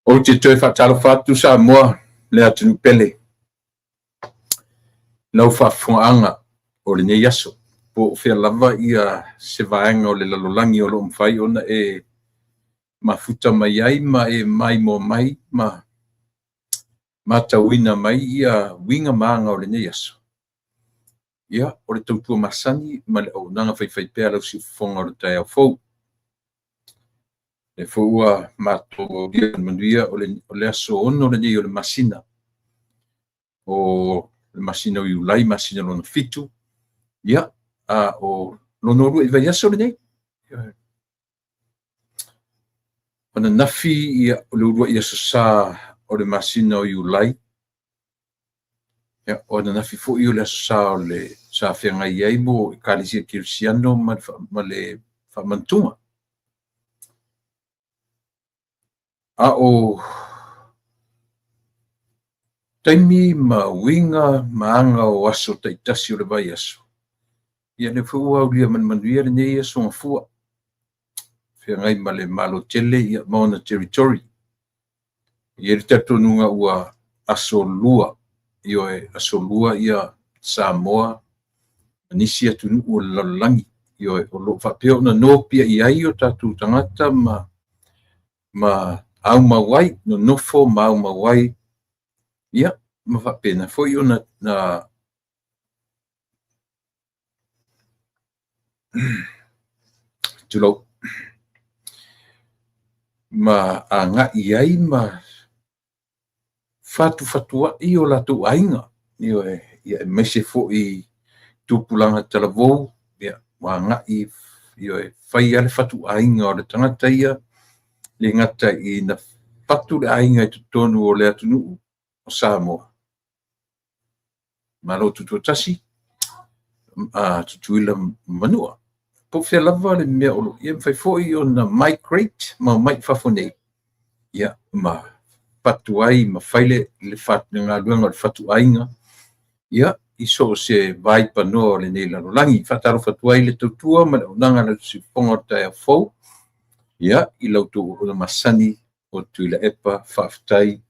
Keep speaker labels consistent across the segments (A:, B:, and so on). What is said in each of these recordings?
A: Ou te toe faatalofa atu Samoa le atunuu pele i lau faafofogaaga o lenei aso, po o fea lava se vaega o le lalolagi o lo o mafai ona e mafuta mai ai ma e maimoa mai ma matauina mai uiga ma aga o lenei aso. Ia, o le tautua masani ma le auaunaga faifaipea a lau siufofoga o le taeao fou. Lea foi ua matou aulia le manuia o le aso 6 lenei o le masina, o le masina o Iulai, masina lona 7, ia, a o lona uluai vaiaso lenei. O ananafi ia, o le uluai aso sa o le masina o Iulai, ia, o ananafi foi o le aso sa o le sa feagai ai mo Ekalesia Kerisiano ma le faamanatuga. A o taimi ma uiga ma aga o aso taitasi o le vaiaso, ia lea foi ua aulia ma le manuia lenei aso Gafua, feagai ma le Malo tele ma ona territory. E i ai le talitonuga ua aso lua, ioe, aso lua Samoa ma nisi atunuu o le lalolagi, ioe, o lo o faapea ona nopiai ai o tatou tagata ma aumau ai, nonofo ma aumau ai, ia, ma faapena foi ona tulou, ma agai ai ma fatufatuai o latou aiga, ioe, ia aemaise foi tupulaga talavou, ia, ua agai, ioe, fai lava le fatuaiga o le tagata ia, le gata ina fatu le aiga i totonu o le atunuu o Samoa, Malo Tutoatasi, Tutuila ma Manua. Po o fea lava le mea o lo o i ai, e mafai foi ona migrate ma omai i fafo nei, ia, ma fatu ai ma fai le galuega o le fatuaiga, ia, i so o se vaipanoa o lenei lalolagi. Faatalofa atu ai le tautua ma le auaunaga a le siufofoga o le taeao fou, ia, i la outou auauna masani o Tuilaepa, faafetai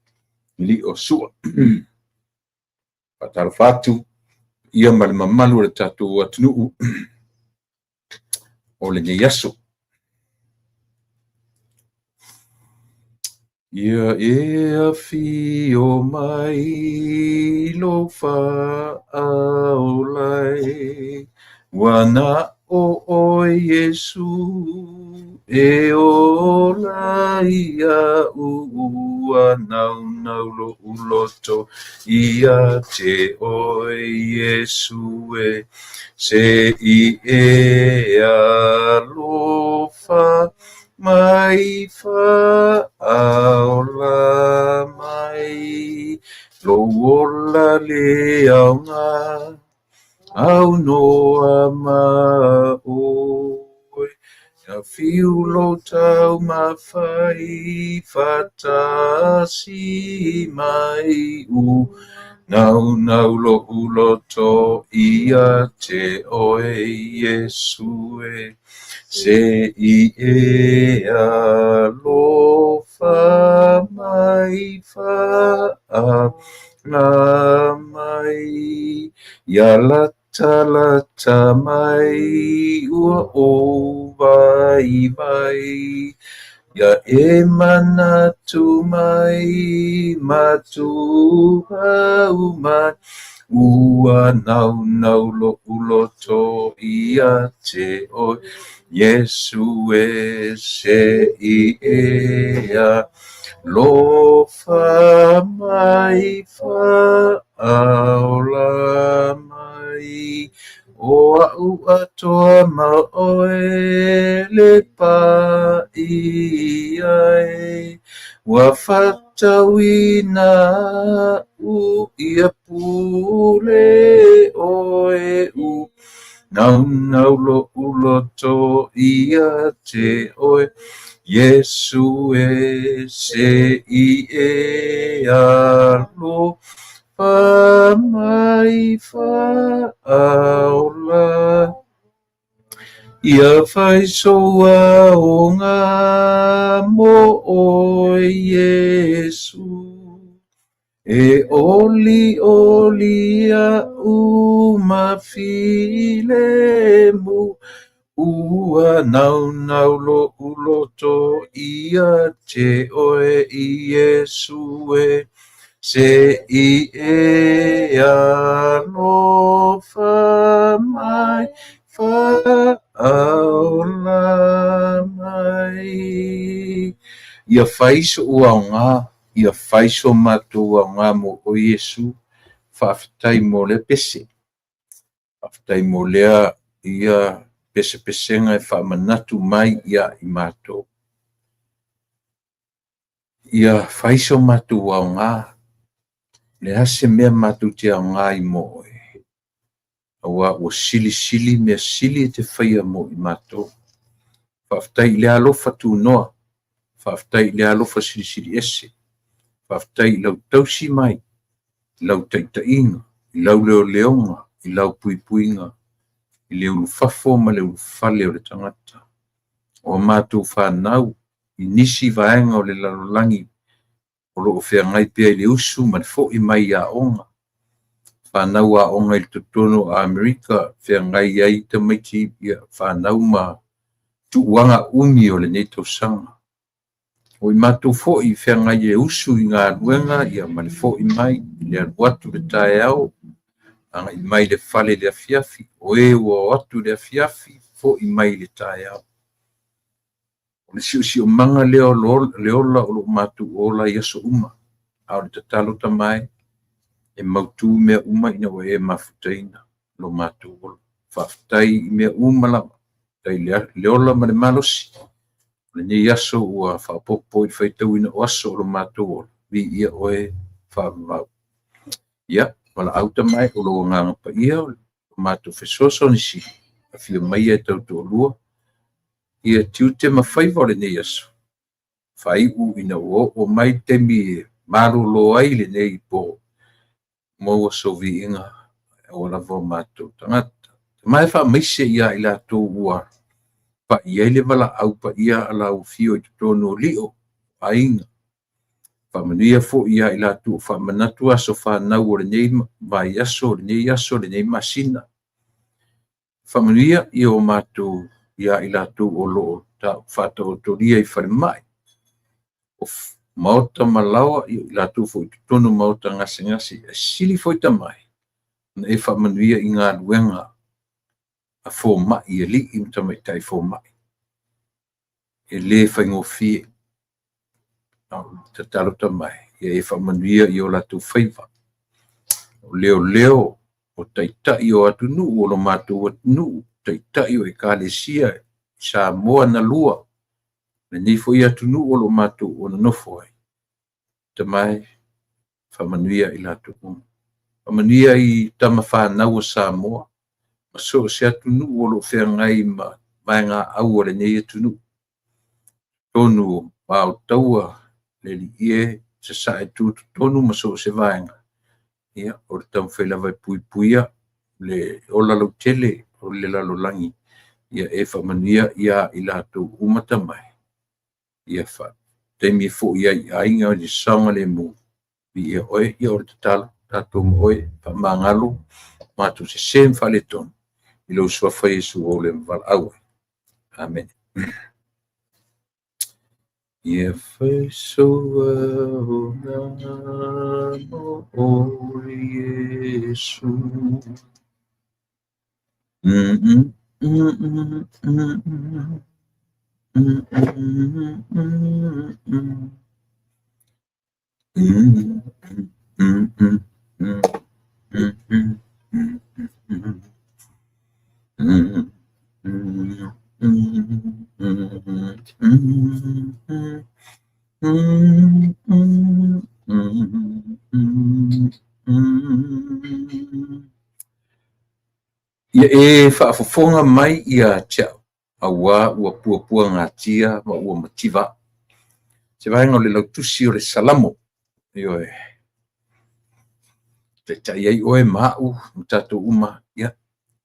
A: lio sua. Faatalofa atu ia ma le mamalu o le tatou atunuu o lenei aso. Ia e afio mai lou faaola e, ua na o oe Iesu e ola iaʻu, ua naunau loʻu loto ia te oe Iesu e, se i e alofa mai faaola mai, lou ola le aoga aunoa ma oe. Ia fiu lou taumafai faatasi mai u, naunau loʻu loto ia te oe Iesu e, se i e alofa mai faaola mai, ia latalata mai ua ou vaivai, ia e manatu mai ma tuhau mai, ua naunau loʻu loto ia te oe Iesu e, se i e alofa mai faaola mai, o aʻu atoa ma oe le paia e, ua faatauina aʻu ia pule oe u, naunau loʻu loto ia te oe Iesu e, se i e alofa mai faaola. Ia fai sou aoga mo oe Iesu. E olioli a'u ma filemu, Ua naunau lo'u loto ia te oe Iesu e, Se i e alofa mai, faaola mai. Ia fai so'u aoga, ia fai so matou aoga mo oe Iesu. Faafetai mo lea pese. Faafetai mo lea ia pesepesega e faamanatu mai ia i matou. Ia fai so matou aoga. Le a se mea matou te aoga ai mo oe. Aua ua silisili mea sili e te faia mo i matou. Faafetai i le alofa tunoa. Faafetai i le alofa silisili ese. Faafetai i lau tausi mai, i lau taitaiga, i lau leoleoga, i lau puipuiga, i le ulufafo ma le ulufale o le tagata. O a matou fanau i nisi vaega o le lalolagi o lo o feagai pea i le usu ma le foi mai i aoga. Fanau aoga i totonu o Amerika, feagai ai tamaiti ia fanau ma tuuaga umi o lenei tausaga. O i matou foi feagai e usu i galuega ia ma le foi mai i le alu atu i le taeao, agai mai i le fale i le afiafi, o e ua o atu i le afiafi, foi mai i le taeao. O le siosiomaga lea o le ola o lo o matou ola ai i aso uma. A o le tatalo Tama e, e mautu mea uma ina ua e mafutaina lo matou ola. Faafetai i mea uma lava. Faafetai i le ola ma le malosi. O lenei aso ua faaopoopo i le faitauina o aso o lo matou ola. Viia oe faavavau. Ia, valaau Tama e, o lou Agaga Paia o le matou fesoasoani sili, afio maia e tautoalua ia tiute ma faiva o lenei aso, faaiu ina ua oo mai le taimi e malolo ai lenei po, maua sou viiga aua lava o matou tagata. Ma e faamaise ia i latou ua pai i ai le valaau paia a lau afio i totonu o lio, aiga. Faamanuia foi ia i latou o faamanatu aso fanau o lenei vaiaso, o lenei aso, lenei masina. Faamanuia i o matou ia i latou o lo o faataotolia i falemai, o maota ma laoa, i latou foi i totonu o maota gasegase. E sili foi Tama e, ona e faamanuia i galuega a fomai, i alii ma tamaitai fomai. E le faigofie. A o le tatalo Tama e, ia e faamanuia i o latou faiva. O leoleo, o taitai o atunuu, o lo matou atunuu, taitai o ekalesia i Samoa na lua, lenei foi atunuu o lo matou nonofo ai. Tama e, faamanuia i latou uma. Faamanuia i tama fanau a Samoa, ma so o se atunuu o lo o feagai ma vaegaau a lenei atunuu. Totonu o aotaua, le Alii e, sasae tutotonu ma so o se vaega. Ia, o le taumafai lava e puipuia le ola lautele o le lalolagi. Ia e faamanuia ia i latou uma Tama e. Ia taimi e foi ai i aiga i le saogalemu. Viia oe, ia o le tatalo, tatou ma oe, faamagalo matou sese ma faaletonu i lou suafa Iesu ua ou le valaau ai. Amene. Ia fai sou aoga mo oe Iesu. Ia e faafofoga mai ia te au, auā ua puapuagatia ma ua mativa au. Se vaega o le lautusi o le Salamo, ioe, taitai ai oe ma au ma tatou uma, ia,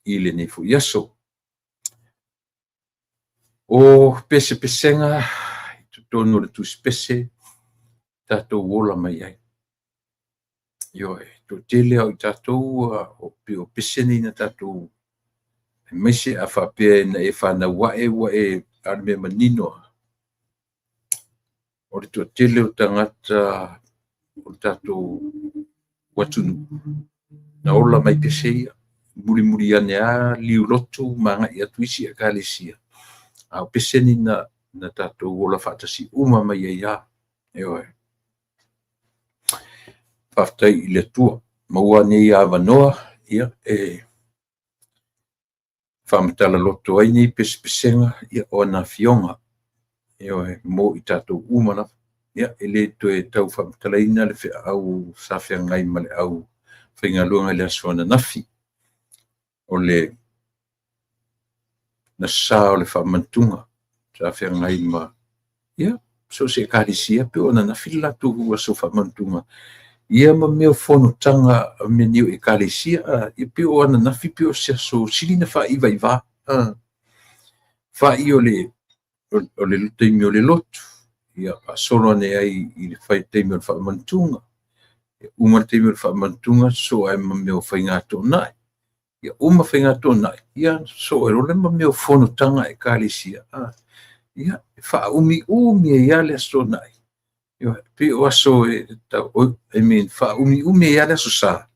A: i lenei foi aso. O pesepesega i totonu o le tusipese tatou ola mai ai. Ioe, toatele lava o i tatou pei o pese nei na tatou aemaise a faapea na e fanau ae ua e a o le mea manino lava, o le toatele o tagata o le tatou atunuu na ola mai pese ia, mulimuli ane lava liulotu ma agai atu isi ekalesia, a o pese nei na tatou ola faatasi uma mai ai lava. Ioe. Faafetai i le Atua, maua nei avanoa ia e faamatala loto ai nei pesepesega ia o ana afioga, ioe, mo i tatou uma lava. Ia, e le toe tau faamatalaina le feau sa feagai ma le aufaigaluega i le aso ananafi, o le sa o le faamanatuga sa feagai ma ia so o se ekalesia pei o ananafi le latou aso faamanatuga ia ma mea o fonotaga a mea nei o ekalesia e pei o ananafi pei o se aso sili ona faaivaivā fai o le taimi o le lotu, ia faasolo ane ai i le taimi o le faamanatuga, uma le taimi o le faamanatuga sosoo ai ma mea o faiga toonai, ia uma faiga toonai, ia sosoo ai loa ma mea o fonotaga a ekalesia, ia e faaumiumi ai lava le aso Toonai. E pei o aso e I mean, faaumiumi ai lava le aso Sa,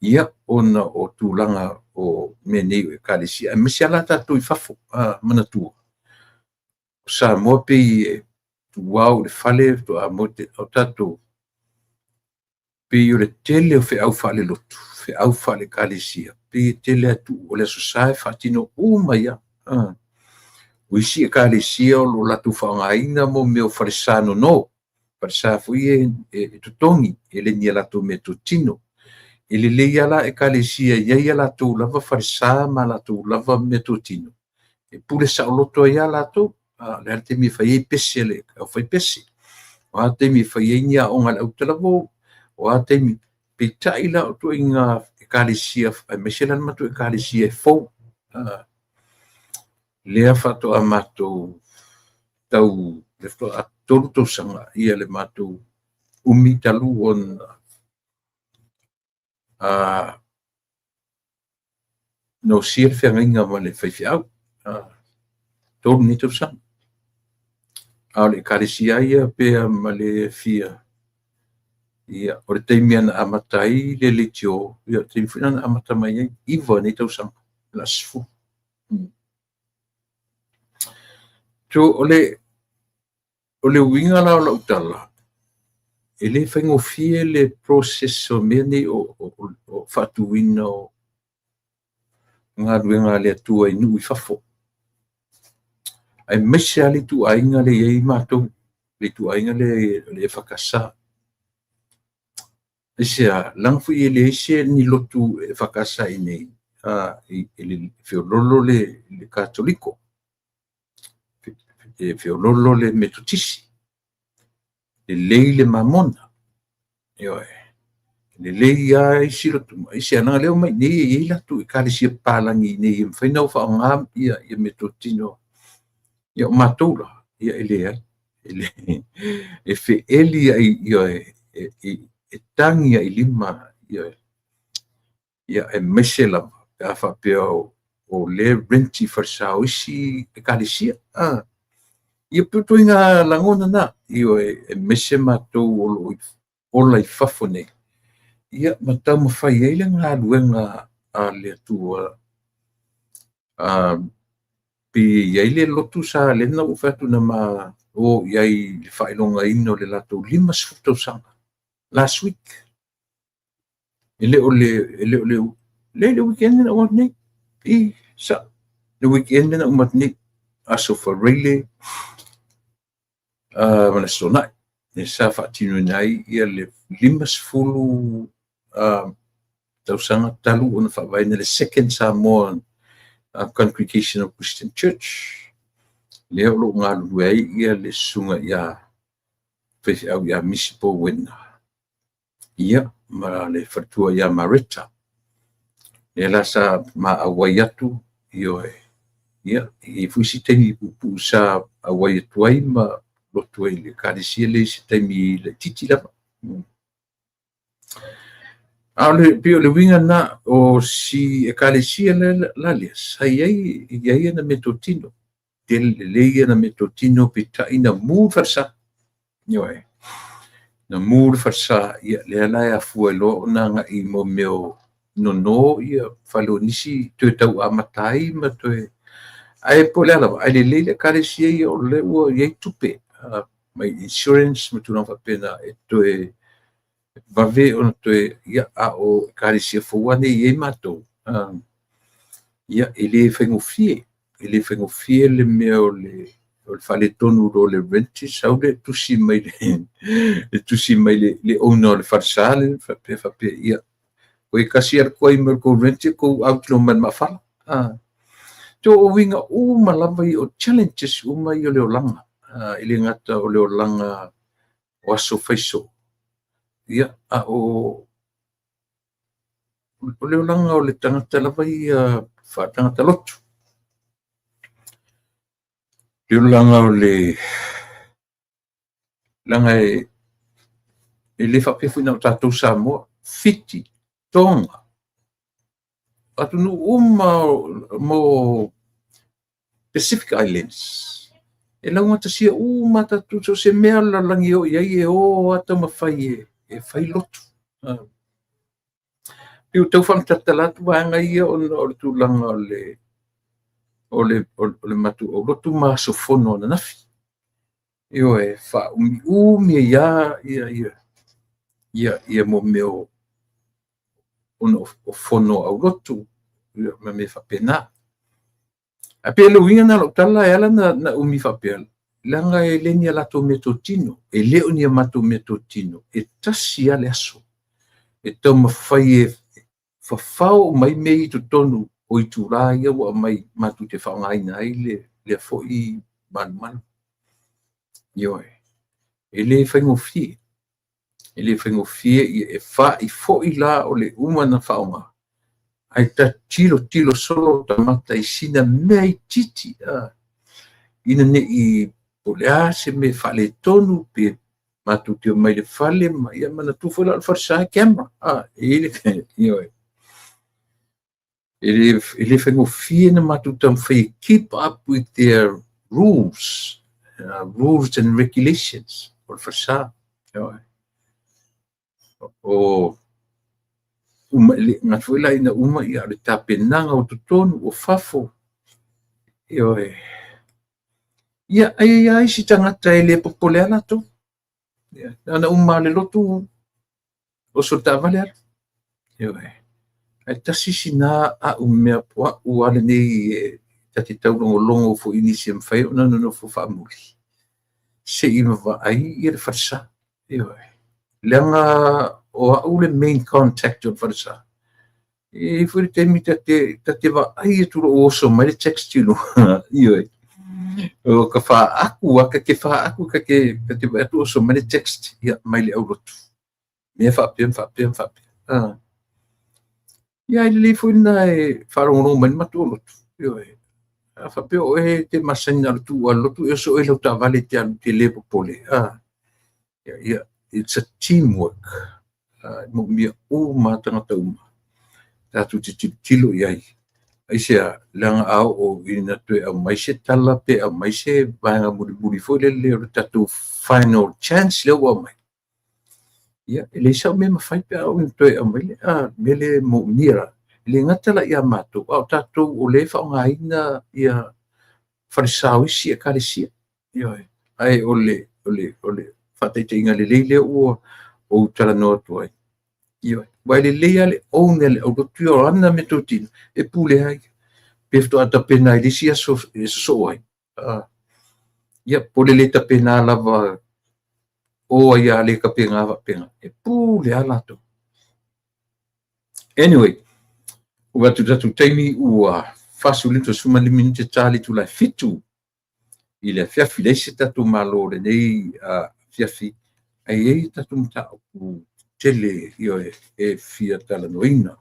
A: ia ona o tulaga o mea nei o ekalesia, aemaise lava la tatou i fafo, manatua, o Samoa pei e tuau i le fale faatoa moe, o tatou pei o le tele o feau faalelotu, feau faale-ekalesia, pei e tele atu o le Aso Sa e faatino uma ai lava. O isi ekalesia o lo o latou faaaogaina mo mea o falesa nono, falesa foi ia e totogi, e le ni a latou meatotino. E lelei lava la ekalesia e i ai a latou lava falesa ma latou lava meatotino, e pule saoloto ai lava latou. O le a le taimi e fai ai pese a le aufaipese, o a taimi e fai ai ni aoga a le autalavou, o a taimi. Peitai la o ituaiga ekalesia, aemaise la le matou ekalesia e fou, lea faatoa matou tau, lea faatoa 3 tausaga le matou umi talu ona osia le feagaiga ma le faifeau, 3 nei tausaga. A o le ekalesia lava ia pe a ma le fia, ia, o le taimi lava na amata ai le leitio, ia o le taimi foi lena na amata mai ai, 9 nei tausaga, o le a 10. So, o le uiga la o lau tala, e le faigofie le process o mea nei o faatuina o galuega a le Atua i nuu i fafo, aemaise lava le ituaiga lea e i ai matou, le ituaiga lea o le EFKS. Aisea? Leaga foi e leai se ni lotu EFKS i inei, e feololo le Katoliko, e feololo le Metotisi, lelei le Mamona, ioe, lelei lava isi lotu, aisea? Leaga o lea e omai i inei e i ai latou ekalesia papalagi i inei e mafai ona o faaaoga ia meatotino. Ia o matou la, ia e leai. E feeli ioe, e tagi lava i lima, ioe, ia aemaise lava pe a faapea o lea e rent i falesa o isi ekalesia. Ia pei o ituaiga lagona na, ioe, aemaise matou o lo o ola i fafo nei, ia ma taumafai ai le galuega a le Atua. Pei e i ai le lotu sa lea na ou fai atu na ma o i ai i le faailogaina o le latou 50 tausaga last week. E le o le e le o le le le weekend na uma atu nei. I sa le weekend na uma atu nei. Aso Faraile ma le Aso Toonai lea sa faatinoina ai ia le 50 tausaga talu ona faavaeina le Second Samoa Congregational Christian Church, lea o lo o galulue ai ia le susuga ia faifeau ia Misi Powena, ia ma le faletua ia Mareta. Lea la sa ma auai atu, ioe. Ia, e i ai foi isi taimi puupuu sa auai atu ai ma lotu ai i le ekalesia lea i se taimi laitiiti lava. A o le, pei o le uiga lena o si ekalesia la lea, sa i ai, e i ai ana meatotino, tele lelei ana meatotino, peitai na mu le falesa. Ioe. Na mu le falesa, ia lea la e afua ai loa ona agai i mo mea o nono ia fale o nisi toe tau amata ai ma toe ae po o le a lava, ae lelei le ekalesia ia o lea ua i ai tupe mai insurance ma tulaga faapena e toe vave ona toe, ia, a o ekalesia fou lava nei e i ai matou, ia, e le faigofie. E le faigofie le mea o le faaletonu loa o le rent, sau le tusi mai le tusi mai le owner o le falesa le faapea faapea, ia, ua tasi lava le tuai mai o le tou rent tou out loa ma le maafala. So o uiga uma lava ia, o challenges uma ia o le olaga, e le gata o le olaga o aso faiso, ia, a o le olaga o le tagata lava ia faatagata lotu. Le olaga o le leaga e le faapea foi na o tatou Samoa, Fiti, Tonga, atunuu uma mo Pacific Islands, e laugatasia uma tatou, so o se mea o le lalolagi e oo i ai, e o lava taumafai e fai lotu. Pei ua tau faamatalatala atu vaega ia ona o le tulaga o le matou aulotu ma aso fono ananafi. Ioe, faaumiumi ai lava ia mo mea o ona o fono a aulotu ma mea faapena. Ae pei o le uiga lena o lau tala e ala ona umi faapea, leaga e le ni a latou meatotino, e le o ni a matou meatotino, e tasi lava le aso e taumafai e fafao uma ai mea i totonu o itula ia ua aumai matou te faaaogaina ai lea foi malumalu. Ioe, e le faigofie, e le faigofie, e fa'i foi la o le uma ona faaaoga, ae ta tilotilo solo ta mata i sina mea itiiti, ina ne i po o le a se mea faaletonu pe matou te omai i le fale ma ia manatua foi la o le falesa e camera. E i ai le, ioe. E le faigofie na matou taumafai e keep up with their rules, rules and regulations o le falesa. Ioe. O uma le gata foi la ina uma ia o le tapenaga o totonu o fafo. Ioe. Ia, ai ai lava isi tagata e le popole lava latou. Ia, na ona uma lava o le lotu, oso le taavale alu. Ioe. Ae tasi sina au mea po au lava lenei e ta te taulogologo foi i nisi e mafai ona nonofo faamuli, se i vaai ia le falesa. Ioe. Leaga o au le main contact o le falesa. E i ai foi le taimi ta te vaai atu loa ua oso mai le text i luga. Ioe. O ka faaaku, a ka te faaaku, ka te vaai atu oso mai le text, ia, mai le aulotu. Mea faapea, ma faapea, ma faapea. Ia, e lelei foi lena e faalogologo mai le matou lotu. Ioe. A faapea o oe te masani na o le tuu lava i le lotu e oso oe i lau taavale e te alu e te le popole. Ia, it's a teamwork. E moomia uma lava tagata uma tatou te tilotilo i ai. Aisea, leaga a oo ina toe aumai se tala pe aumai se vaega mulimuli foi lele o le tatou final chance lea ua aumai, ia, e leai sau mea e mafai pe a oo ina toe aumai le mea lea e moomia la. E le gata la ia matou, a o tatou o lea e faaaogaina ia falesa o isi ekalesia. Ioe. Ae o le faataitaiga lelei lea ua ou talanoa atu ai. Ioe. Aua e lelei lava le owner le aulotu ia o ana meatotino e pule ai. Pe faatoa tapena i le isi aso e sosoo ai. Ia, po o le le tapena lava o ai lava le tapena faapena. E pule lava latou. Anyway, ua atu tatou taimi ua 45 minute ta le itula e 7 i le afiafi. Leai se tatou malo lenei afiafi, ae i ai tatou mataupu tele, ioe, e fia talanoaina.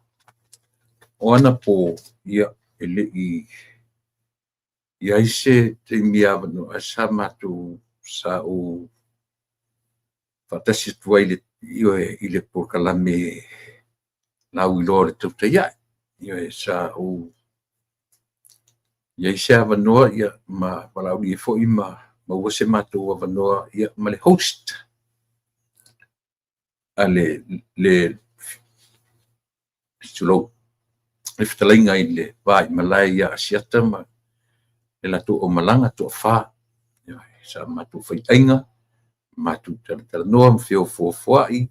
A: O anapo, ia, e le i I ai se taimi avanoa ae sa matou sa ou faatasi atu ai ioe, i le polokalame lauiloa o le Tautai Ae. Ioe, sa ou i ai se avanoa ma valaaulia foi ma maua se matou avanoa ma le host a le tulou, le fetalaiga i le va i malae ia Asiata ma le latou aumalaga toafa. Sa matou faiaiga, matou talatalanoa ma feofoofoai,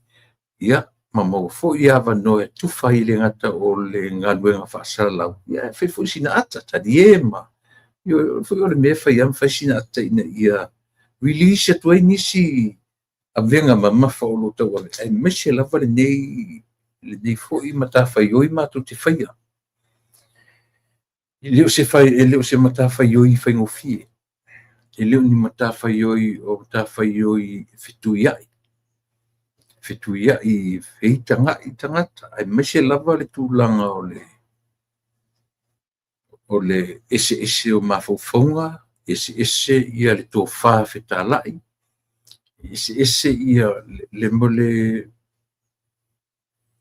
A: ma maua foi avanoa e tufa ai, e le gata o le galuega faasalalau, ae fai foi sina ata, talie ma... Ioe, o le mea e fai lava ma fai sina ata ina ia release atu ai nisi avega mamafa o lo o tauave, aemaise lava lenei foi matafaioi matou te faia. E le o se matafaioi faigofie, e le o ni matafaioi o matafaioi fetuiai, fetuiai feitagai tagata, aemaise lava le tulaga o le eseese o mafaufauga, eseese le tofa fetalai, eseese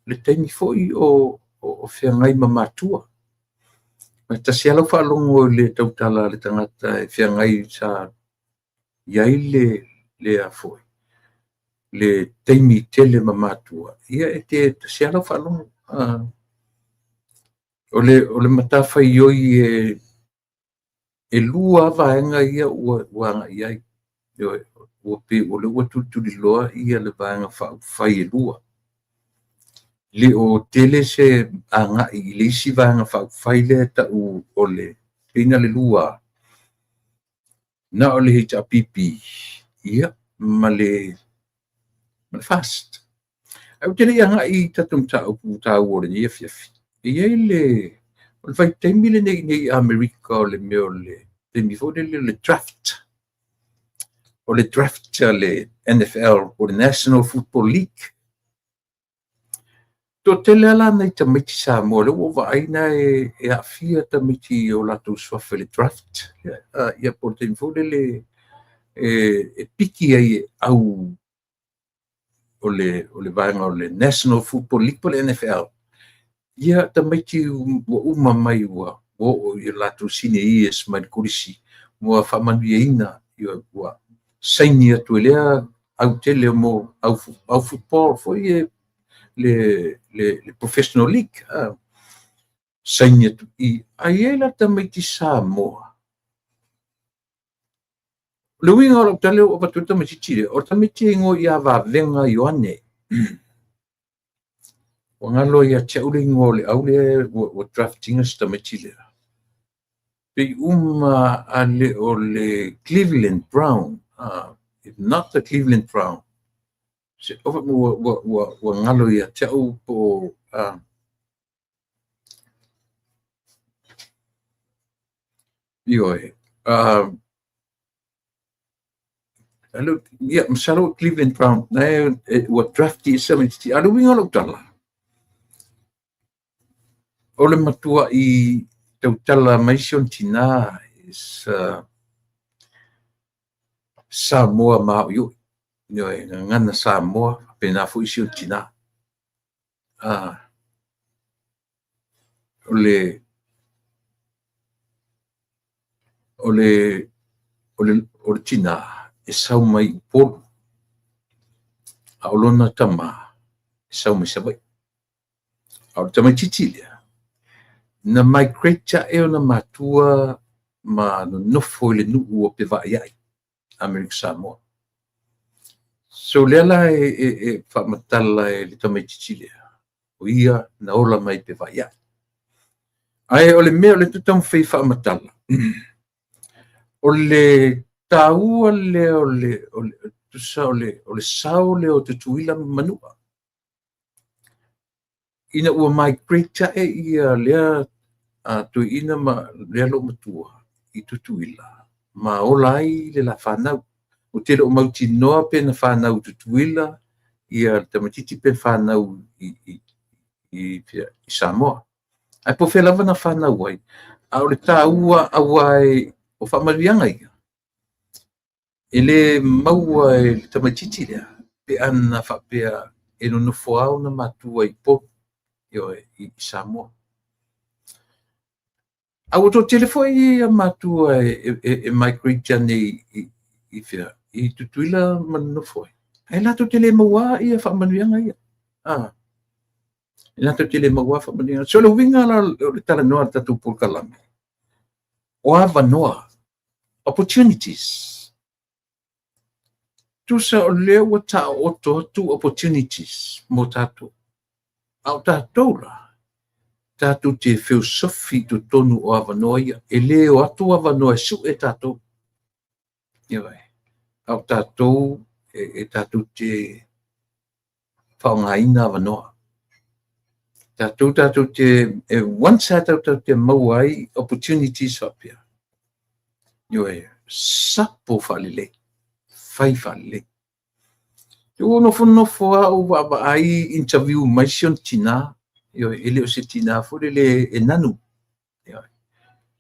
A: le taimi foi o feagai ma matua. E tasi lava lau faalogo i le tautala a le tagata e feagai sa i ai le taimi tele ma matua, ia e tasi lava lau faalogo. O le matafaioi e lua lava vaega ia ua agai i ai. Ioe, ua pei o lea ua tulituliloa le Vaega Faaupufai e lua. E le o tele se agai i le isi Vaega Faaupufai lea e tau o le pei na o le lua lava, na o le HRPP ma le FAST. Ae ou te le i agai i tatou mataupu taua o lenei afiafi, e i ai le vaitaimi lenei i Amerika o le mea o le taimi foi lele o le draft. O le draft a le NFL po o le National Football League. Toatele lava la nai tamaiti Samoa lea ua ou vaai na e aafia tamaiti i o latou suafa i le draft. Ia po o le taimi foi lele e piki ai e au o le vaega o le National Football League po o le NFL, ia tamaiti ua uma mai ua oo i latou senior years mai le kolisi ua faamanuiaina, ua saini atu e lea autele mo au football foi le professional league, saini atu i. Ae i ai la tamaiti Samoa. O le uiga o lau tala ua avatu ai le tamaitiiti lea, o le tamaiti e igoa ia Vavega Ioane. Ua galo ia te au le igoa o le au lea ua draft ina si tamaiti lea. Pei uma a le o le Cleveland Brown, if not the Cleveland Brown, ua galo ia te au po o ioe. Ia, masalo Cleveland Brown, na ua draft i se tamaitiiti. A o le uiga o lau tala, o le matuai tautala mai si ona tina is Samoa maoioi. Ioe, gagana Samoa, faapena foi si ona tina. O le tina e sau mai Upolu, a o lona tama e sau mai Savaii. A o le tamaitiiti lea, na migrate ae ona matua ma nonofo i le nuu o Pevaaiai, Amerika Samoa. So lea la e faamatala e le tamaitiiti lea, o ia na ola mai Pevaaiai. Ae o le mea o lea ou te taumafai e faamatala, o le taua lea o le tusa o le sao lea o Tutuila ma Manua. Ina ua migrate ae ia lea toeaina ma lea loomatua i Tutuila ma ola ai le la fanau. Ou te le o mautinoa pe na fanau i Tutuila ia le tamaitiiti pe fanau i Samoa. Ae po o fea lava na fanau ai, a o le taua aua O faamanuiaga ia, e le maua e le tamaitiiti lea pe ana faapea e nonofo lava ona matua i Upolu, ioe, i Samoa. A ua toatele foi matua e migrate ane i fea, i Tutuila ma nonofo ai, ae latou te le maua ia faamanuiaga ia. E latou te le maua faamanuiaga. So o le uiga la o le talanoa a le tatou polokalame, o avanoa, opportunities. Tusa o lea ua taooto atu opportunities mo tatou. A o tatou la, tatou te feosofi i totonu o avanoa ia. E le o atu avanoa e sue tatou. Ioe. A o tatou e tatou te faaaogaina avanoa. Tatou te e once a tatou te maua ai opportunities faapea. Ioe, sapo faalelei, fai faalelei. Ua nofonofo lava ou vaavaai interview mai si ona tina, ioe, e le o se tina foi lele e nanu. Ioe.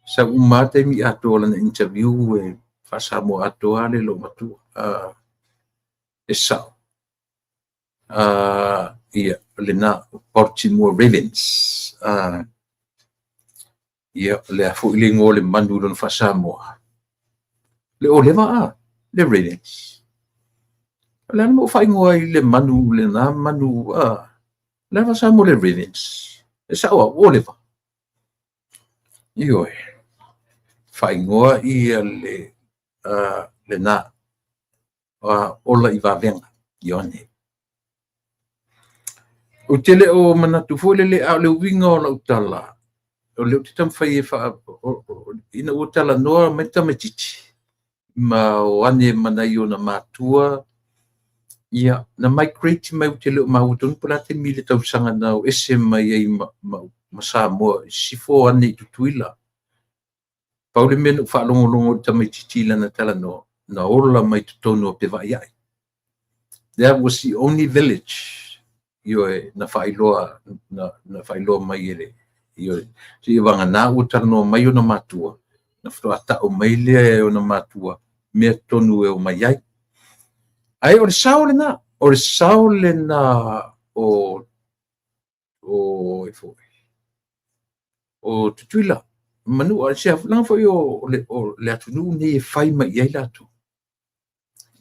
A: Sau uma lava taimi atoa o lana interview e faa-Samoa atoa lava le loomatua. E sao. Ia, lena, Baltimore Ravens. Ia, o le a foi le igoa o le manu i lona faa-Samoa? Le ōlewa a? Le Ravens. O le a le mea ua faaigoa ai le manu lena manu a? O le a le faa-Samoa o le Ravens? E sao au, ōlewa. Ioe. Faaigoa ia le lena ola i vavega. Ioane. Ou te le o manatu foi lele, a o le uiga o lau tala, o lea ou te taumafai e faa... ina ua talanoa mai le tamaitiiti ma o ane ma nai ona matua, ia, na migrate mai, ou te le o maua tonu po o le a taimi i le tausaga na o ese mai ai ma Samoa i sisifo o ane i Tutuila. Pau le mea na ou faalogologo i le tamaitiiti i lana talanoa, na ola mai totonu o Pevaiai. That was the only village, ioe, na faailoa, na faailoa mai e le, ioe, seia vagana ua talanoa mai ona matua, na faatoa tau mai lea e ona matua mea tonu e omai ai. Ae o le sao lena, o le sao lena o o ai foi o Tutuila Manua, se leaga foi o le atunuu nei e fai mai i ai latou.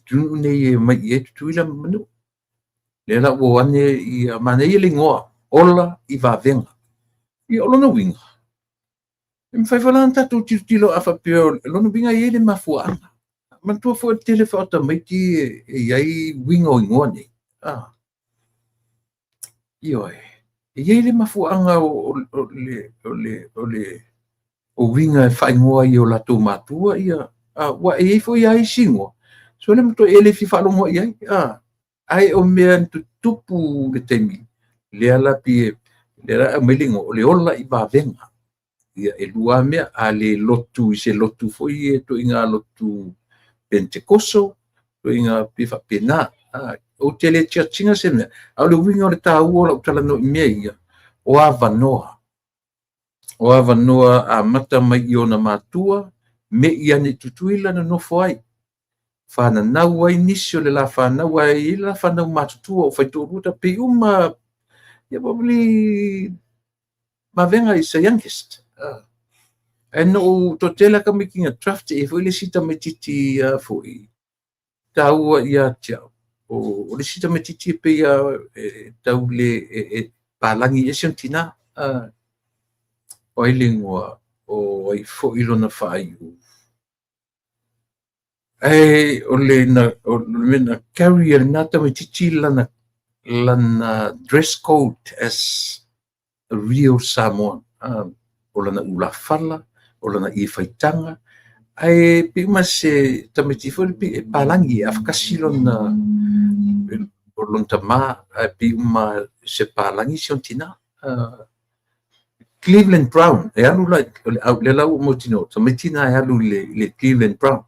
A: Atunuu nei e omai i ai Tutuila ma Manua. Lea la ua o ane ia manaia le igoa, Ola i Vavega. Ia o lona uiga, e mafai foi la ona tatou tilotilo a faapea o lona uiga e i ai le mafuaaga. Manatua foi o le tele foi o tamaiti e i ai uiga o igoa nei. Ah. Ioe. E i ai le mafuaaga o uiga e faaigoa ai e o latou matua ia, aua e i ai foi lava isi igoa, sole ma toe e le fia faalogo i ai, ae o mea na tutupu i le taimi, lea la pei e, lea la e aumai le igoa, o le ola i vavega. Ia, e lua lava mea, a le lotu i se lotu foi ia, ituaiga lotu Penetekoso, ituaiga pei faapena. Ou te le judge ina se mea, a o le uiga o le taua o lau talanoa i mea ia, o avanoa. O avanoa amata mai i ona matua, me i ane i Tutuila nonofo ai. Fananau ai nisi o le la fanau, ae i ai le la fanau matutua o faitoalua pei uma, ia probably Mavega is the youngest. Ae na ou toatele lava tamaiti na draft, e i ai foi le isi tamaitiiti foi taua ia te au. O le isi tamaitiiti e pei e tau le e palagi ese ona tina. O ai le igoa? O ai foi lona faaiu? Ae o le mea na carry e lena tamaitiiti lana dress code as a real Samoan. O lana ulafala, o lana ie faitaga, ae pei uma se tamaitiiti foi lea e palagi, e afatasi lona tama, ae pei uma se palagi si ona tina. Cleveland Brown, e alu la, o lea la ua mautinoa, tamaiti na e alu i le Cleveland Brown.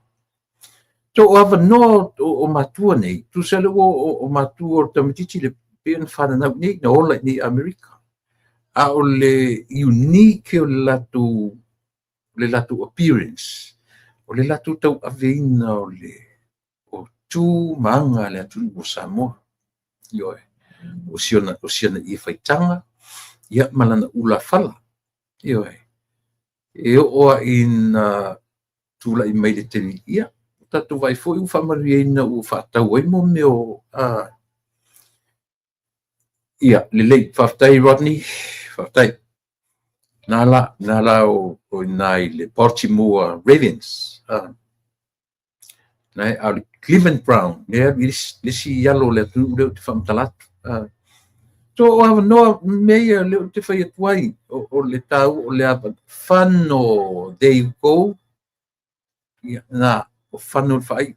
A: So o avanoa o matua nei, tusa lea ua o matua o le tamaitiiti le pei ona fananau i nei, na ola i nei i Amerika. A o le unique o le latou appearance, O le latou tauaveina o le o tu ma aga a le atunuu o Samoa. Ioe, o si ana ie faitaga, ia ma lana ulafala. Ioe, e oo lava ina tulai mai le taimi, ia, tatou vaai foi ua faamanuiaina ua faatau ai mo mea o ia, lelei, faafetai Rodney, faafetai. Na la, na la o ina i le Baltimore Ravens. Na e a o le Cleveland Brown, lea le isi alo o le atunuu lea ou te faamatala atu. So o avanoa mea ia lea ou te fai atu ai, o le taua o le avanoa. Fano, there you go. Ia, na, o Fano le faaiu.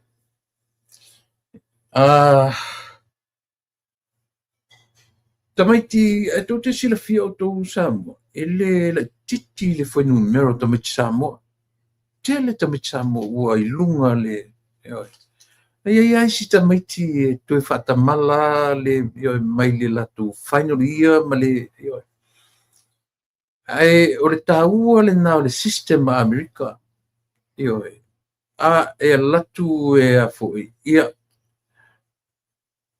A: Tamaiti, e tou te silafia outou Samoa, e le laitiiti le fuainumera o tamaiti Samoa. Tele tamaiti Samoa ua i luga le... E i ai lava isi tamaiti e toe faatamala le mai le latou final year ma le... Ae o le taua lena o le system a Amerika. Ioe. A e alu atu e a foi, ia,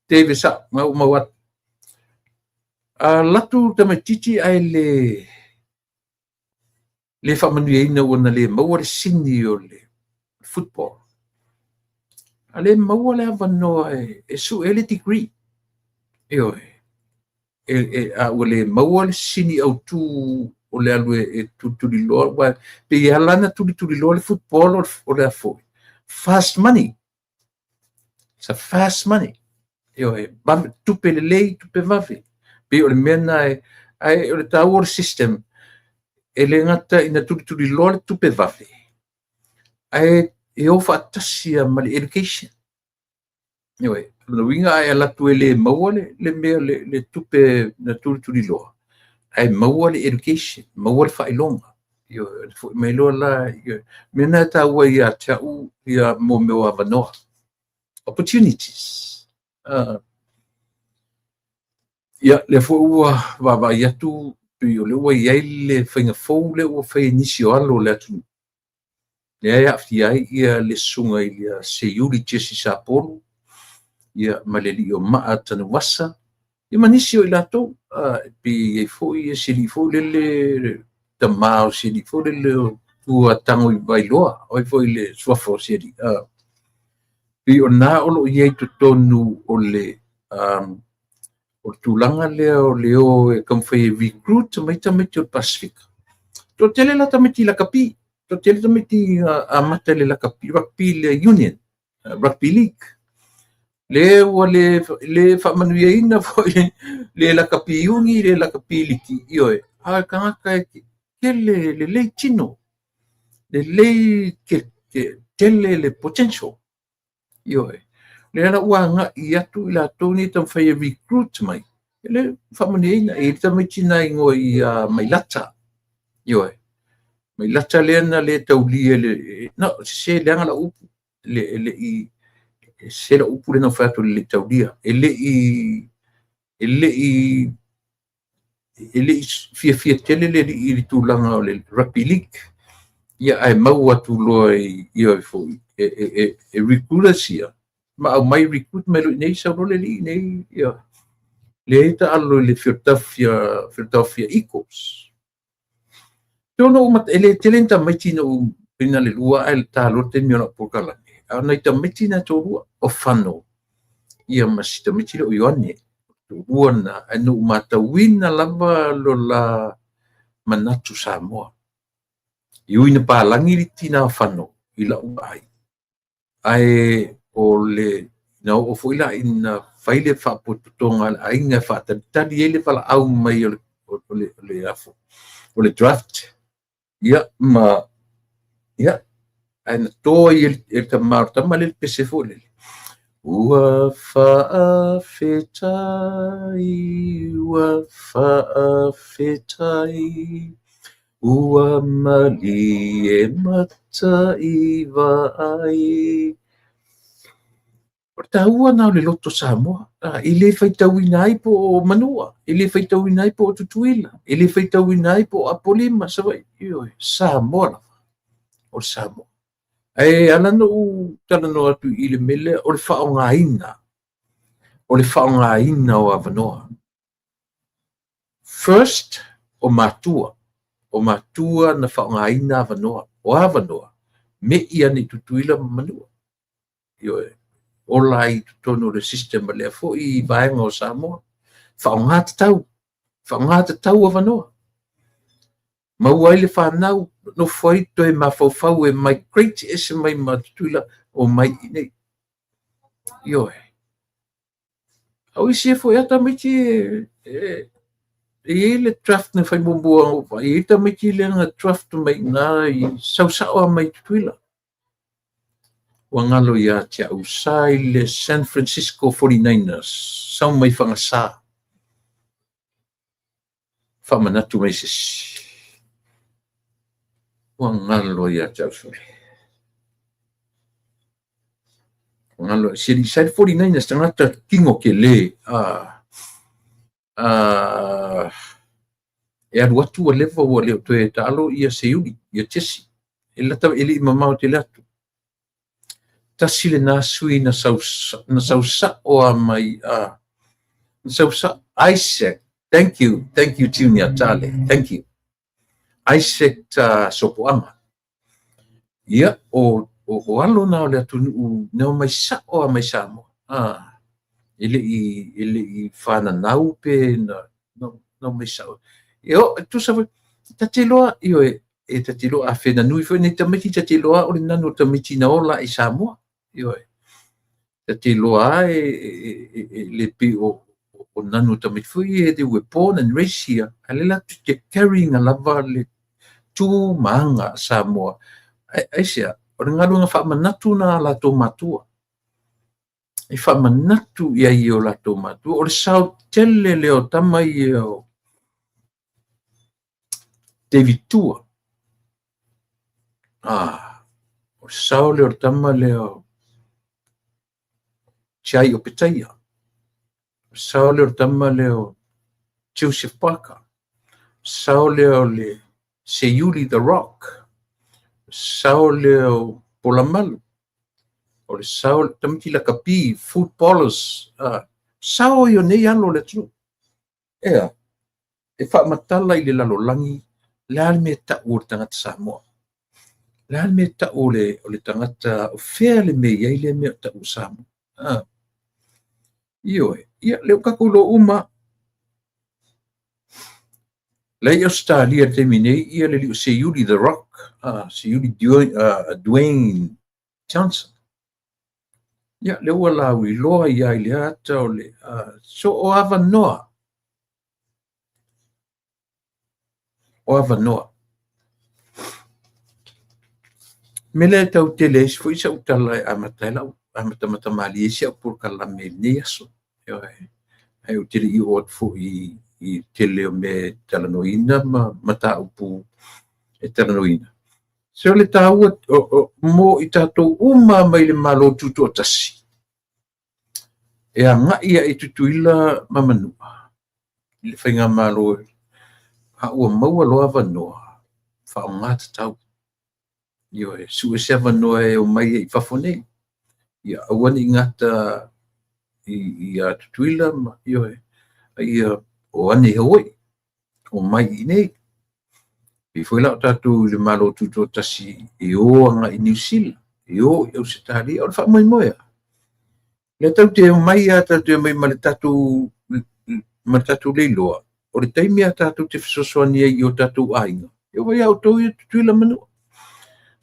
A: David sa, na ua mau atu. A alu atu tamaitiiti ae le faamanuiaina ua na le maua le sini o le football. A le maua le avanoa e sue ai le degree. Ioe. A ua le maua le sini autu o le alu e tulituliloa, aua pei e ala ona tulituliloa le football o le a foi, fast money. It's a fast money. Ioe, tupe lelei, tupe vave. Pei o le mea lena ae o le taua o le system, e le gata ina tulituliloa le tupe vave, ae e o faatasi lava ma le education. Ioe, o lona uiga a e alu atu e le maua le mea le tupe na tulituliloa, ae maua le education, maua le faailoga. Ioe, foi mai loa la, ioe. Mea lena e taua ia te au ia mo mea o avanoa. Opportunities. Ia, lea foi ua vaavaai atu, pei o lea ua i ai le faiga fou lea ua fai e nisi o alo o le atunuu. Lea e aafia ai ia le susuga i le Seiuli Jesse Sapolu, ia, ma le alii o Maa Tanuvasa, ia ma nisi o i latou. E pei e i ai foi se alii foi lele, tama o se alii foi lele o tua tago i Vailoa, o ai foi le suafa o se alii. Pei o na o lo o i ai totonu o le tulaga lea o le o e taumafai e recruit mai tamaiti o le Pasifika. Toatele la tamaiti lakapi, toatele tamaiti amata i le lakapi, rugby le union, rugby league. Le ua le faamanuiaina foi le lakapi uni, le lakapi liki, ioe. A o tagata e tele lelei tino, lelei tele le potential. Ioe. Lea la ua agai atu i latou nei taumafai e recruit mai, e le faamanuiaina. E i ai le tamaiti na igoa ia Mailata. Ioe. Mailata lea na le taulia le... No, se leaga lau upu. Le i... Se lau upu lea na fai atu le le taulia. E le i fiafia tele le alii i le tulaga o le rugby league. Ia, ae maua atu loa i ioe foi e recruiters ia, ma aumai recruit mai loa i nei sau loa le alii nei, ia. Lea e taalo i le Philadelphia Eagles. E le tele ni tamaiti na ou pei na le lua ae ta loa le taimi o lau polokalame. A o nai tamaiti na toalua o Fano, ia ma si tamaiti lea o Ioane. Toalua na, ae na ou matauina lava lo la manatu Samoa. I ui na palagi le tina o Fano i lau vaai. Ae o le na oo foi la ina fai le faapotopotoga a le aiga e faatalitali ai le valaau mai o le afo, o le draft. Ia, ma, ia, ae na toa ai e le tama o le tama le pese foi lele. Ua faafetai, ua faafetai, ua malie matai vaai. O le taua na o le loto Samoa. E le faitauina ai po o Manua, e le faitauina ai po o Tutuila, e le faitauina ai po o Apolima, Savaii. Ioe, Samoa lava. O le Samoa. Ae ala ona ou talanoa atu i le mea lea o le faaaogaina, o le faaaogaina o avanoa. First, o matua. O matua na faaaogaina avanoa. O avanoa, me'i ane i Tutuila ma Manua. Ioe. Ola ai i totonu o le system a lea foi vaega o Samoa. Faaaoga tatau. Faaaoga tatau avanoa. Maua ai le fanau, nofo ai toe mafaufau e migrate ese mai ma Tutuila omai i inei. Ioe. A o isi foi lava tamaiti e i ai le draft na fai muamua, e i ai tamaiti lea na draft mai i ina, sau sao lava mai Tutuila. Ua galo ia te au, sa i le San Francisco 49ers, sau mai Fagasa. Faamanatu mai se isi. Ua galo ia te au sole. Ua galo, se i sa i le 49ers, tagata tino tele, e alu atu ua leva ua le o toe taalo ia Seiuli, ia Jesse. E lata e le i mamao tele atu. Tasi lena sui na sau, na sau sao lava mai, na sau sao, Isaac, thank you, thank you Junior Tale, thank you. Isaac Sopoaga. Ia, o, o, o alo na o le atunuu na omai sao lava mai Samoa. E le i, e le i fananau pe na, na, na omai sao. E o, e tusa foi, ta te iloa, ioe, e ta te iloa a fenanui foi nei tamaiti, ta te iloa o le nanu o tamaiti na ola i Samoa. Ioe. Ta te iloa lava e, e, e, e le pei o, o nanu o tamaiti foi ia, they were born and raised here, a le latou te carry ina lava le tu ma aga a Samoa. Aisea, o le galuega faamanatu na a latou matua. E faamanatu i ai i o latou matua. O le sao tele lea o tama ia o David Tua. O le sao lea o le tama lea o Tiai Opetaia. O le sao lea o le tama lea o Joseph Parker. O le sao lea o le Seiuli The Rock. O le sao lea o Polamalu. O le sao o le tamaiti lakapi, footballers. Sao ia o nei alo o le atunuu. Ea, e faamatala i le lalolagi le a le mea e tau o le tagata Samoa. Le a le mea e tau o le, o le tagata, o fea le mea i ai lea mea o tau o Samoa. Ioe, ia, lea ua tatou iloa uma. La i Ausetalia i le taimi nei, ia le alii o Seiuli The Rock, Seiuli Dwayne Johnson. Ia, lea ua lauiloa ia i le ata o le, so o avanoa. O avanoa. Me lea e tau tele ai foi sau tala e amata ai lau amatamata malie ai si au polokalame i lenei aso. Ioe. Ae ou te le i oo atu foi i le tele o mea e talanoaina ma mataupu e talanoaina. Se o le taua mo i tatou uma mai le Malo Tutoatasi e agai ae i Tutuila ma Manua i le faigamalo a ua maua loa avanoa faaaoga tatau. Ioe, sue se avanoa e omai ai i fafo nei. Ia aua ne i gata i a Tutuila ma, ioe, a ia o ane i Hawaii, omai i inei. Pei foi la o tatou i le Malo Tutoatasi e o agai i Niu Sila, e o i Ausetalia, o le faamoemoe lava. Lea tatou te omai lava, tatou te omai ma le tatou, ma le tatou leiloa, o le taimi lava tatou te fesoasoani ai i o tatou aiga, e oo mai ia outou ia Tutuila Manua.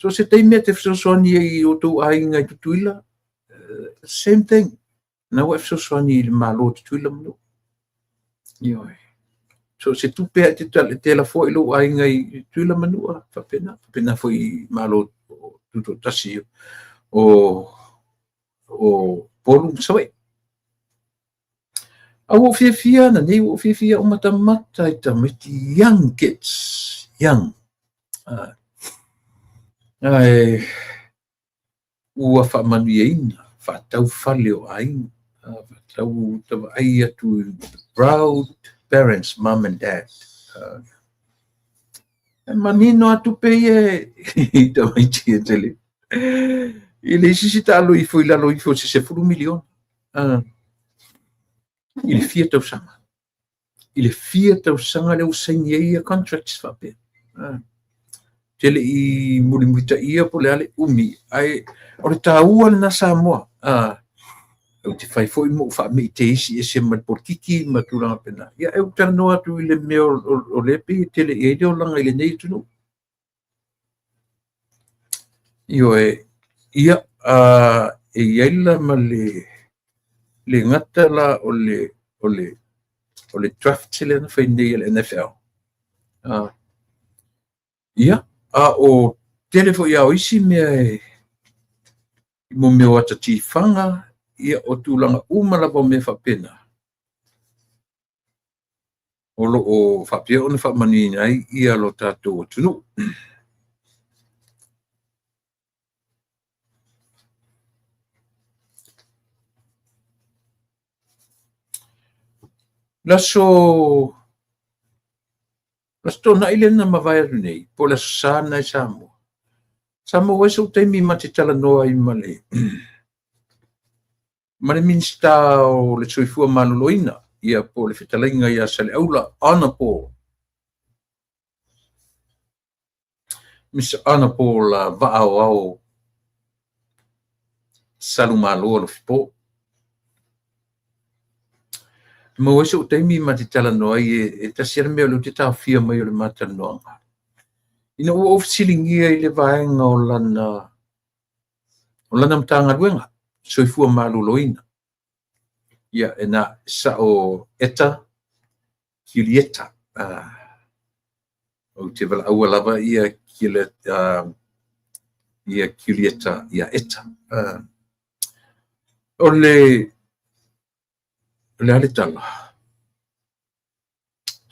A: So se taimi e te fesoasoani ai i o outou aiga i Tutuila, same thing. Na ua e fesoasoani i le Malo o Tutuila Manua. Ioe. So se tupe e te, te lafoa i lou aiga i Tutuila Manua, faapena. Faapena foi i Malo Tutoatasi o Upolu ma Savaii. A ua ou fiafia ana nei, ua ou fiafia o matamata i tamaiti young kids, young. Ae ua faamanuiaina, faatau fale o aiga, faatau tavaai atu i proud parents, mom and dad. E manino a tupe ia i tamaiti e tele. E leai se isi e taalo ifo i lalo ifo o se $10 miliona i le fia tausaga. I le fia tausaga lea ua saini ai ia contracts faapea. Ou te le i mulimulitaia po o le a le umi, ae o le taua lena Samoa. Ou te fai foi ma ou faame'i ese ma le polokiki ma tulaga faapena. Ia, ae ou talanoa atu i le mea o lea e pei e tele i ai le olaga i lenei atunuu. Ioe, ia, e i ai la ma le gata la o le draft lea na fai nei e le NFL. Ia, a o tele foi lava o isi mea e mo mea o ata tifaga, ia o tulaga uma lava o mea faapena, o lo o faapea ona faamanuiaina ai ia lo tatou atunuu. Le aso Toonai lea na mavae atu nei, po o le Aso Sa lena i Samoa, sa maua ai sou taimi ma te talanoa ai ma le Minisita o le Soifua Maloloina, ia po o le fetalaiga ia Saleaula Honorable Mister Honorable Vaaoao Salumalo Alofipo. E maua ai sou taimi ma te talanoa ai, e tasi lava le mea o lea ou te taofia mai o le ma talanoaga. Ina ua ou fesiligia i le vaega o lana Matagaluega, Soifua Maloloina. Ia, e na sao Etta Julieta. Ou te valaua lava ia Julieta ia Etta. O le a le tala?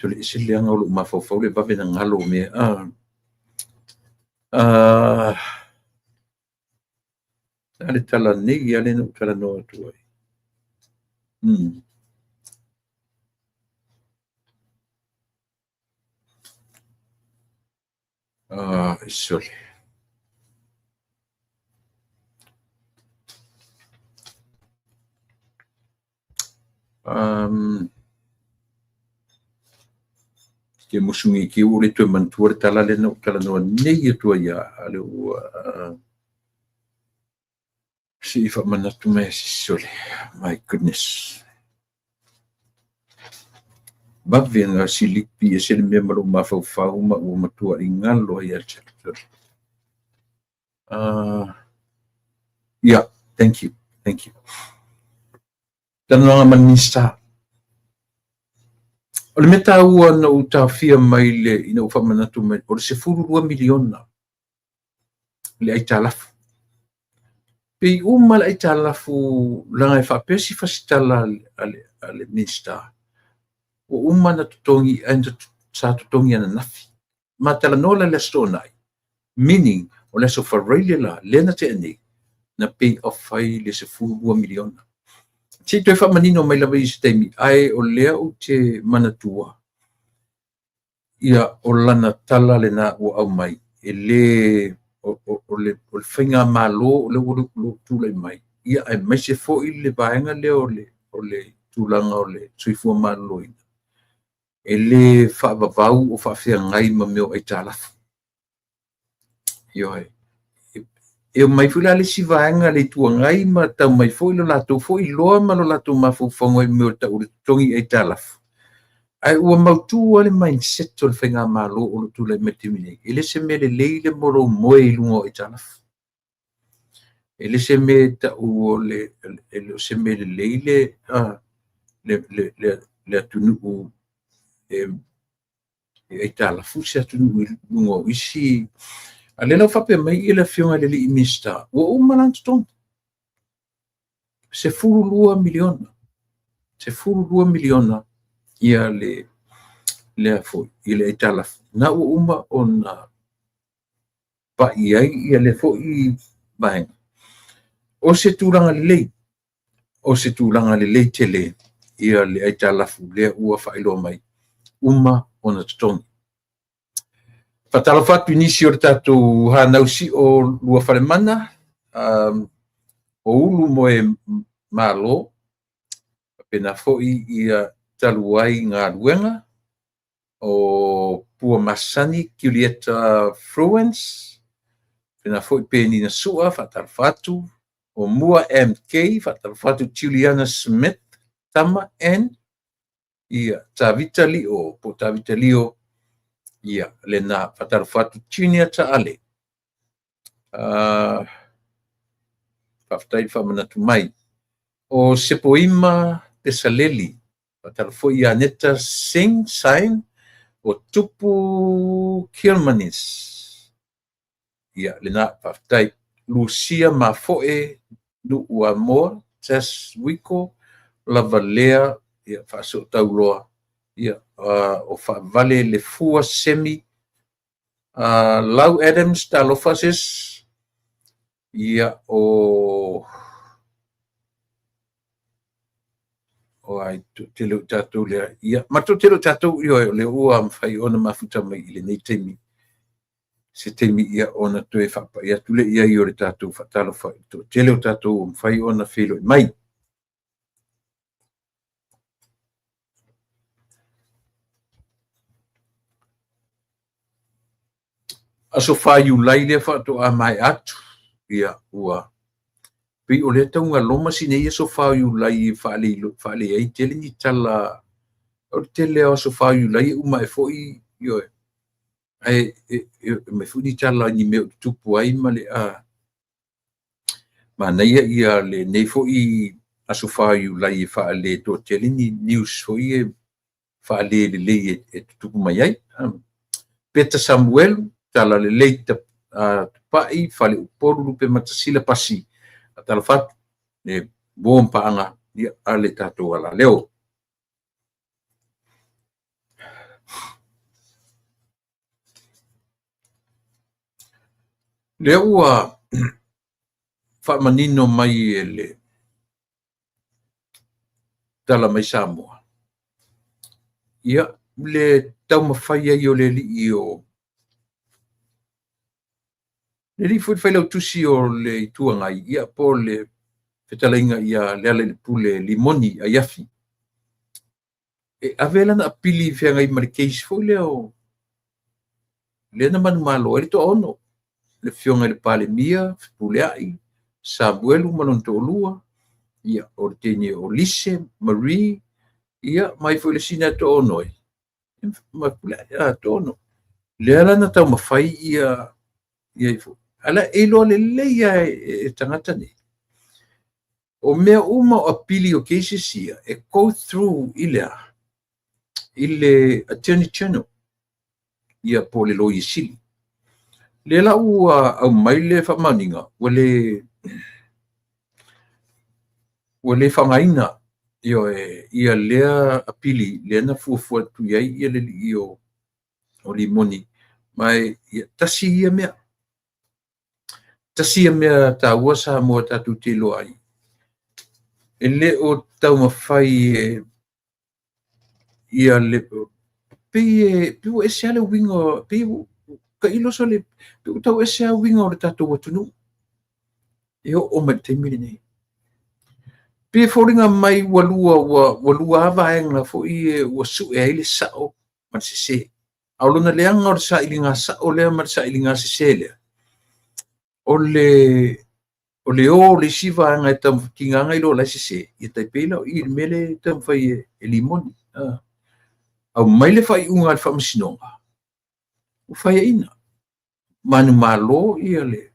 A: O le ese leaga o lou mafaufau le vave na galo o mea. A le tala nei ia le na ou talanoa atu ai. Sorry. Ke musungi ki ua le toe manatua le tala lea na ou talanoa nei atu ai ia a le ua se i faamanatu mai se sole. My goodness. Vave na silipi e se le mea ma lou mafaufau ma ua matua i galo ai ia te au. Yeah, thank you, thank you. Talanoaga ma le Minisita. O le mea taua na ou taofia mai le ina ua faamanatu mai, o le $12 miliona le aitalafu. Pei uma le aitalafu leaga e faapea si fasitala a le Minisita, ua uma na totogi, sa totogi ananafi. Ma talanoa la i le Aso Toonai, meaning o le Aso Faraile la, lea na tea nei, na pay off ai le $12 miliona. Se i toe faamanino mai lava i se taimi, ae o lea ou te manatua, ia o lana tala lena ua aumai, e le o le faigamalo o lea ua tulai mai, ia aemaise foi le vaega lea o le tulaga o le soifua maloloina, e le faavavau o faafeagai ma mea o aitalafu. Ioe. E omai foi la le isi vaega le Itu Agai ma tau mai foi lo latou foi iloa ma lo latou mafaufauga i mea o tau o le totogi aitalafu. Ae ua mautu lava le mindset o le faigamalo o lo o tulai mai i le taimi nei. E le se mea lelei le mo lou moe i luga o aitalafu. E le se mea e tau o le, e le o se mea lelei le atunuu e aitalafu se atunuu i luga o isi. A lea la ua faapea mai le afioga i le alii Minisita, ua uma la ona totogi. $12 miliona. $12 miliona ia le lea foi i le aitalafu. Na ua uma ona pai ai ia le foi vaega. O se tulaga lelei, o se tulaga lelei tele ia le aitalafu lea ua faailoa mai, uma ona totogi. Faatalofa atu i nisi o le tatou hanau sio Luafalemana, o Ulu Moe Malo, faapena foi ia talu ai galuega o Pua Masani Julieta Fruens, faapena foi Penina Sua, faatalofa atu, o Mua MK, faatalofa atu Juliana Smith Tama N, ia Tavita Lio po o Tavita Lio, ia lena. Faatalofa atu Junior Taale. Faafetai le faamanatu mai. O Sepoima Pesaleli, faatalofa foi ia Aneta Singh Sain, o Tupu Kilmanis. Ia, lena, faafetai. Lucia Mafoe Nuuamoa, Tess Wiko, Lavalea, ia, Faasootauloa, ia, o Faavale Lefua Semi, Lau Adams, talofa sis, ia, o ai, toatele o tatou lea, ia, ma toatele o tatou, ioe, o lea ua mafai ona mafuta mai i lenei taimi, se taimi ia ona toe faapai atu lea i ai o le tatou faatalofa i le toatele o tatou ua mafai ona feiloai mai. Aso 4 Iulai lea faatoa maea atu, ia ua pei o lea tauga loma si nei aso 4 Iulai e faaleai tele ni tala o le tele o aso 4 Iulai e uma ae foi, ioe, ae aumai foi ni tala i ni mea o tutupu ai ma le manaia ia lenei foi aso 4 Iulai e faaletoatele ni news foi e faalelelei e tutupu mai ai. Peta Samuelu, tala lelei tapai, Faleupolu, Lupematasila, Pasi, faatalofa atu, le uo ma paaga a le tatou alaleo. Lea ua faamanino mai e le Tala Mai Samoa, ia, le taumafai ai o le alii o le alii foi le failautusi o le Itu Agai, ia, po o le fetalaiga ia Lealailepule Limoni Aiafi, e ave lana apili i feagai ma le case foi lea o lea na manumalo ai le toaono, le afioga i le Palemia, Fepuleai, Samuelu ma lona toalua, ia, o le teine o Lise, Marie, ia, mai foi le isi na toaono ai, ma Fepuleai, toaono. Lea la na taumafai ia, ia ifo. Ala e iloa lelei lava e tagata nei. O mea uma o apili o cases ia, e go through i le a? I le Attorney General, ia po o le Loia Sili. Lea la ua aumai le faamaoniga, ua le faaaogaina, ioe, ia lea apili lea na fuafua atu i ai ia le alii o Limoni. Ma e, ia, tasi ia mea. Tasi ia mea taua Samoa tatou te iloa ai. E le o taumafai e ia le pei e pei ua ese lava le uiga, pei ua tailo sole, pei ua tau ese lava uiga o le tatou atunuu e oo mai i le taimi lenei. Pei e foliga mai ua lua, ua lua lava vaega foi e ua sue ai le sao ma le sese. A o lona leaga o le sailiga sao lea ma le sailiga sese lea, o le o o le isi vaega e taumafai ona iloa o la e sese, ia tai pei la o i i le mea lea e taumafai e Limoni. Aumai le faaiuga a le Faamasinoga, ua faiaina, manumalo ia le...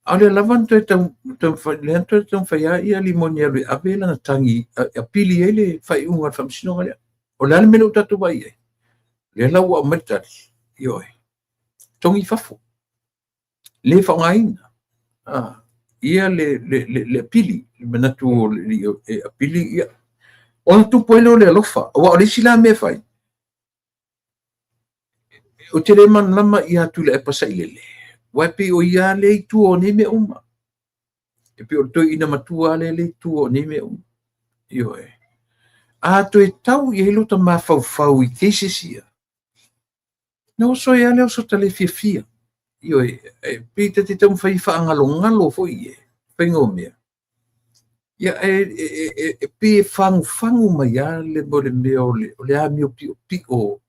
A: A o lea lava na toe taumafai, lea na toe taumafai lava ia Limoni e alu e ave lana tagi, e apili ai le faaiuga a le Faamasinoga lea. O le a le mea lea ua tatou vaai i ai? Lea la ua aumai le tali, ioe, togi i fafo, le faaaogaina ia le apili, le manatu o le e apili ia. Ona tupu ai lea o le alofa, aua o le isi la mea e fai, ou te le malamalama ia Tuilaepa Sailele, aua e pei o ia lea i tua o nei mea uma. E pei o le toeaina matua lea i tua o nei mea uma. Ioe. A toe tau i ai lota mafaufau i cases ia, Na oso ai lava le oso ta le fiafia. Ioe, e pei ta te taumafai e faagalogalo foi e faiga o mea. Ia, e pei e fagufagu mai lava le mo le mea o le amio piopio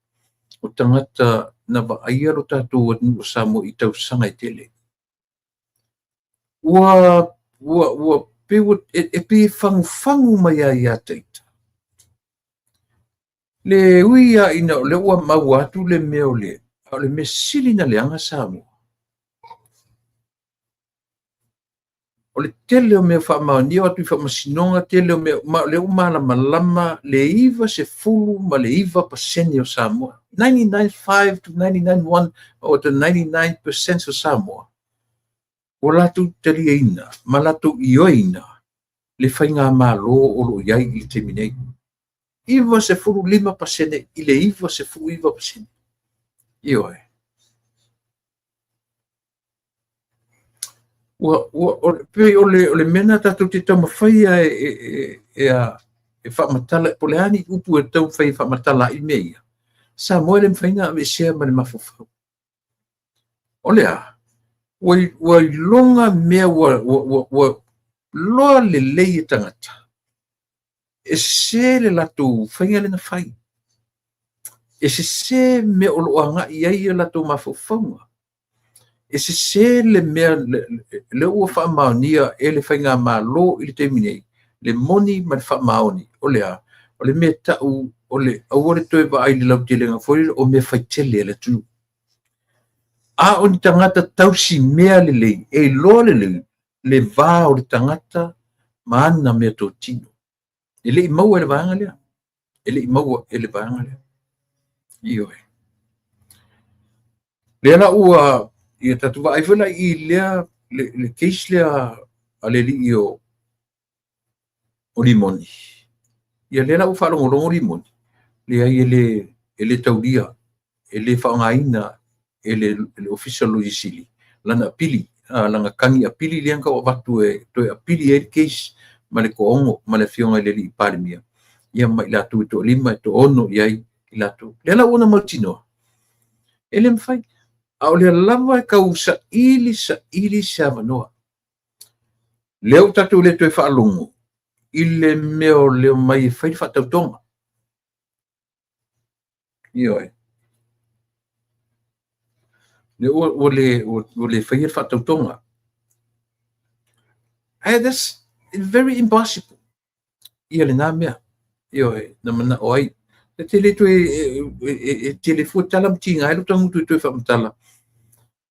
A: o tagata na vaaia lo tatou atunuu o Samoa i tausaga e tele. Ua pei e pei e fagufagu mai lava ia te ita. Le ui lava ina o lea ua maua atu le mea o le, a o le mea sili na leaga Samoa. O le tele o mea faamaonia o atu i faamasinoga, tele o mea, ma o lea ua malamalama le 99% o Samoa. 99.5 to 99.1 or to 99% o Samoa ua latou taliaina ma latou ioeina le faigamalo o lo o i ai i le taimi nei. 95% i le 99%. Ioe. Ua, pei o le mea lena tatou te taumafai lava e faamatala, po o le a ni upu e taumafai e faamatala ai mea ia. Samoa e le mafai ona aveesea ma le mafaufau. O le a? Ua iloga mea ua loa lelei e tagata, e sese le latou faiga lea na fai. E sese mea o lo o agai i ai o latou mafaufauga. E sese le mea lea ua faamaonia e le faigamalo i le taimi nei, le moni ma le faamaoni. O le a? O le mea tau o le aua le toe vaai i le lautelega foi o mea faitele a le atunuu. A o ni tagata tausi mea lelei, e iloa lelei le va o le tagata ma ana meatotino. E le i maua e le vaega lea. E le i maua e le vaega lea. Ioe. Lea la ua ia tatou vaai foi la i lea le case lea a le alii o Limoni. Ia lea la ua faalogologo Limoni, leai e le taulia, e le faaaogaina e le Ofisa o le Loia Sili lana apili, lana tagi apili lea na tau avatu e toe apili ai le case ma le toaono ma le afioga i le alii Palemia, ia ma i latou e toalima e toaono i ai i latou. Lea la ua na mautinoa, e le mafai. A o lea lava e tau saili saili se avanoa. Lea ua tatou le toe faalogo i le mea o le omai e fai le faatautoga. Ioe. Lea ua le faia le faatautoga. Ae that's very impossible. Ia lena mea. Ioe, na manao ai. E tele toe e tele fua tala ma tiga ai lo tagutu e toe faamatala.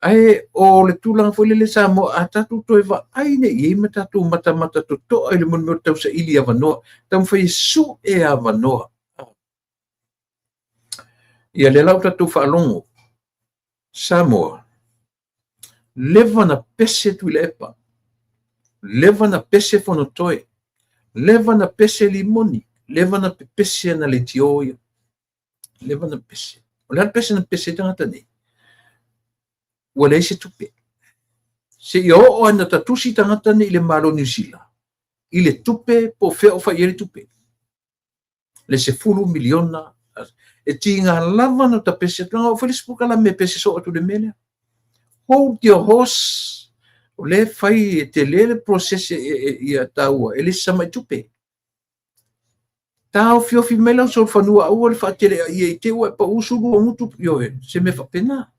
A: Ae o le tulaga foi lele Samoa, a tatou toe vaai nei i ai ma tatou matamata totoa i le mea o tausaili avanoa, taumafai e sue avanoa. Ia lea la ua tatou faalogo, Samoa, leva na pese Tuilaepa, leva na pese Fonotoe, leva na pese Limoni, leva na pepese ana leitio ia. Leva na pese. O le a le pese na pepese ai tagata nei? Ua leai se tupe. Seia oo lava ina tatusi tagata nei i le Malo o Niu Sila i le tupe po o fea o fai i ai le tupe. Le $10 miliona. E tiga lava ona tapese atu. Na oo foi le isi polokalame e pese soo atu i le mea lea. Hold your horse. O lea e fai e tele le process ia taua e le se tamai tupe. Taofiofi mai lau solofanua aua le faateleaia i te i ua e pau sulu o gutu, ioe, se mea faapena.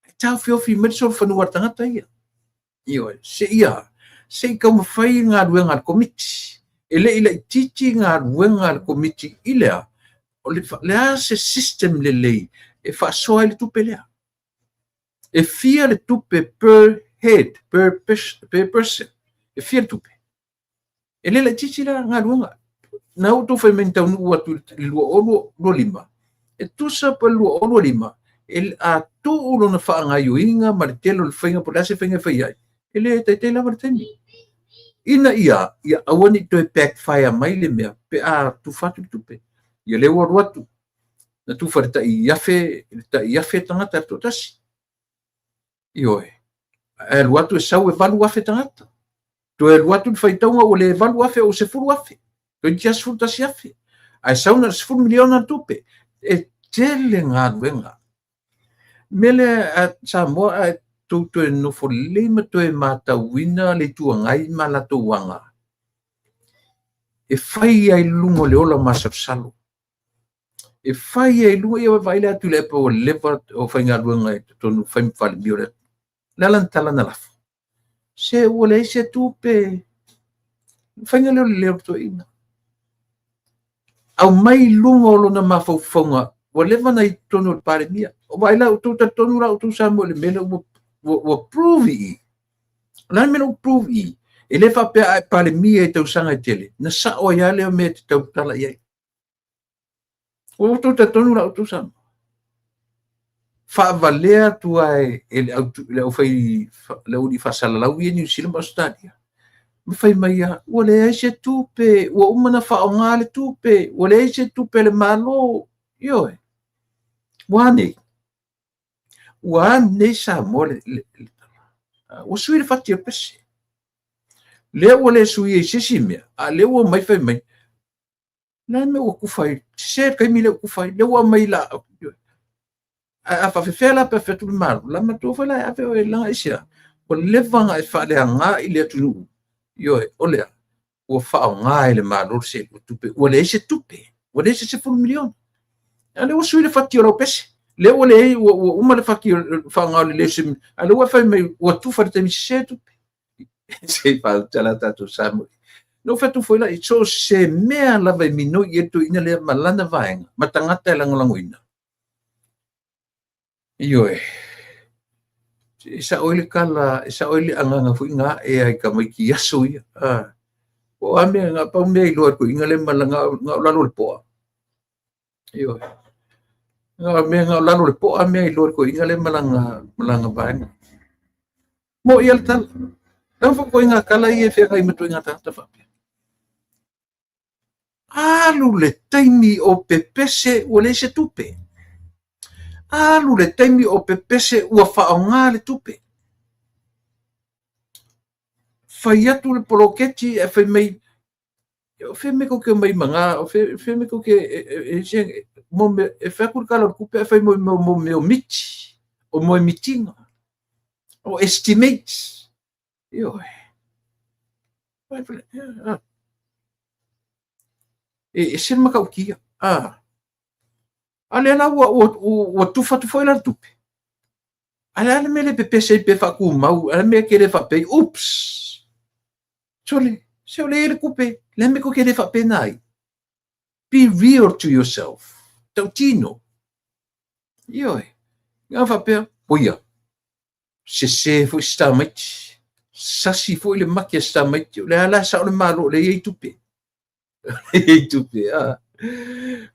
A: E taofiofi mai le solofanua a le tagata ia. Ioe, se i taumafai galuega a le Komiti. E le i laitiiti galuega a le Komiti i le a? O le a se system lelei e faasoa ai le tupe lea? E fia le tupe per head, per person? E fia le tupe? E le laitiiti la galuega. Na outou fai mai na taunuu atu i le 2025. E tusa pa le 2025, e a tuu lona faagaoioiga ma le tele o le faiga, po o le a se faiga e fai ai, e le taitai lava le taimi. Ina ia aua ne i toe backfire mai le mea pe a tufa atu le tupe. Ia lea ua alu atu, na tufa le tai afe tagata le toatasi. Ioe. Ae alu atu e sau e 8,000 tagata. Toe alu atu le faitauga ua le 8,000 ua 10,000. Toeitiiti lava 11,000. Ae sau na o le $10 miliona le tupe. E tele galuega. Mea lea a Samoa, a tou toe nofo lelei ma toe matauina le Itu Agai ma latou aga e fai ai i luga o le ola masalosalo. E fai ai i luga, ia vaai le atu i le epa ua leva o faigaluega i totonu, fai ma Palemia o le atunuu. O le a lana tala na lafo? Se ua leai se tupe. O le faiga lea o le leo o le toeaina. Aumai i luga o lona mafaufauga ua leva ona i totonu o le Palemia. O vaai la outou, talitonu la outou Samoa i le mea lea ua prove i i. O le a le mea ua prove i i? E le faapea a e Palemia i tausaga e tele, na sao ai lava lea o mea e te tautala i ai. Ua outou talitonu la outou Samoa? Faavalea atu lava e le aufai le aualii faasalalau ia i Niu Sila ma Ausetalia, ma fai mai lava, ua leai se tupe, ua uma ona faaaoga le tupe, ua leai se tupe a le Malo. Ioe. Ua a nei? Ua a nei Samoa ua sui le fati o le pese. Lea ua le suia i se isi mea, a lea ua omai fai mai, le a le mea ua tufa ai? Sese le taimi lea ua tufa ai. Lea ua aumai la. Ae a faapefea la pe a fai atu le Malo, la matua foi la e ave oe leaga aisea? Ua leva ona e faaleaga i le atunuu. Ioe, o le a? Ua faaaoga e le Malo le seleni tupe, ua leai se tupe, ua leai se 10 miliona. A lea ua sui le fati o lau pese. Lea ua leai, ua uma le fati o le faaaoga o le leai o se, a lea ua fai mai ua tufa i le taimi sese tupe. Se i faauta la tatou Samoa. Na ou fai atu foi la, i so o se mea lava e minoi i ai le toeaina lea ma lana vaega, ma tagata e lagolagoina. Ioe, e sao ai le tala, e sao ai le agaga foi na ae ai tamaiti i aso ia. Ah. O a mea, na pau mea iloa e le toeaina lea ma lana, na o lalo o le poa. Ioe. Na o mea na o lalo o le poa mea iloa e le toeaina lea ma lana, ma lana vaega. Mo ia le tala. Leaga foi ituaiga tala ia e feagai ma ituaiga tagata faapea. Alu le taimi o pepese ua leai se tupe. Alu le taimi o pepese ua faaaoga le tupe. Fai atu le poloketi ae fai mai, o fea mea tou te omai ma na, o fea mea tou te, e fai atu le Tala o le Tupe ae fai mai mo mea o miti, o moe mitiga, o estimates. Ioe. E ese le matautia. A lea la ua tufa atu foi la le tupe. A le a le mea le pepese ai pe faatumau, a le mea ke le faapea ai, oops! Sole, se o lea e i ai le tupe, le a le mea tou te le faapena ai? Be real to yourself. Tautino. Ioe. Nga faapea, oia, sese foi si tamaiti, sasi foi le maki a si tamaiti, o le a la sao le Malo, o lea e i ai tupe. E i ai tupe, a.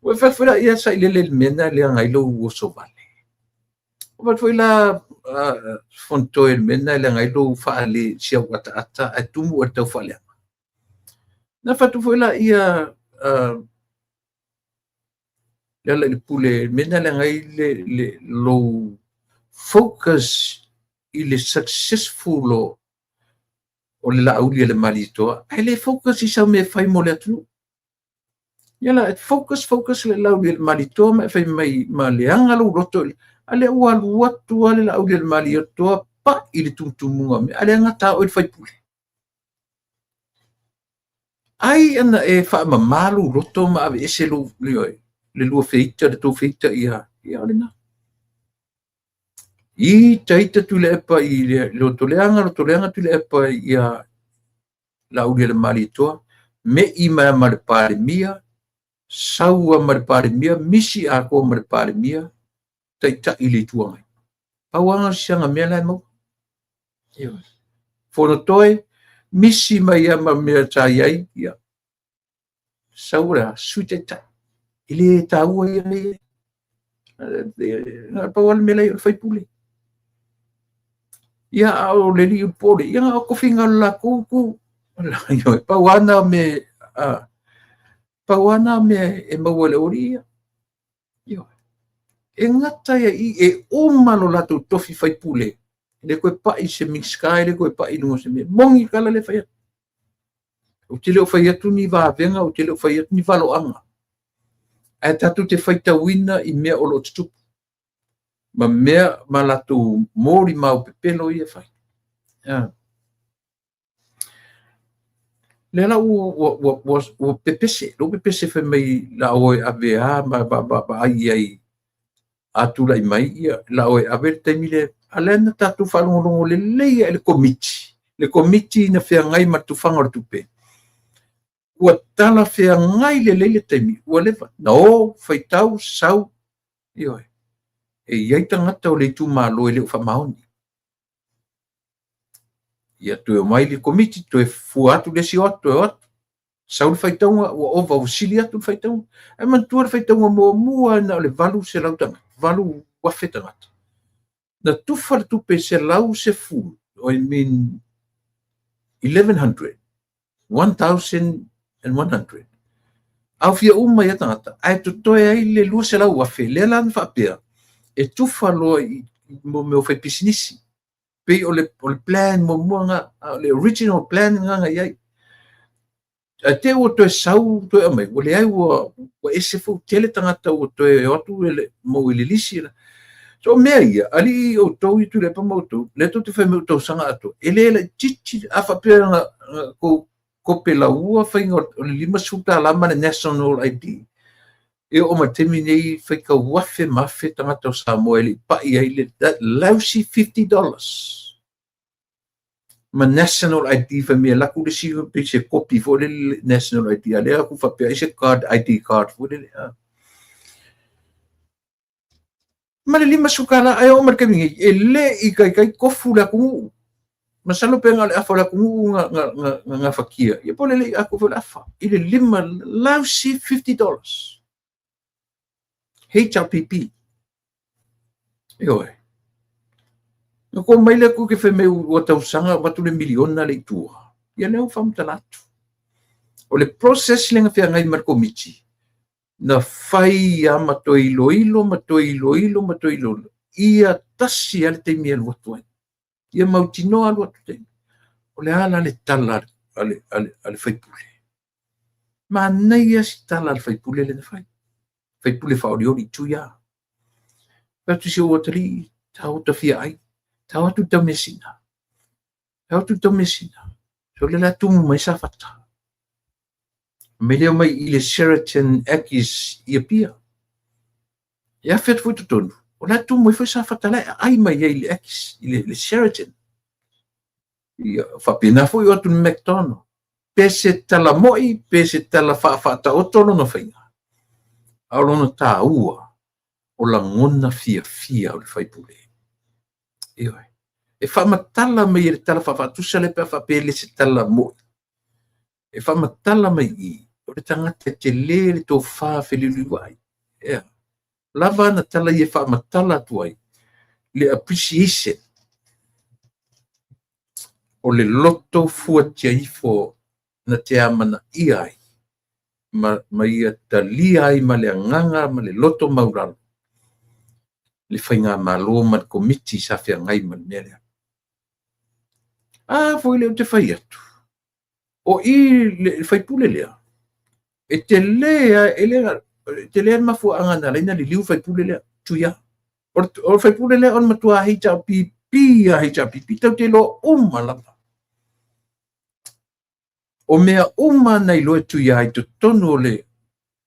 A: Ua fai foi la, ia sailele i le mea lena e leaga ai lou oso vale. Ua fai foi la, Fonotoe i le mea lena e leaga ai lou faale si au ataata ae tumu oe i le tau faaleaga. Na fai atu foi la ia Lealailepule i le mea lena e leaga ai le lou focus i le successful o le Laauli a le Malietoa, ae le focus i sau mea e fai mo le atunuu. Ia la, focus, focus le Laauli a le Malietoa ma e fai mai ma leaga lou loto, a lea ua alu atu lava le Laauli a le Malietoa pai i le tumutumuga o mea, a lea gata oe le faipule. Ai ana e faamama lou loto ma aveese lou, le lua feita, le tou feita ia, ia o lena. Ita ita Tuilaepa i le lotoleaga, lotoleaga Tuilaepa ia Laauli a le Malietoa, me'i mai ma le Palemia, sau ma le Palemia, misi atoa ma le Palemia, taitai i le Itu Agai. Pau lava na o si ana mea la e maua. Ioe. Fonotoe, misi mai lava ma mea sa i ai, ia, sau le a, Sui Taitai. E le taua ia mea ia. Na pau lava le mea la e i ai o le faipule. Ia, a o le alii o le pole, ia na o tofiga o le latou itu. Ioe, pau lava na o mea, pau lava na o mea e maua e le aualii ia. Ioe. E gata ia i e uma lo latou tofi faipule, e le toe pai i se Minisita, e le toe pai i luga o se mea. Moni le tala lea e fai atu. Ou te le o fai atu ni vavega, ou te le o fai atu ni valoaga. Ae tatou te faitauina i mea o lo o tutupu. Ma mea ma latou molimau pepelo ia e fai. Lea la ua pepese, lea ua pepese fai mai la o e ave a ma vaai i ai a tulai mai, ia la o e ave le taimi lea. A lea na tatou faalogologo lelei i le komiti, le komiti na feagai ma le tufaga o le tupe, ua talafeagai lelei le taimi, ua leva na o, faitau, sau, ioe, e i ai tagata o le itumalo e le o faamaoni. Ia toe omai le komiti, toe fua atu le isi o atu, toe o atu, sau le faitauga, ua ova, ua sili atu le faitauga. Ae manatua le faitauga muamua na o le 800 tagata, 8,000 tagata. Na tufa le tupe 110, I mean 1100, 1100. Aofia uma ia tagata, ae totoe ai le 200,000, lea la na faapea, e tufa loa i mea o faipisinisi. Pei o le plan muamua na, o le original plan na na i ai. Ae te i ua toe sau toe aumai, ua leai, ua ese foi, tele tagata ua toe o atu maua i le lisi. So o mea ia, alii outou ia Tuilaepa ma outou, lea tou te fai mai ua tausaga atoa, e le laitiiti, a faapea na tou kope laua faiga o le $50 ma le National ID, e oo mai le taimi nei faitau afe ma afe tagata o Samoa e le i pai ai le that lousy $50 ma National ID. Fai mai e alu atu le isi pei se kopi foi lele National ID, a lea atu faapea ai se card, ID card foi lele ma le $50. Ae oo mai le taimi nei e le i taitai tofu le atunuu. Masalo pe na o le afa o le atunuu na gafatia, ia po o le le i atoa foi le afa i le lima lousy $50 HRPP. Ioe. Na tou mai lea tou te fai mai ua tausaga avatu le miliona le i tua. Ia lea ua faamatala atu. O le process lea na feagai ma le komiti, na fai lava ma toe iloilo ma toe iloilo ma toe iloilo. Ia tasi lava le taimi e alu atu ai. Ia mautinoa alu atu taimi. O le a la le tala a le faipule? Manaia si tala a le faipule lea na fai. Faipule faaolioli Tuia. Fai atu si ou atalii, tau ta fia ai. Tau atu i Taumeasina. Tau atu i Taumeasina. So le la tumu mai Safata. Me lea mai i le Sheraton Aggies i Apia. E afe atu foi totonu, o la tumu mai foi Safata la e aai mai ai i le Aggies, i le Sheraton. Ia, faapena foi o atu le McDonald. Pe se tala moi, pe se tala faafaataoto lona faiga. A o lona taua, o lagona fiafia o le faipule. Ioe. E faamatala mai e le tala faafaatusa lea pe a faapea e le se tala moi. E faamatala mai i o le tagata e tele le tofa feliuliuai. Ea. Lava ana tala ia e faamatala atu ai le appreciation o le loto fuatia ifo na te amanaia ai ma ia talia ai ma le agaga ma le loto maulalo le faigamalo ma le komiti sa feagai ma le mea lea. A foi lea ou te fai atu, o i le faipule lea, e tele e le tele le mafuaaga na ala ai ona liliu le faipule lea, Tuia. O le faipule lea o le matua HRPP a HRPP, tau te iloa uma lava. O mea uma na iloa e Tuia i totonu o le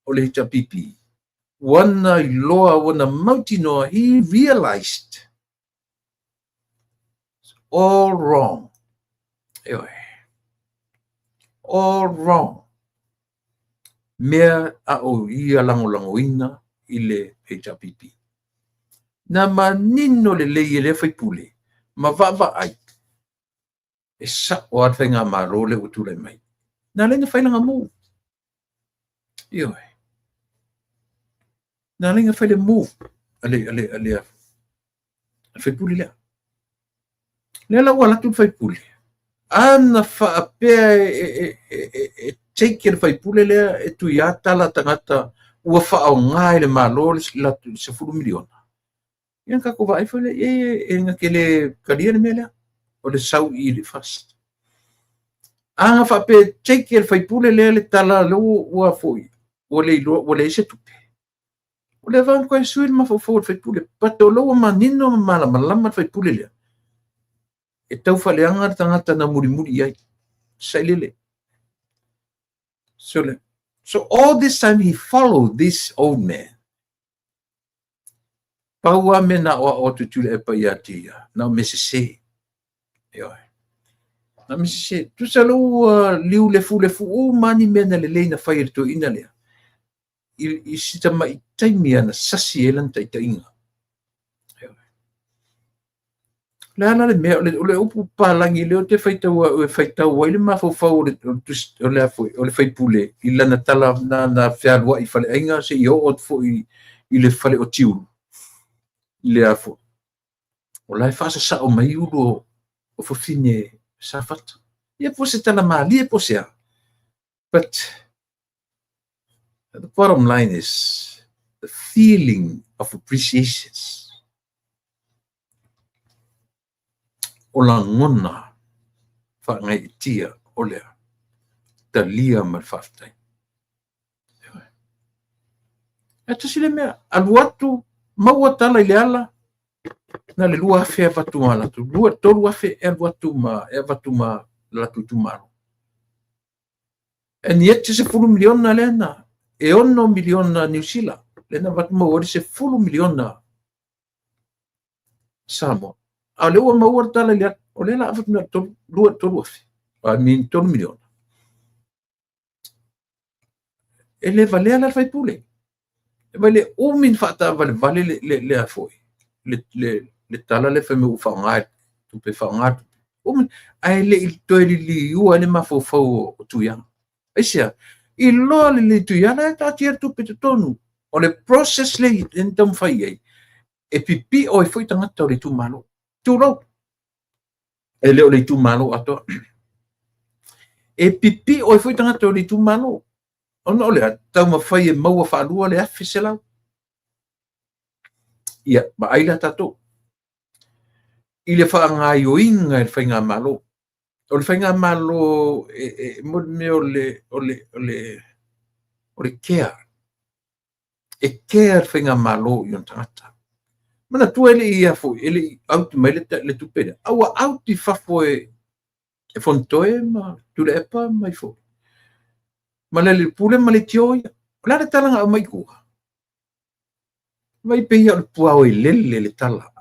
A: HRPP, ua na iloa, ua na mautinoa, he realized it's all wrong. Ioe. All wrong. Mea a o ia lagolagoina i le HRPP. Na manino lelei e lea faipule ma vaavaai e sa'o lava le faigamalo lea ua tulai mai. Na ala ai ona fai lana move. Ioe. Na ala ai ona fai le move a le faipule lea. Lea la ua alu atu le faipule. A na faapea e take e le faipule lea e Tuia tala tagata ua faaaoga e le Malo le $10 miliona. Ia na tatou vaai foi lea, e na te le talia le mea lea. O le sau i le FAST. A na faapea e take e le faipule lea le tala lea ua foi, ua le iloa, ua leai se tupe. O lea vana koe sui le mafaufau o le faipule, but o lea ua manino ma malamalama le faipule lea, e tau faaleaga le tagata na mulimuli i ai. Sailele. So all this time he followed this old man. Pau lava mea na aoao atu e Tuilaepa ia te ia, na o mea sese. Ioe. Na o mea sese. Tusa lea ua liu lefulefu uma lava ni mea na lelei na fai e le toeaina lea, i si tamai taimi lava na sasi ai lana taitaiga. Ioe. O le a la le mea, o le upu papalagi lea ou te faitau au e faitau ai le mafaufau o le faipule i lana tala na fealuai i faleaiga seia oo atu foi i le fale o Tiulu, i le a foi, o la e faasasao mai ulu o fafine Safata. Ia po o se tala malie po o se a. But the bottom line is the feeling of appreciation. O lagona faagaeetia o lea talia ma le faafetai. E tasi le mea, alu atu, maua tala i le ala, na le 2,000 e avatu ma latou, 2, 3,000 e alu atu ma, e avatu ma latou itumalo. And yet $10 miliona lea na, e $6 miliona Niu Sila, lea na avatu maua ai le $10 miliona Samoa. A o lea ua maua le tala i le ala, o lea la avatu na 2, 3,000, I mean $3 miliona. E le valea la le faipule. E vai le umi na faataavalevale le a foi, le tala lea fai mai ua faaaoga tupe, faaaoga tupe. Umi, ae le i toe liliua ai le mafaufau o Tuiala. Aisea? Iloa lelei Tuiala e taatia le tupe i totonu. O le process lea na taumafai ai, e pipio ai foi tagata o le itumalo. Tulou. E le o le itumalo atoa. E pipio ai foi tagata o le itumalo. Ona o le a, taumafai e maua faalua le 1,100. Ia, vaai la tatou i le faagaoioiga e le faigamalo. O le faigamalo e mo le mea o le care. E care le faigamalo i ona tagata. Manatua e le i ia foi, e le i out mai le tupe lea. A ua out i fafo e Fonotoe ma Tuilaepa mai foi. Ma le pule ma le tio ia. O le a le tala na aumai i tua? Vai pei o le puao e lele le tala.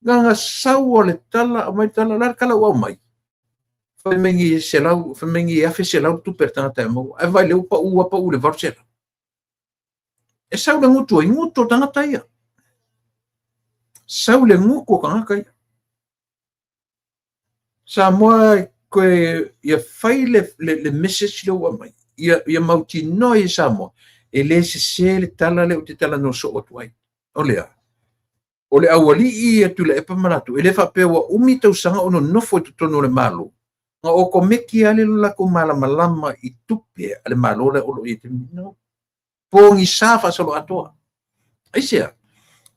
A: Na sau o le tala, aumai le tala, o le a le tala ua aumai? Fai mai ni selau, fai mai ni 1,100 tupe a le tagata e maua. Ae vai lea ua pau ua pau le 800. E sau le gutu ai, gutu o tagata ia. Sau le gutu o tagata ia. Samoa koe ia fai le message lea ua aumai. Ia mautinoa i Samoa. E le sese le tala lea ou te talanoa soo atu ai. O lea, o le aualii ia Tuilaepa ma latou, e le faapea ua umi tausaga o nonofo i totonu o le Malo, na okomeki lava le latou malamalama i tupe a le Malo lea o lo o i ai taimi. No. Pogisa faasoloatoa. Aisea?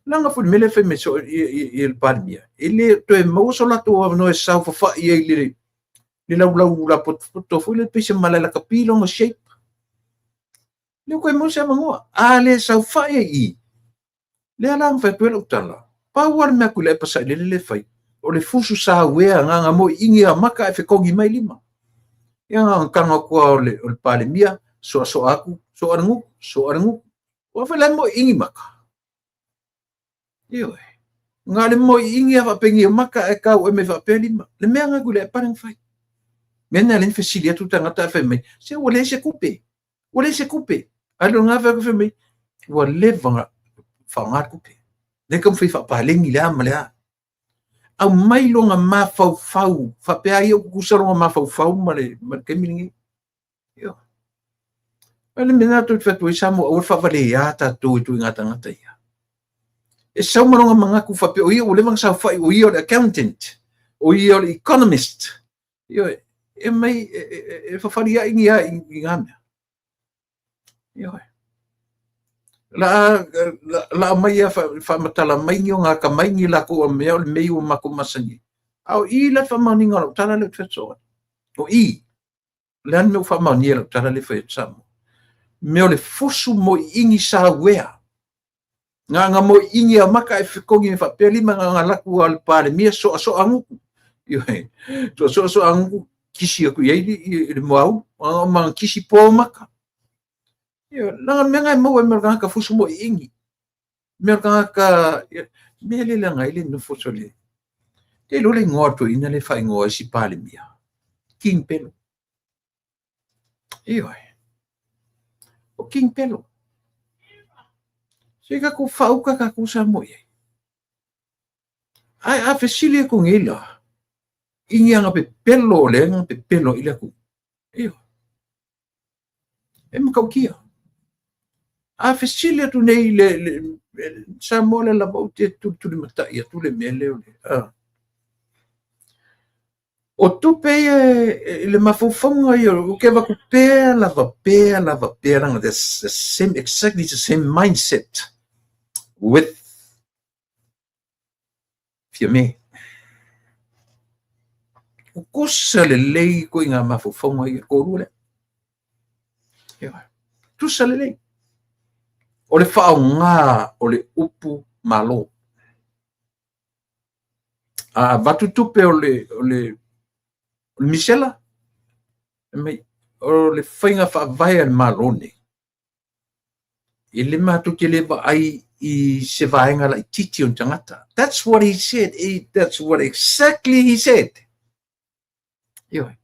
A: Leaga foi le mea lea e fai mai so i le Palemia, e le toe maua so latou avanoa e saofafai ai le laulau lapotopoto foi lea pei se malae lakapi lona shape. Le koe maua se avanoa. A le saofai ai i, lea la na fai atu ai lau tala, pau lava le mea a Tuilaepa sailele le fai, o le fusu sauea na moiingi a maka e fetogi mai lima. Ia na tago atu lava o le Palemia, soasoa atu, soa le gutu, soa le gutu. Ua fai la e moiingi maka. Ioe. Na le moiingi a faapeni o maka e kau e mai faapea lima. Le mea na Tuilaepa le na fai. Mea na le fesili atu tagata e fai mai, se ua leai se tupe. Ua leai se tupe. Ae le nga fai atu fai mai, ua leva na faaaoga le tupe. Lea taumafai faapaleni le a ma le a. Aumai lona mafaufau, faapea ai ua tutusa lona mafaufau ma le taimi lenei. Ioe. O le mea lena tou te fai atu ai Samoa, aua le faavalea tatou e ituaiga tagata ia. E sau ma lona manatu faapea o ia ua leva ona saofai, o ia o le accountant, o ia o le economist. Ioe, e mai e fafaliai ni a i ngā mea. Ioe. La mai ia faamatala mai ni o ngā kamai ni lākou a mea o le mea ua matou masani. A o i la faamaoniga o lau tala lea ou te fai atu soo ai. O i, le a le mea ua faamaonia lau tala lea fai atu Samoa. Mea o le fusu moiingi sauea. Nga mo ingi a maka e fekogi me faapea lima nga nga laku a le Palemia soa soa nguku. Ioe. Soa soa soa nguku kisi aku i ai i le moau. Nga ma kisi po maka. Ioe. Langa mea ngai maua e mea kangaka fusu mo ingi. Mea kangaka mea le langa i le nofo sole. Te lo le ingoa to ina le whaingoa si Palemia. King Pelo. Ioe. O King Pelo. Se ka ko whauka ka ko sa mo i. Ai a fesili e ko ngila. I ngia nga pe pelo le nga pe pelo i le ku. Ioe. E makaukia. A fesili atu nei le, le, Samoa le lava o te tulituli matai atu le mea lea o le. O tupe ia i le mafaufauga ia, o ke avatu pea lava, pea lava, pea langa, the same, exactly the same mindset with Fiame. Tutusa lelei koe i ngā mafaufauga ia kōrua lea. Ioe. Tutusa lelei. O le whaonga o le upu malo. A avatu tupe o le, o le, o le misela, mai, o le whainga whaavae a le malo nei. E le matou te le vaai i se vaega laitiiti o ni tagata. That's what he said. He, that's what exactly he said. Ioe.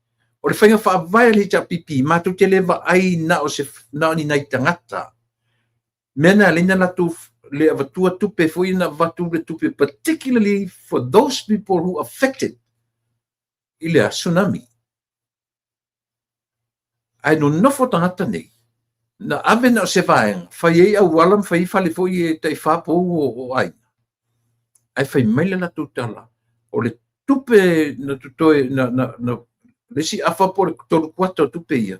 A: O le whainga whaavae a le HRPP, matou te le vaai na o se, na o ni nai tagata. Mea na leina latou le avatua tupe foi na avatu le tupe, particularly for those people who affected i le tsunami. Ae nonofo tagata nei, na ave na o se vaega, fai ai auala ma fai ai fale foi e tai whā pou o, o aiga. Ae fai mai le latou tala, o le tupe na totoe, na, na, na, le isi afa po o le tolu kuata o tupe ia,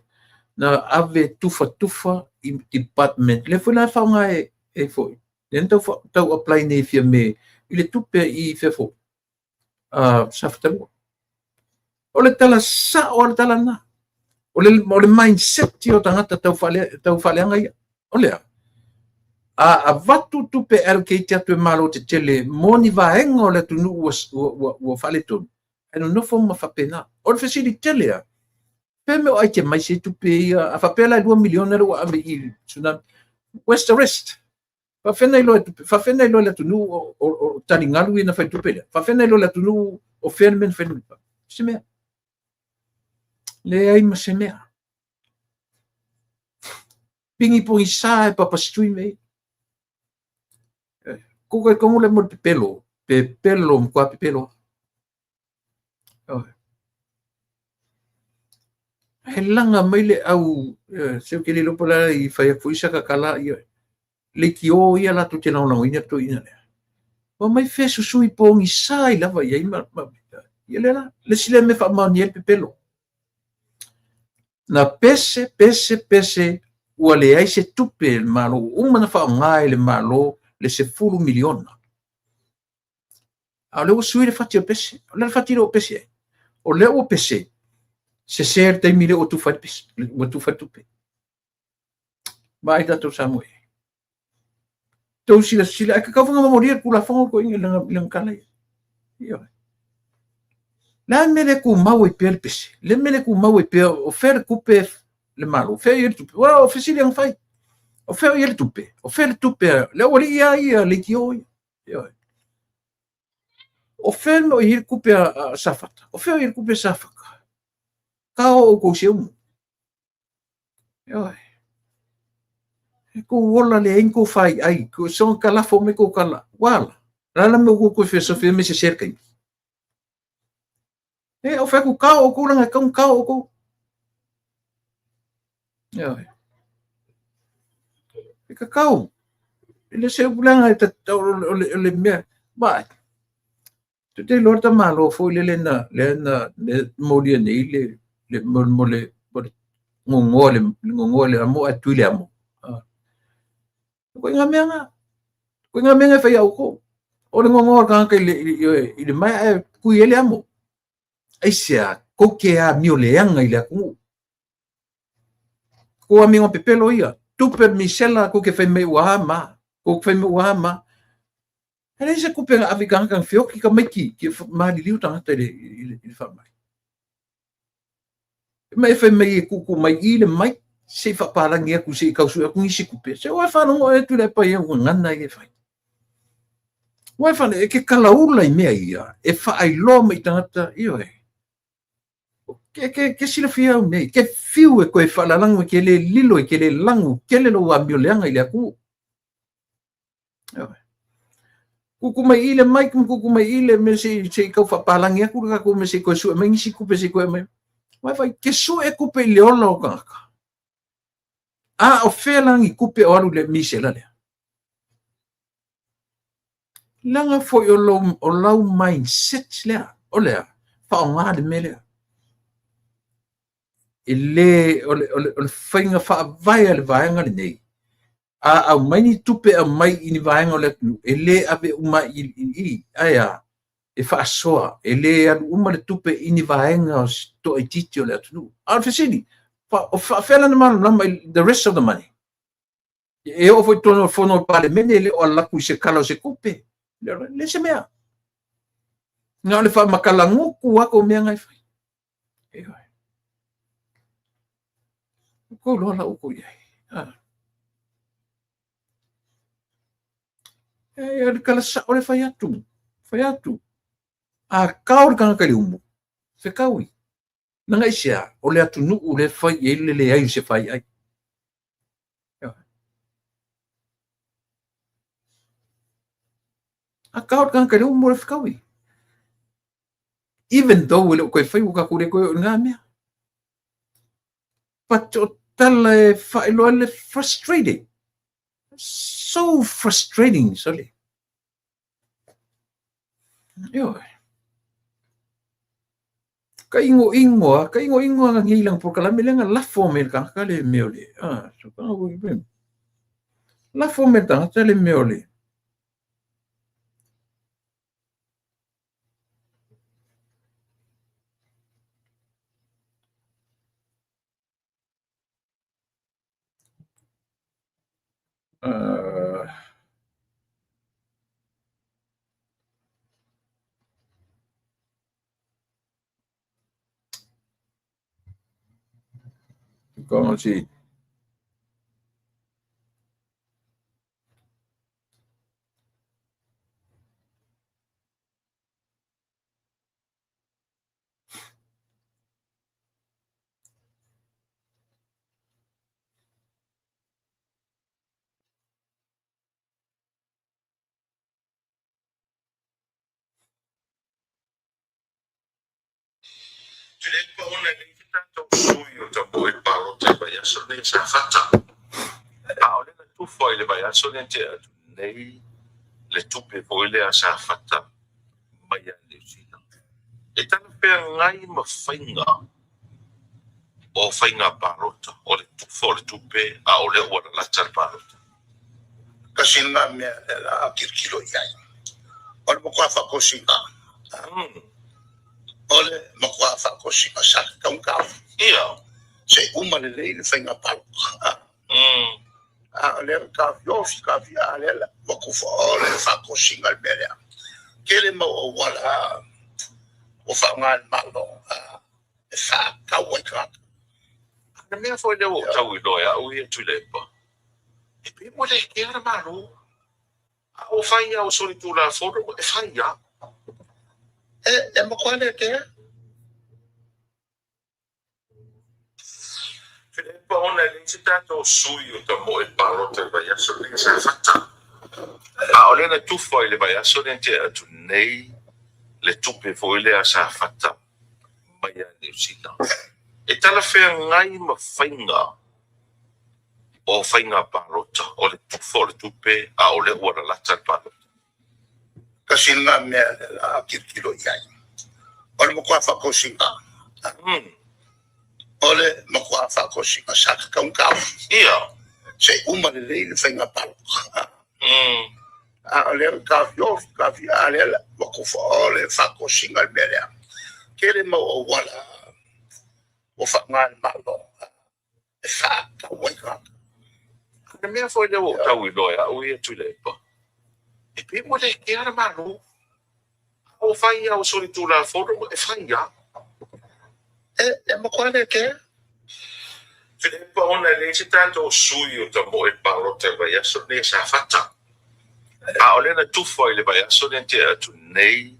A: na ave tufatufa i department. Lea foi la e faaaoga e, e foi. Lea na tau, tau apply nei Fiame i le tupe i fea foi. Safatalua. O le tala sao a le tala lena. O le, o le mindset ia o tagata tau, faale, tau faaleaga ia. O lea, a avatu tupe allocate atu e Malo tetele mo ni vaega o le atunuu ua, ua, ua, ua faaletonu, ae nonofo ma faapena. O le fesili tele a, fea mea o ai te mai se tupe ia, a faapea la e 2 miliona le ua ave i tsunami. Where's the rest? Faafefea na iloa e tupe, faafefea na iloa e le atunuu o, o, o taligalu ia na fai tupe lea? Faafefea na iloa e le atunuu o fea le mea na fai le mea? Se mea. Leai ma se mea. Pingi pogisa e papasitui mea ia. Ko kai kongo le mo le pepelo, pepelo mkwa pepelo. He langa mai le au, se ou te le iloa po o le a i fai atu foi sa kakala ia, leitio ia latou te lagolagoina le toeaina lea. Ua mai fea susui pogisa ai lava i ai ma, ma, ia lea la, le isi lea mea faamaonia ai le pepelo. Na pese, pese, pese, ua leai se tupe le Malo, ua uma ona faaaoga e le Malo le 10 miliona. A o lea ua sui le fati o le pese. O le a le fati lea ua pese ai? O lea ua pese, sese le taimi lea ua tufa ai le pese, ua tufa ai le tupe. Vaai tatou Samoa i ai. Tou silasila, ai kakau whanga mamoria le kulafongo ko inga langa, langa kala ia. Ioe. Le a mea le kumau ai pea le pese? Le mea le kumau ai pea o fea le kupe le malo? Fea i le tupe? Ua o fesili anga fai. O fea i le tupe? O fea le tupe? Le aualii a ia leitio ia. Ioe. O fea le mea o i ai le kupe a Safata? O fea o i ai le kupe a Safata? Ka o oukou seumu. Ioe. E kou ola leai ni kou faiai, soga kalafo mai kou kala. Ua ala. La la mea ua kou fesofi me se se le taimi. E, o fai atu kao oukou leaga e tatau ona kao oukou. Ioe. E kakau. E le se upu leaga e tatau o le, o le mea. Vaai. Te te iloa le tamaloa foi lele na, lea na le molia nei le, le, mo, mo le, mo le gogoa le, le gogoa le amo ae tui le amo. Ah. Koe ngā mea ngā. Koe ngā mea ngā e whai au kou. O le gogoa o le tagata i le, i, i, i le maea ae kui ai le amo. Aisea, kou ke amio leaga i le atunuu. Kou amioga pepelo ia. Tupe misela kou ke whai mai ua a ma. Kou fai mai ua ma. E leai se tupe na ave i tagata na feoti tamaiti ki maliliu tagata i le faamai. Ma e fai mai e tuutuu mai i le mai se i faapalagi atu se i tau sue atu nisi tupe. Se ua e faalogo oe Tuilaepa i au gagana ia e fai. Ua e faalogo e te kalaula i mea ia e faailoa mai i tagata, ioe. Ke silafia au mea ia. Ke fiu e toe faalalagu e ke le lilo e ke le lagu tele lou amio leaga i le atunuu. Tuutuu mai i le mic ma tuutuu mai i le mea se i tau faapalagi atu le tatou mea se i toe sue mai nisi tupe se i toe aumai. Ua e vaai, ke sue tupe i le ola o tagata. A o fea la ni tupe o alu i le misela lea? Leaga foi o lau mindset lea, o le a? Faaaoga le mea lea. E le, o le faiga faavae a le vaega lenei, a aumai ni tupe e aumai i ni vaega o le atunuu, e le ave uma i i, ae a? E faasoa, e le alu uma le tupe i ni vaega toaitiiti o le atunuu. A o le fesili, o faafefea la ona malamalama i the rest of the money? E oo foi i totonu o le fono a le Palemene, e le o alu atu i se Tala o se Tupe, e leai se mea. Na o le faamatalagutu lava tou mea na e fai. Ioe. Ua outou iloa la outou i ai. E, o le tala sao le fai atu, fai atu. A kao le tagata i le umu, fetaui. Leaga aisea? O le atunuu lea e fai i ai le leai o se faiai. A kao le tagata i le umu o le fetaui. Even though e le o toe fai ua tatou le toe oo i lena mea. But o tala e faailoa ai le frustrating. So frustrating, sole. Ioe. Ka ingoingoa, ka ingoingoa na nei lana polokalame lea na lafo mai e le tagata le mea o le, lafo mai e le tagata le mea o le, Comment
B: Tuilaepa ona e leai se tatou sui o tamoe palota i vaiaso lenei a Safata. A o lea na tufa i le vaiaso lea na tea atu nei le tupe foi lea a Safata mai ia Niu Sila. E talafeagai ma faiga o faiga palota, o le tufa o le tupe a o lea ua lalata le palota.
C: Tasi lena mea lea la a tilotilo i ai. O le matua faatosina. O le matua faatosina sa tatau ona taofi. Se i uma lelei le faiga palota. A o lea ua taofiofi, taofiofi, a lea la ua tufa o le faatosina le mea lea. Tele mau auala ua faaaoga e le Malo e faatau ai tagata.
B: A o le mea foi lea ua ou tau iloa e au ia Tuilaepa, e pei ua le kea le Malo. A ua fai lava o solitulafono, e fai lava.
C: E matua le kea.
B: Tuilaepa ona e leai se tatou sui o tamoe palota i le vaiaso lenei a Safata. A o lea na tufa i le vaiaso lea na tea atu nei le tupe foi lea a Safata mai ia Niu Sila. E talafeagai ma faiga o faiga palota, o le tufa o le tupe a o lea ua lalata le palota.
C: Tasi lena mea lea la a tilotilo i ai. O le matua faatosina. O le matua faatosina sa tatau ona taofi. Se i uma lelei le faiga palota. A o lea ua taofiofi, taofiofi, a lea la ua tufa o le faatosina le mea lea. Tele mau auala ua faaaoga e le Malo e faatau ai tagata.
B: le mea foi lea ua ou tau iloa e au ia Tuilaepa, e pei ua le kea le Malo. A ua fai lava o solitulafono, e fai lava.
C: E matua le kea.
B: Tuilaepa ona e leai se tatou sui o tamoe palota i le vaiaso lenei a Safata. A o lea na tufa i le vaiaso lea na tea atu nei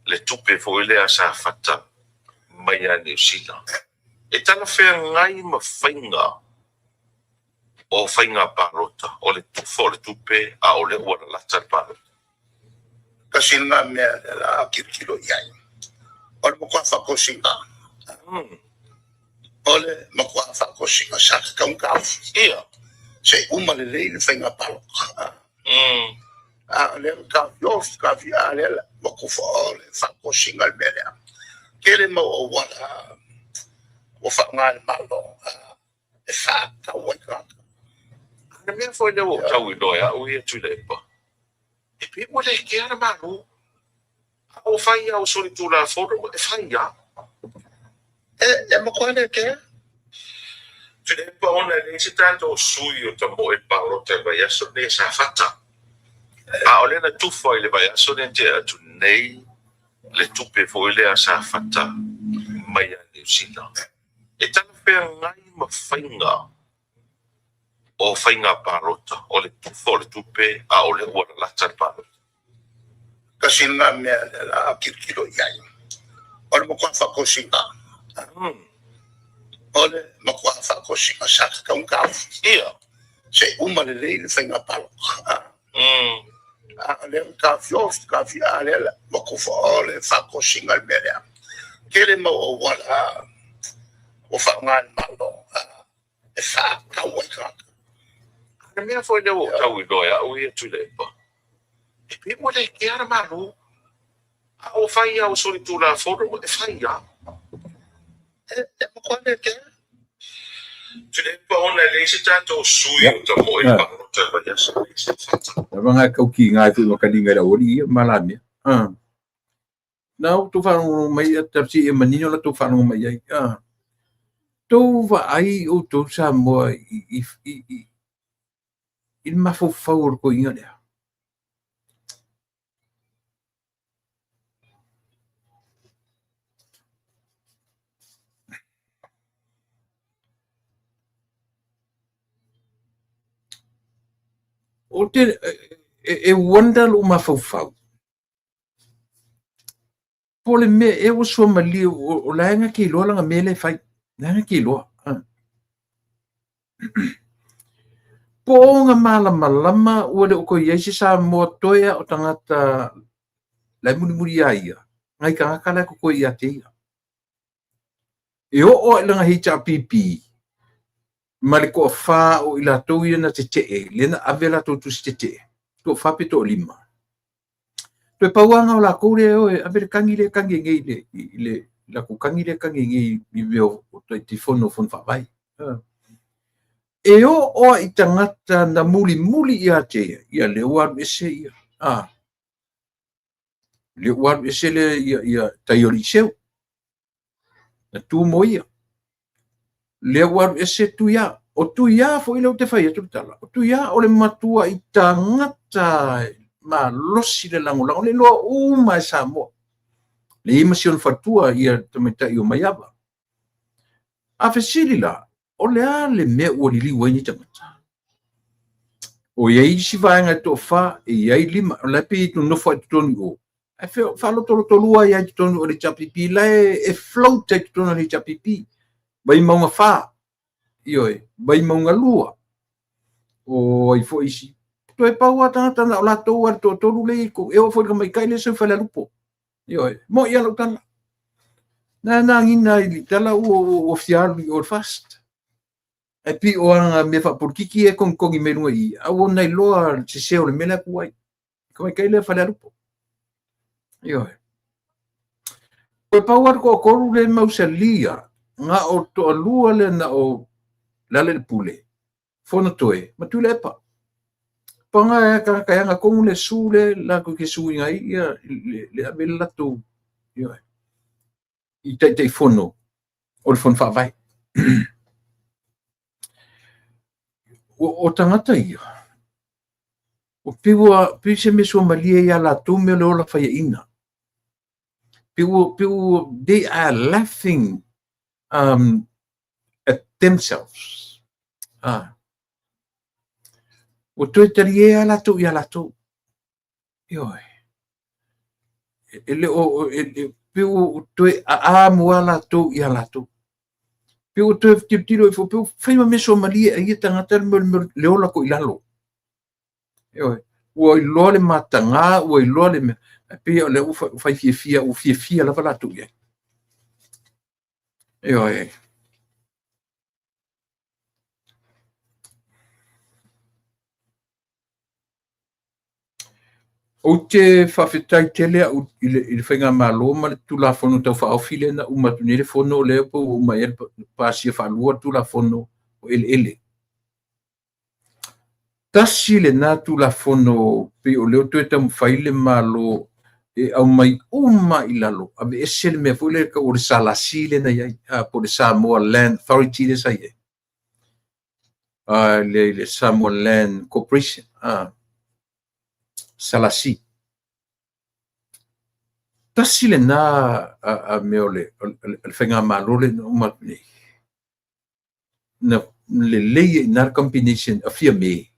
B: le tupe foi lea a Safata mai ia Niu Sila. E talafeagai ma faiga o faiga palota, o le tufa o le tupe a o lea ua lalata le palota.
C: Tasi lena mea lea la a tilotilo i ai, o le matua faatosina. O le matua faatosina sa tatau ona taofi. Se i uma lelei le faiga palota. A o lea ua taofiofi, taofiofi, a o lea ua tufa o le faatosina le mea lea. Tele mau auala ua faaaoga e le Malo e faatau ai tagata.
B: A o le mea foi lea ua ou tau iloa e au ia Tuilaepa, e pei ua le kea le Malo. A ua fai lava o solitulafono, e fai lava.
C: E matua le kea.
B: Tuilaepa ona e leai se tatou sui o tamoe palota i le vaiaso lenei a Safata. A o lea na tufa i le vaiaso lea na tea atu nei le tupe foi lea a Safata mai ia Niu Sila. E talafeagai ma faiga o faiga palota, o le tufa o le tupe a o lea ua lalata le palota.
C: Tasi lena mea lea la a tilotilo i ai, o le matua faatosina. O le matua faatosina sa tatau ona taofi. Se i uma lelei le faiga palota. A o lea ua taofiofi, taofiofi, a o lea ua tufa o le faatosina le mea lea. Tele mau auala ua faaaoga e le Malo e faatau ai tagata.
B: A o le mea foi lea ua ou tau iloa e au ia Tuilaepa, e pei ua le kea le Malo. A ua fai lava o solitulafono, e fai lava.
C: E matua le kea.
B: Tuilaepa ona e leai se tatou sui o tamoe palota i le vaiaso lenei a Safata.
A: Lava nga kau ki ngai foi makalinga i le auali ia ma la mea. Na outou faalogologo mai ia talosia ia manino la outou faalogo mai ai. Tou vaai outou Samoa i le mafaufau o le toeaina lea. O te, e wonder lou mafaufau. Po o le mea ea ua suamalie, o la e na te iloa lana mea lea e fai. La e na te iloa. Po o ona malamalama ua le o toe i ai se Samoa toe a o tagata la e mulimuli iā ia, nai tagata la e totoe ia te ia. E oo lava i lana HRPP ma le toafa o i latou ia na tetee, lea na ave a latou tusi tetee, toafa pe toalima. Toe pau lava na o latou lea e o e ave le tagi lea e tagi ai nei i le latou tagi lea e tagi ai nei i mea o Taitaifono o Fono Faavae. E oo lava i tagata na mulimuli ia te ia, ia lea ua alu ese ia. Lea ua alu ese le ia tai o Liseu. Na tu mo ia. Lea ua alu ese Tuia. O Tuia foi lea ou te fai atu le tala. O Tuia o le matua i tagata malosi le lagolago. Le iloa uma e Samoa. Le i ai ma si ona faletua ia tamaitai o Maiava. A fesili la, o le a le mea ua liliu ai nei tagata? O i ai isi vaega e toafa, e i ai lima, o la e pei e nonofo ai i totonu i o, ae faalotolotolua ai i totonu o le HRPP, la e float ai i totonu o le HRPP, Vaimauga 4, ioe, Vaimauga 2, o ai foi isi. Toe pau lava tagata na o latou lava le toatolu lea i e oo foi i le tamaitai lea e sau i Falealupo. Ioe, moi lava lau tala. Na na agina i le tala ua fia alu i o i le FAST. Ae pei o ana mea faapolokiki ia e togitogi mai luga i i, a ua na iloa le sese o le mea la e tu ai. Tamaitai lea Falealupo. Ioe. Toe pau lava le toatolu lea e mausali lava, na o toalua lea na o Lealailepule, Fonotoe ma Tuilaepa. Paga e tagata e ana tonu le su le latou te suiga ai ia le ave le latou ioe i Taitaifono o le Fono Faavae. O tagata ia, ua pei ua pei se mea suamalie ia latou mea o le ola faiaina. Pei ua, pei ua, they are laughing at themselves. Ah. Ua toe talie lava latou ia latou. Ioe. E le o, e pei ua toe aamu lava latou ia latou. Pei ua toe tilotilo ifo, pei ua fai ma mea suamalie a ia tagata le mea le ola koe i lalo. Ioe. Ua iloa le mataga, ua iloa le mea, ae pei o lea ua fai fiafia, ua fiafia lava latou i ai. Ioe. Ou te faafetai tele au i le Faigamalo ma le Tulafono Tau Faaofi lea na uma atu nei le Fono lea po ua uma ea pasia faalua le Tulafono o Eleele. Tasi lena Tulafono pei o lea ua toe taumafai le Malo e aumai uma i lalo, aveese le mea foi lea tau o le SLC lea na i ai, po o le Samoa Land Authority lea sa i ai. Le Samoa Land Corporation, SLC. Tasi lena a mea o le Faigamalo lea na uma atu nei. Na lelei ai i ina le combination a Fiame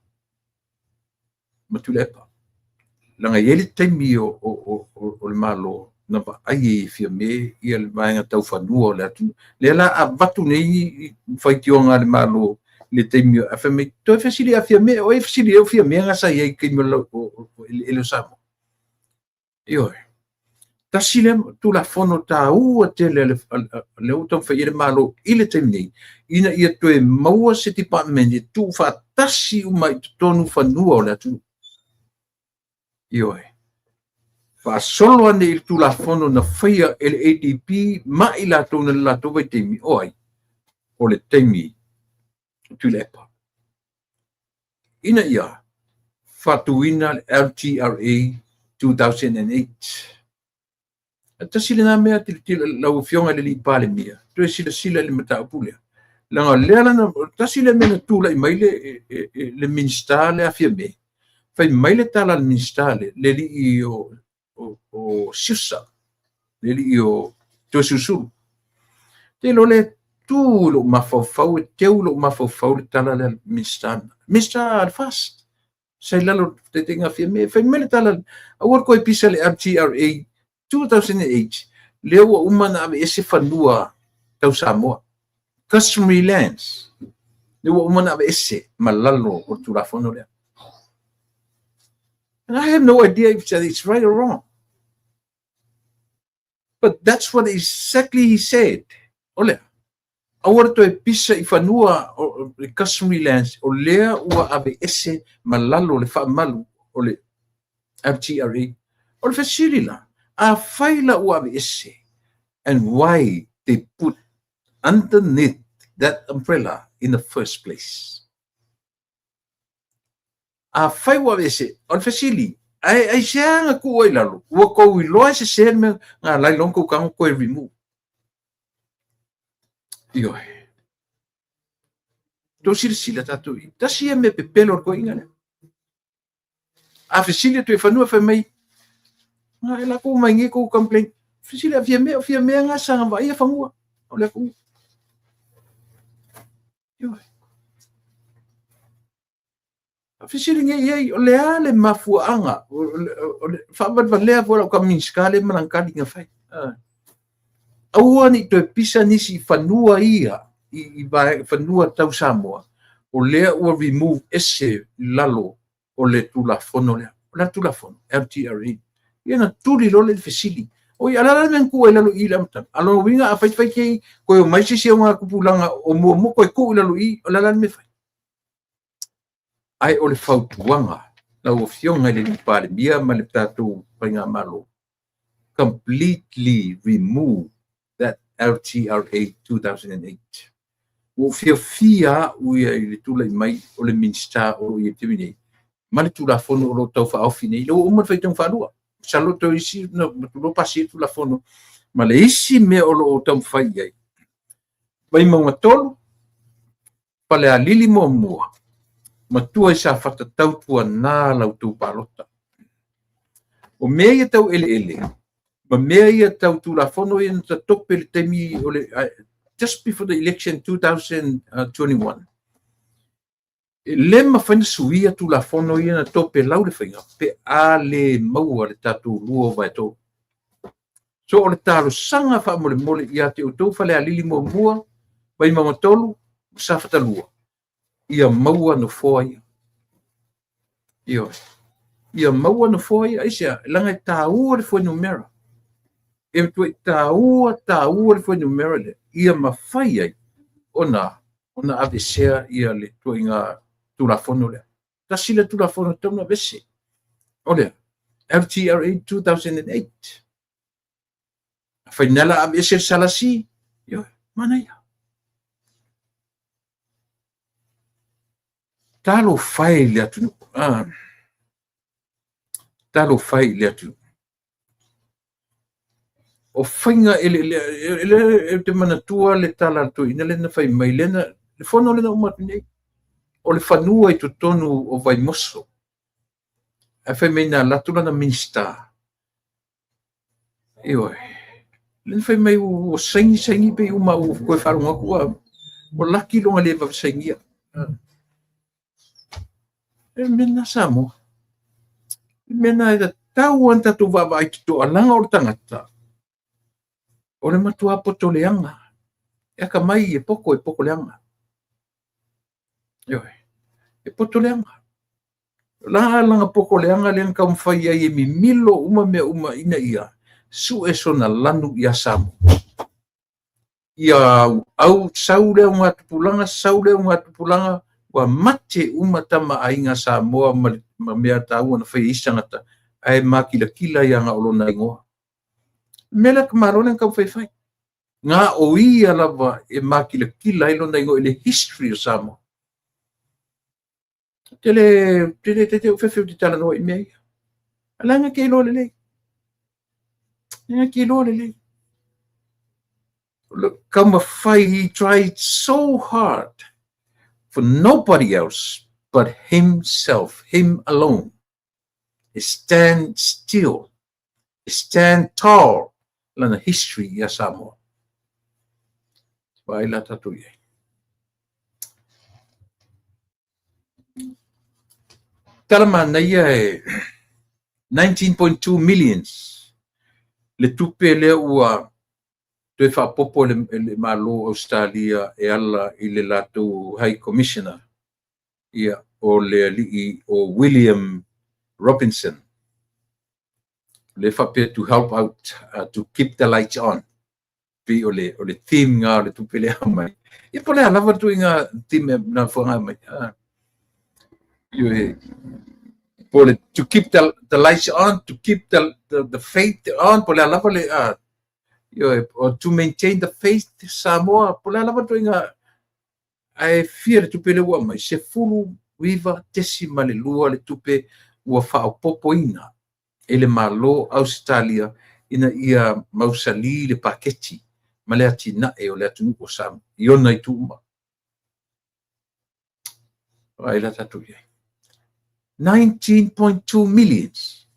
A: ma Tuilaepa. Leaga e i ai le taimi o le Malo na vaai ai e Fiame ia le vaega tau fanua o le atunuu. Lea la avatu nei faitioga a le Malo i le taimi ae fai mai, toe fesili ia Fiame, o ai e fesili i ai o Fiame na sa i ai i le taimi o eleele o Samoa. Ioe. Tasi lea Tulafono taua tele lea ua taumafai i ai le Malo i le taimi nei, ina ia toe maua se department e tuufaatasi uma i totonu fanua o le atunuu. Ioe. Faasolo ane i le Tulafono na faia e le ADB ma i latou na le latou vaitaimi, o ai? O le taimi o Tuilaepa. Ina ia faatuina le LTRA 2008. Tasi lena mea tilotilo lau Afioga i le alii Palemia, toe silasila i le mataupu lea. Leaga lea la tasi lea mea na tulai mai le Minisita lea a Fiame, fai mai le tala a le Minisita lea, le alii o Siusa, le alii o Toeolesulusulu. Te iloa le tu i lou mafaufau, e teu i lou mafaufau le tala lea a le Minisita. Minisita a le FAST, sa i lalo o le taitaiga a Fiame. Fai mai le tala, aua le toe pisa i le LTRA 2008, lea ua uma ona aveese fanua tau Samoa, customary lands, lea ua uma ona aveese ma lalo o le Tulafono lea. And I have no idea if it's right or wrong. But that's what exactly he said. O lea, aua le toe pisa i fanua o customary lands, o lea ua aveese ma lalo le faamalu o le LTRA. O le fesili la, afai la ua aveese, and why they put underneath that umbrella in the first place? Afai ua aveese, o le fesili, ae aisea na tuu ai i lalo? Ua tou iloa e sese le mea na ala ai loa ona tou tago toe remove. Ioe. Tou silasila tatou i tasi ia mea pepelo o le toeaina lea. A fesili atu e fanua fai mai, na e latou mai nei tou complaint. Fesili a Fiame, o Fiame nga sa nga vaaia fanua o le atunuu. Ioe. A fesili nei i ai, o le a le mafuaaga, o le faavalevalea foi o lau tama Minisita lea ma lana tali na fai. Aua ne i toe pisa nisi i fanua ia, i fanua tau Samoa, o lea ua remove ese lalo o le Tulafono lea. O le a le Tulafono? LTRA. Ia na tuli loa lea i le fesili. Oi, a o le a la le mea na tuu ai i lalo i i le amataga? A o lona uiga a fai fai te i, toe omai se isi o ngā tupulaga o muamua toe tuu i lalo i i, o le a la le mea e fai? Ae o le fautuaga, lau Afioga i le Palemia ma le tatou Faigamalo, completely remove that LTRA 2008. Ua ou fiafia au ia i le tulai mai o le Minisita o lo o i ai i le taimi nei, ma le Tulafono o lo o tau faaofi nei, lea ua uma le faitauga faalua. Masalo toe isi na tulo pasi ai le Tulafono ma le isi mea o lo o taumafai i ai. Vaimauga 3, Falealili muamua. Matua i Safata tautuana la outou palota. O mea ia tau eleele, ma mea ia tau tulafono ia na tatope i le taimi o le just before the election 2021. E le mafai ona suia tulafono ia na topelau le faiga pe a le maua le tatou 2/3. So o le talosaga faamolemole ia te outou Falealili 1, Vaimauga 3, Safata 2, ia maua nofoa ia. Ioe. Ia maua nofoa ia. Aisea? Leaga e taua le fuainumera. E matuai taua, taua le fuainumera lea, ia mafai ai ona ona aveesea ia le ituaiga Tulafono lea. Tasi le Tulafono e tatau ona aveese. O le LTRA 2008. Afai na la aveese le SLC, ioe, manaia. Talofa e i le atunuu. Ah. Talofa e i le atunuu. O faiga eleele, ou te manatua le tala a le toeaina lea na fai mai, lea na, le fono lea na uma atu nei, o le fanua i totonu o Vaimoso. Ae fai mai na alu atu lana Minisita. Ioe. Lea na fai mai ua saini saini pei uma ua toe faalogo atu ua laki lona le vave sainia. E le mea lena Samoa. Le mea lena e tatau lava ona tatou vaavaai totoa leaga o le tagata o le matua poto leaga. E atamai e poto, e poto leaga. Ioe. E poto leaga. La lana poto leaga lea na taumafai ai e mimilo uma mea uma ina ia sue sona lanu ia Samoa. Ia au sau le augatupulaga, sau le augatupulaga, ua mate uma tama aiga Samoa ma, ma mea taua na fai e isi tagata, ae makilatila ia na o lona igoa. Mea lea ka Malo lea na taumafai e fai. Na o ia lava e makilatila ai lona igoa i le history o Samoa. Te le, te le, te te fefe ou te talanoa i mea ia. Leaga ke iloa lelei. Leaga ke iloa lelei. Look, taumafai, he tried so hard for nobody else but himself, him alone. He stand still, he stand tall lana history ia Samoa. Vaai la tatou i ai. Tala manaia e 19.2 millions le tupe lea ua toe faaopoopo e le Malo o Ausetalia e ala i le latou High Commissioner, ia, o le alii o William Robinson, lea faapea to help out, to keep the lights on. Pei o le, o le theme nga o le tupe lea aumai. Ia po o le a lava le ituaiga theme na fuaga mai. Ah. Ioe. Po le to keep the lights on, to keep the faith on, po o le a lava le, ah, ioe, or to maintain the faith Samoa, po o le a lava le ituaiga ae fia le tupe lea ua aumai, 19.2 le tupe ua faaopoopoina e le Malo Ausetalia ina ia mausali le paketi ma le atinae o le atunuu o Samoa i ona itu uma. Vaai la tatou i ai. 19.2 millions.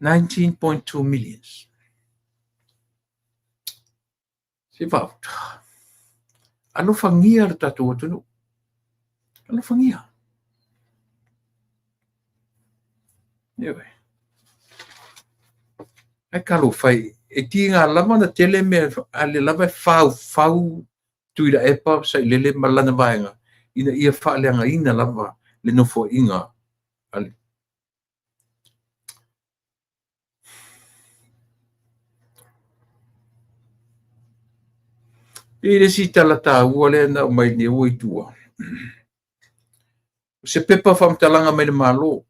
A: 19.2 millions. Se vaota. Alofagia le tatou atunuu. Alofagia. Ioe. Ae talofa e, e tiga lava ona tele mea a lea lava e faufau Tuilaepa Sailele ma lana vaega ina ia faaleagaina lava le nofoaiga a le I le isi tala taua lea na aumai nei ua i tua. O se pepa faamatalaga mai le Malo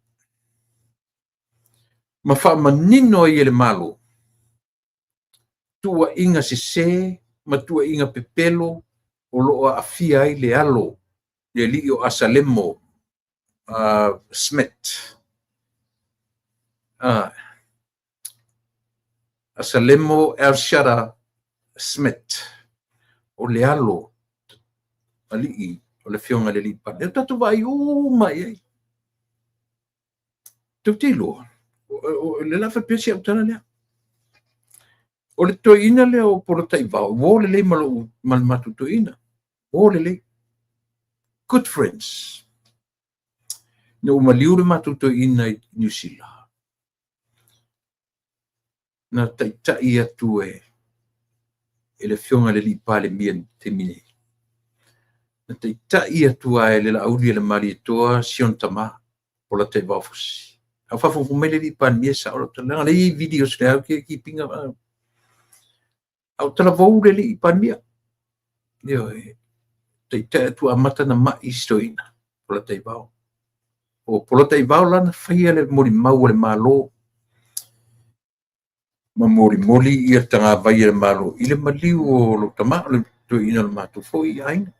A: ma faamanino ai e le Malo tuuaiga sese ma tuuaiga pepelo o lo o aafia ai le alo, le alii o Asalemo Smith. Asalemo Alshada Smith, o le alo alii o le Afioga i le Alii Palemia. O tatou vaai uma i ai. Tou te iloa, o le a faapea si au tala lea. O le toeaina lea o Polataivao, uo lelei ma lou ma le matou toeaina. Uo lelei. Good friends. Ina ua maliu le matou toeaina i Niu Sila, na taitai atu e le Afioga i le Alii Palemia i le taimi nei. Na taitai atu lava e le Laauli a le Malietoa si ona tama, Polataivao Fosi. A o faafogafoga mai le Alii Palemia, e sao lau tala, leaga o lea e i ai videos o lea ou te keep ina. A o talavou le Alii Palemia. Ioe, taitai atu amata na mai si toeaina, Polataivao. O Polataivao la na faia le molimau a le Malo ma molimoli ia tagavai a le Malo i le maliu o lou tama, o le toeaina o le matou foi aiga.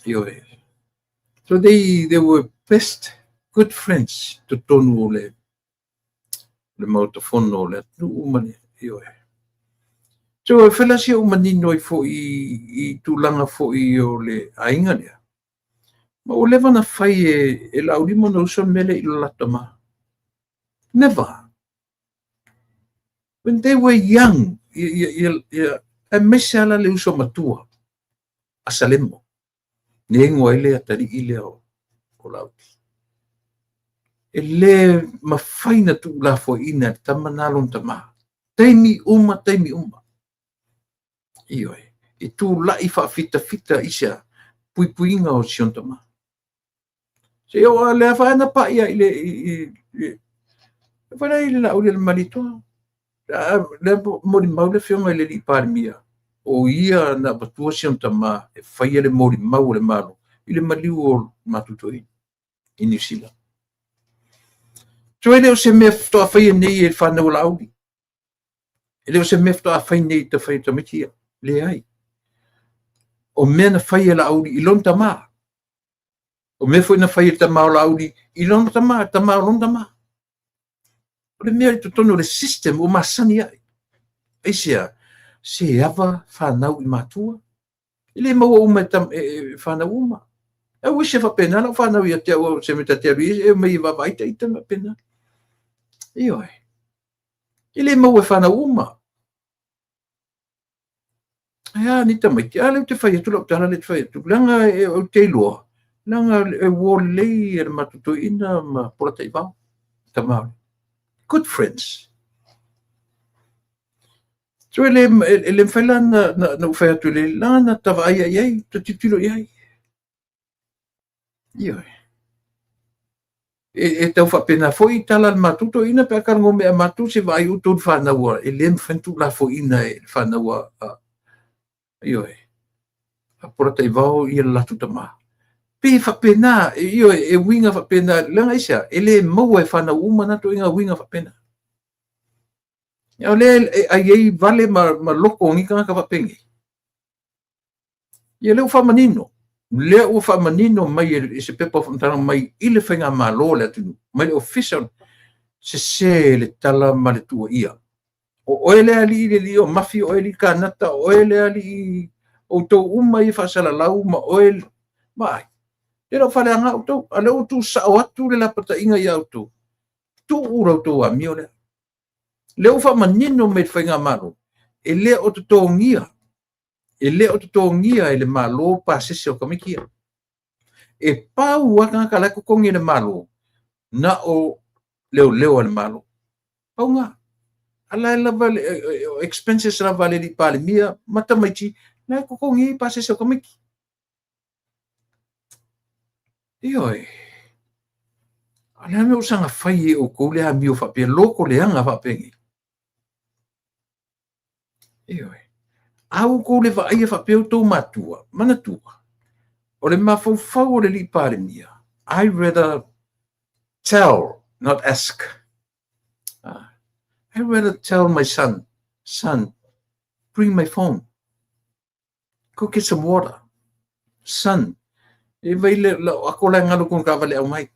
A: Ioe. So they were best good friends totonu o le Maota Fono o le atunuu ma le, ioe. So e fai la si ou manino ai foi i tulaga foi o le aiga lea. Ma ua leva ona fai e Laauli ma ona uso le mea lea i lo latou tama. Never. When they were young, ia, aemaise lava le uso matua a Salemo, ne igoa ai le atalii lea o Laauli. E le mafai na tuulafoaiina e le tama na lona tama. Taimi uma, taimi uma. Ioe, e tulai faafitafita i se puipuiga o si ona tama. Se o lea fa na pa ia i le i le i le Laauli a le Malietoa. Lea molimau le Afioga i le Alii Palemia, o ia na avatua si ona tama e faia le molimau o le Malo i le maliu o matou toeaina i Niu Sila. So e le o se mea faatoa faia nei e le fanau a Laauli. E le o se mea faatoa fai nei e tafai tamaiti ia. Leai. O mea na fai e Laauli i lona tama. O mea foi na fai e le tama o Laauli i lona tama, tama o lona tama. O le mea i totonu o le system ua masani ai. Aisea, se ava fanau i matua. E le maua uma e fanau uma. E ui se faapena lau fanau ia te au se mea ta te alu i e mai e vaavaai ta ita faapena. Ioe. E le maua e fanau uma. Ae a ni tamaiti, a lea ou te fai atu lau tala lea te fai atu, leaga ou te iloa, leaga e uo lelei e le matou toeaina ma Polataivao, tama. Good friends. So e le mafai la na ou fai atu i le leaga na ta vaai i ai, ta tilotilo i ai. Ioe. E tau faapena foi tala a le matou toeaina pe a talanoa mai ia matou se vaai outou i le fanau e le mafai ona tuulafoaiina e le fanau a ioe, a Polataivao ia le latou tama. Pe faapena, ioe, e uiga faapena, leaga aisea, e le maua e fanau uma na ituaiga uiga faapena. O lea e ai ai vale ma loko o ni tagata faapenei. Ia lea ua faamanino. Lea ua faamanino mai e se pepa o faamatalaga mai i le faigamalo o le atunuu, mai le ofisa, sese le tala ma le tuuaia. O oe le alii le alii o Mafi, o oe le Kanata, o oe le alii outou uma i faasalalau ma oe ma ai. E lau faaleaga outou, a lea ua tuusao atu le lapataiga ia outou. Tuu la outou amio lea. Lea ua faamanino mai le faigamalo, e le o totogia. E le o totogia e le Malo pasese o tamaiti ia. E pau lava tagata la e totogi e le Malo, na o leoleo a le Malo. Pau na. A la e lava expenses lava a le Alii Palemia ma tamaiti, la e totogi ai pasese o tamaiti. Ioe. A le a mea ua saga fai e outou le amio faapea, loto leaga faapenei. Ioe. A outou le vaaia faapea outou matua, manatua, o le mafaufau o le Alii Palemia, I rather tell, not ask. I rather tell my son, son, bring my phone. Go get some water. Son, e vai le ako la ngalo kon ka vale au mai.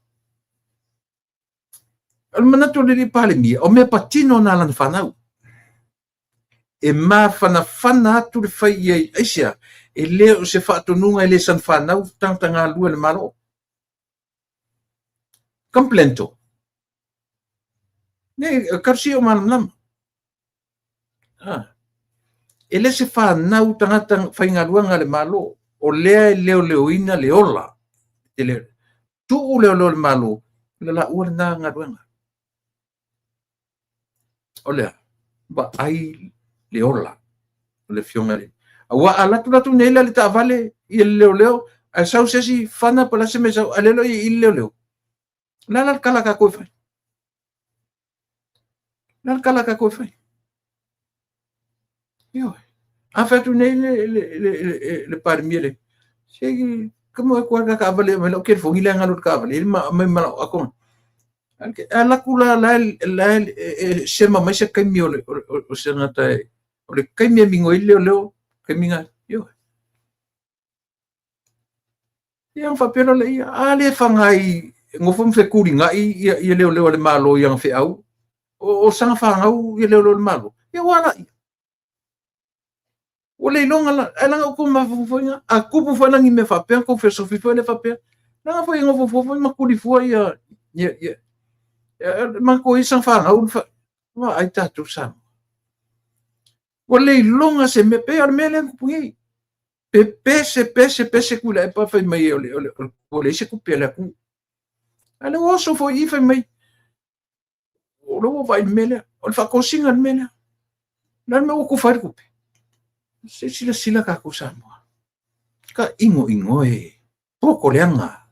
A: O le manatu o le Alii Palemia, o mea patino na lana fanau. E mafanafana atu le fai i ai. Aisea? E le o se faatonuga e le sana fanau tagata galulue a le Malo. Complainto. Nei, karusia o malamalama. Ah. E le se fanau tagata faigaluega a le Malo, o lea e leoleoina le ola. E le, tuu leoleo a le Malo, le laua lena galuega. O lea, vaai le ola o le afioga i le. Aua a latu latu nei la le taavale i le leoleo, ae sau se isi fana po o le a se mea e sau, a lea loa i le leoleo. O le a la le tala a tatou e fai? O le a le tala a tatou e fai? Ioe. A fai atu nei le Palemia le, se ka mo e kua ka taavale mai lau telefoni le galo le taavale ma mai ma lau ato. A laku la la la e sema mai se kaimi o le o se gata o le kaimi e mingo i leo leo kaimi nga. Ioe. Ia ona faapea loa lea, a le faga i nofo ma fetulinai ia, ia leoleo a le Malo i ana feau, o sana fanau ia leoleo a le Malo, ia ua ala ia. Ua le iloga la, ae leaga outou mafaufauina, a tupu foi la ni mea faapea, tou fesofi foi lea faapea, leaga foi e nofo fua foi ma tuli fua ia, ia, ia, ia matou ia sana fanau, vaai tatou Samoa. Ua le iloga se mea, pei o le mea lea na tupu nei. Pepese, pese, pese Tuilaepa fai mai o le, o le, o le, ua leai se tupe a le atunuu. A lea ua oso foi i fai mai, o lea ua vaai i le mea lea, o le faatosina le mea lea. O le a le mea ua tufa ai le tupe? Se i silasila tatou Samoa. Ka inoino e, poto leaga.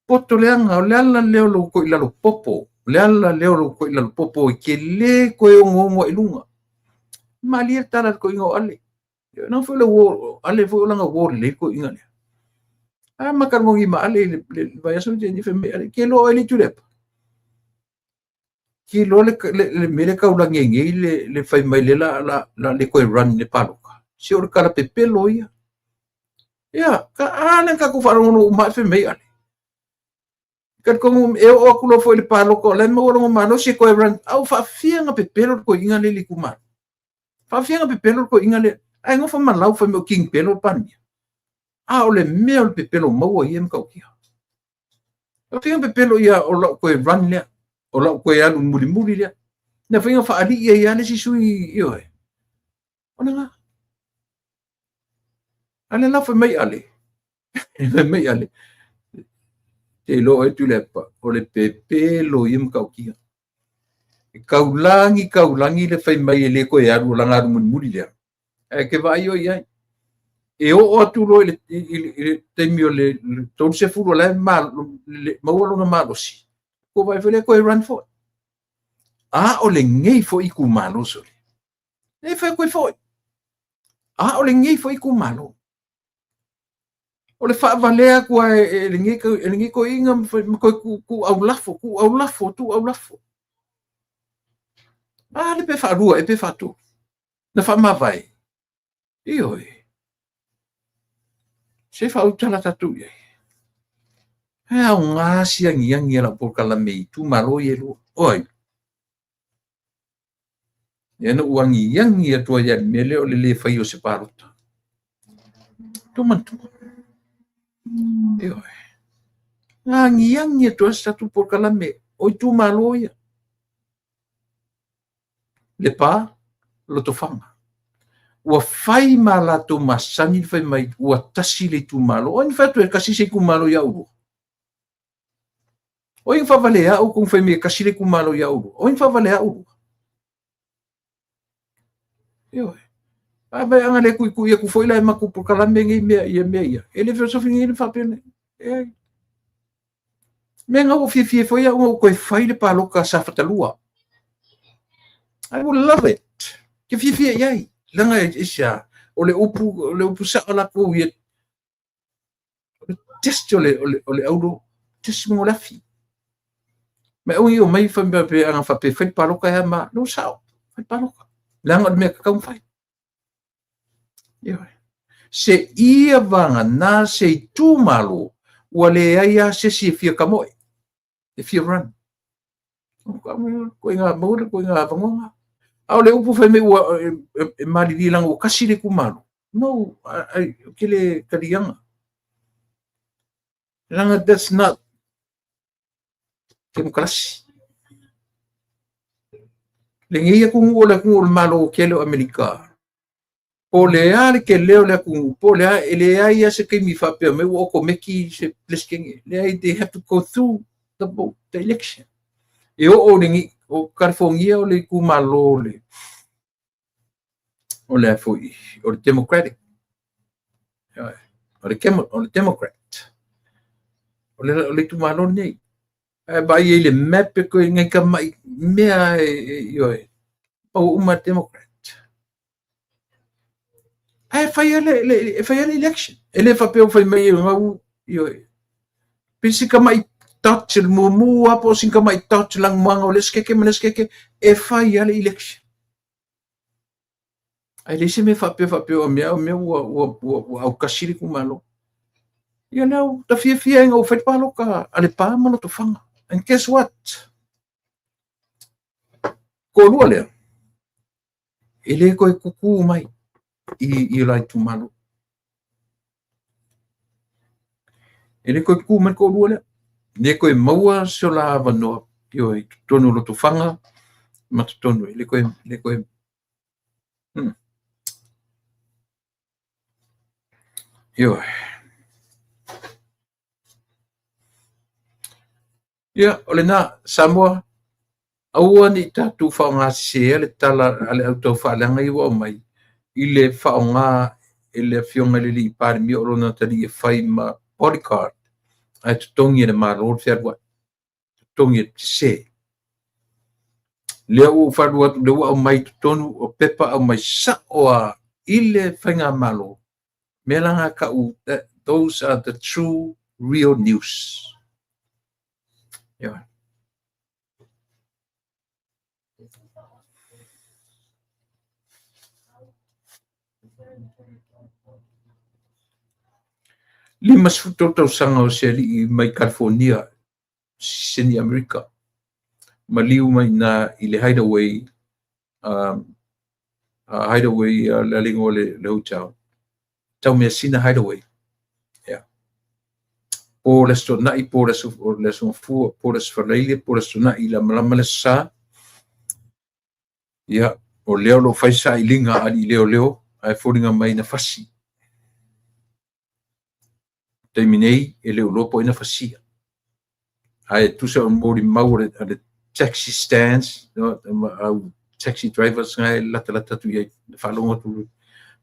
A: Poto leaga, o le ala lea o lou toilalo popo, o le ala lea o lou toilalo popo e te le toe onoono ai i luga. Malie le tala a le toeaina o Ale. Na foi le uo, Ale foi o lana uo lelei le toeaina lea. A ma talanoa ma Ale i le vaiaso le tele fai mai Ale, ke loa oe le Tuilaepa. Ke loa le mea lea taulagi ai nei le fai mai le la le toe run i le palota. Se o le tala pepelo ia. Ia, ka a le tatou faalogologo uma ae fai mai Ale. Talitonu e oo atu loa foi i le palota o la e maua lona malosi e toe run. A ua faafia ona pepelo le toeaina lea i le itumalo. Faafia ona pepelo le toeaina lea. Ae nofo ma lau fai mai o King Pelo le Palemia. A o le mea o le pepelo maua ia e matautia. Faafia ona pepelo ia o lau toe run lea. O lau toe alu mulimuli lea. Na fai na faalii ai lava le isi sui, ioe. O lena. A lea la fai mai Ale, fai mai Ale, te iloa oe Tuilaepa, o le pepelo ia matautia. E taulagi taulagi le fai mai e le toe alu o lana alu mulimuli lea. Ae ke vaai oe i ai. E oo atu loa i le taimi o le 30 o la e maua lona malosi, ua vaai foi lea toe run foi. A o lenei foi itumalo sole. E fai atu ai foi. A o lenei foi itumalo. O le faavalea atu lava e lenei toeaina ma toe tuuaulafo, tuuaulafo, tuuaulafo. A lea pe faalua ea pe faatolu. Na faamavae. Ioe. Se faautala tatou i ai. E aoga si agiagi a lau polokalame i itumalo ia e lua. O ai? Ia na ou agiagi atu ai i le mea lea o le le faia o se palota. Tou manatua. Ioe. Na agiagi atu ai se tatou polokalame o itumalo ia. Lepa, Lotofaga. Ua fai ma latou masani le fai mai ua tasi le itumalo. O ai na fai atu e tasi se itumalo ia oulua? O ai na faavalea outou fai mai e tasi le itumalo ia oulua? O ai na faavalea oulua? Ioe. A vai ana le tuitui atu foi la e matou polokalame nei mea ia mea ia. E le fesofi nei le faapea nei. E mea na ua fiafia foi au na ou toe fai le palota Safata 2. I will love it. Ke fiafia i ai. Leaga e aisea, o le upu sao latou ia o le test o le aulo, test mo le afi. Ma e ui o mai fai mea pe ana faapea fai le palota e a ma, no sao, fai le palota. Leaga o le mea tatau ona fai. Ioe. Se ia vagana se itumalo ua leai lava se isi e fia kamoe, e fia run. Koe ngā maua koe ngā vangonga. A o le upu fai mai ua e malilie langa ua kasi le itumalo. No, ai ke le taliaga. Langa that's not temokarasi. Lenei atunuu o le atunuu o le Malo tele o Amerika. Po o le a le tele o le atunuu, po o le a, e leai lava se taimi faapea mai ua otomeki se Peresetene. Leai, they have to go through the vote, the election. E oo i le o California o le itumalo o le o le a foi, o le Democratic. O le, o le Democrat. O le itumalo lenei. Ae vaai ai le map e koe ngai ka mai mea e ioe. Pau uma Democrat. Ae fai le, e fai le election. E le faapea ua fai mai e ngau, ioe. Pe si ka mai touch le mumu a po sin ka mai touch lang muanga o le skeke ma le skeke e fai le election. Ae le se mea faapea faapea o mea o mea ua aukasi le itumalo. Ia lea ua ta fiafia ai ina ua fai le palota a Lepa ma Lotofaga. And guess what? Toalua lea, e le toe tutu mai i o la itumalo. E le toe tutu mai le toalua lea. Le toe maua se o la avanoa ioe, i totonu o Lotofaga ma totonu. E le toe, le toe. Ioe. Ia, o lena, Samoa, aua ne i tatou faaaogasesea le tala a le au taufaaleaga ia ua aumai i le faaaoga e le Afioga i le Alii Palemia o lona atalii e fai ma bodyguard ae totogi e le Malo le fealuai. Totogi e sese. Lea ua ou faalua atu, lea ua aumai i totonu o pepa aumai sao lava i le faigamalo. Mea la na tau, those are the true real news. Yeah. 53 tausaga o se alii mai California, Sisini Amerika. Maliu mai ina i le Hideaway, Hideaway le alinga o le hotel. Taumeasina Hideaway. Yeah. Po le Aso Toonai, po le Aso, le Aso Gafua, po le Aso Faraile, po le Aso Toonai i le malamalama le Aso Sa. Ia, o lea o lo o fai sailiga a alii leoleo ae foliga mai na fasi. Taimi nei, e le o iloa po o ai na fasia. Ae tusa o le molimau a le taxi stands, au taxi drivers nga e latalata atu i ai, na faalogo atu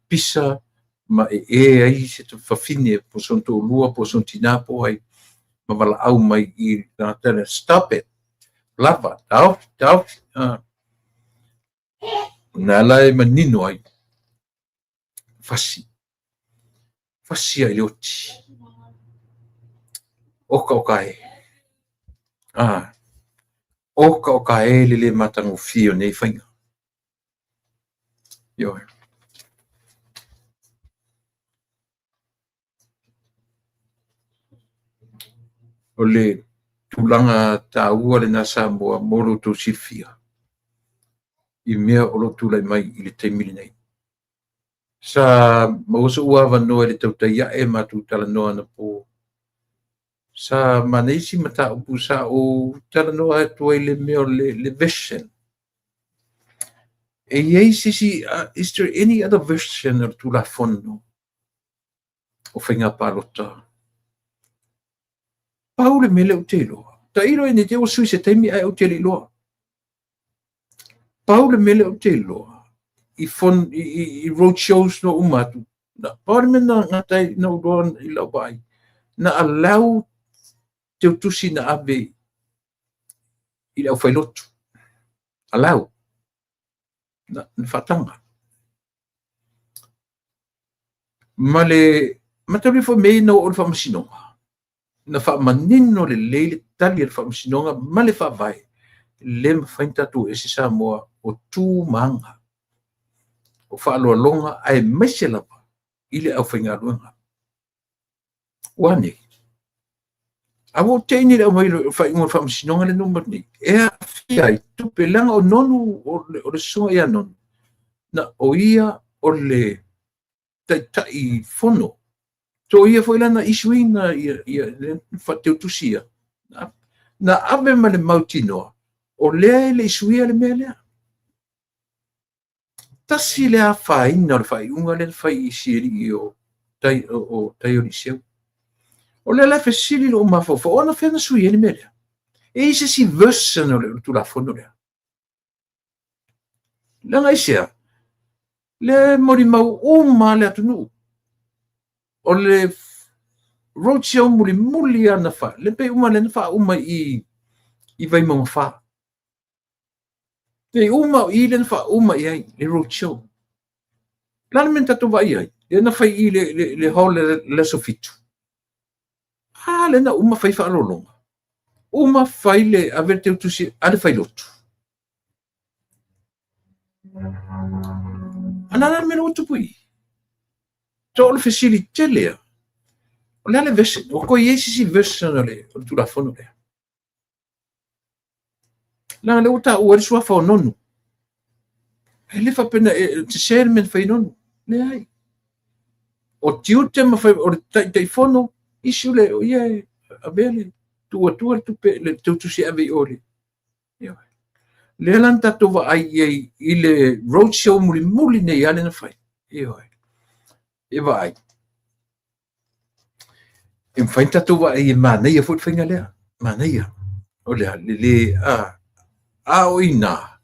A: pisa ma e e ai se fafine po sona toalua po sona tina po ai ma valaau mai i tagata lea, stop it, lava, taofi, taofi. Na ala e manino ai, fasi, fasi ai le oti. Oka oka e. Oka oka e le le matagofie o nei faiga. Ioe. O le tulaga taua lena Samoa mo lo outou silafia i mea o lo o tulai mai i le taimi lenei. Sa maua so'u avanoa i le tautai a'e matou talanoa anapo. Sa manaia isi mataupu sa ou talanoa atu ai le mea o le version. E i ai se isi, is there any other version o le Tulafono o Faiga Palota? Pau le mea lea ou te iloa. Tailo e nei te ua sui se taimi ae ou te le iloa. Pau le mea lea ou te iloa i, fon, i road shows no uma atu. Na, pau le mea na ngata na uloa i lau vaai. Na allow teutusi na ave i le aufailotu. Allow. Na, na faataga. Ma le matalia foi mea na oo i le faamasinoga. Na faamanino lelei le tali a le faamasinoga ma le faavae. Le mafai ona tatou ese Samoa o tu ma aga. O faaaloaloga aemaise lava i le aufaigaluega. Ua nei. A ua ou te'i nei i le aumai o le faaiuga o le faamasinoga le numera nei. E aafia ai tupe leaga o Nonu o le susuga ia Nonu na o ia o le taitai fono. So ia foi lana issue ina ia ia le faateutusi ia. Na ave ma le mautinoa o lea e le i suia le mea lea. Tasi le afaina o le faaiuga lea na fai i sialii o tai o tai o Liceu. O lea la fesili lou mafaufau, o anafea na sui ai le mea lea? E i ai se isi version o le Tulafono lea? Leaga aisea? Lea e molimau uma le atunuu. O le roadshow mulimuli lava na fai, le pei uma lea na faauma i i Vaimauga 4. Pei uma o i lea na faauma i ai le roadshow. O le a le mea na tatou vaai ai? Lea na fai i le hall i le aso 7. A lea na uma fai faaaloaloga. Uma fai le ave le teutusi a le failotu. A la le mea ua tupu i i? So o le fesili tele a. O le a le version? Ua toe i ai se isi version o le Tulafono lea? Leaga lea ua taua ai le suafa o Nonu. E le faapea na sese le mea na fai e Nonu. Leai. O tiute ma fai, o le Taitaifono, issue le, o ia e avea le tuu atua le tupe, le teutusi e ave i o le. Lea la na tatou vaai i ai i le roadshow mulimuli nei lava lea na fai. Ioe. E vaai. E mafai ona tatou vaai e manaia foi le faiga lea. Manaia. O le a, le le, a, a o i ina,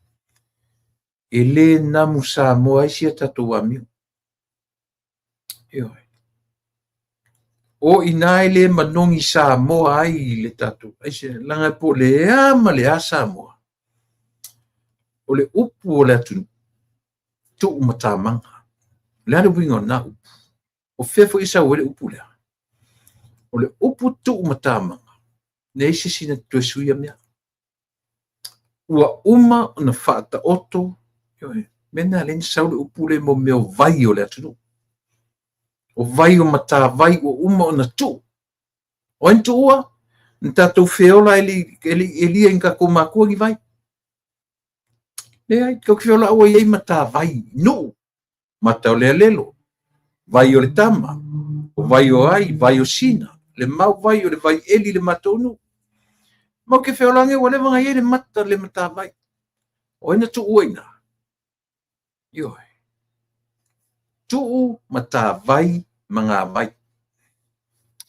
A: e le namu Samoa ai si a tatou amio. Ioe. O i ina e le manogi Samoa ai le tatou, aisea, leaga po o le a ma le a Samoa, o le upu o le atunuu, tuu matamaga. O le a le uiga o lena upu? O fea foi e sau ai le upu lea? O le upu tuu matamaga, leai se isi na te toe suia mea. Ua uma ona faataoto, ioe, mea na lea na sau le upu lea mo mea o vai o le atunuu. O vai o matavai ua uma ona tuu. O ai na tuua? Na tatou feola e le i elia i ni tatou matua ni vai. Leai, tatou te feola ua i ai matavai, nuu, mata o le alelo, vai o le tama, o vai o ai, vai o sina, le mau vai o le vai eli le matou nuu. Mau te feola ane ua leva ona i ai le mata le matavai. O ai na tuua i ina? Ioe. Tuu matavai magavai.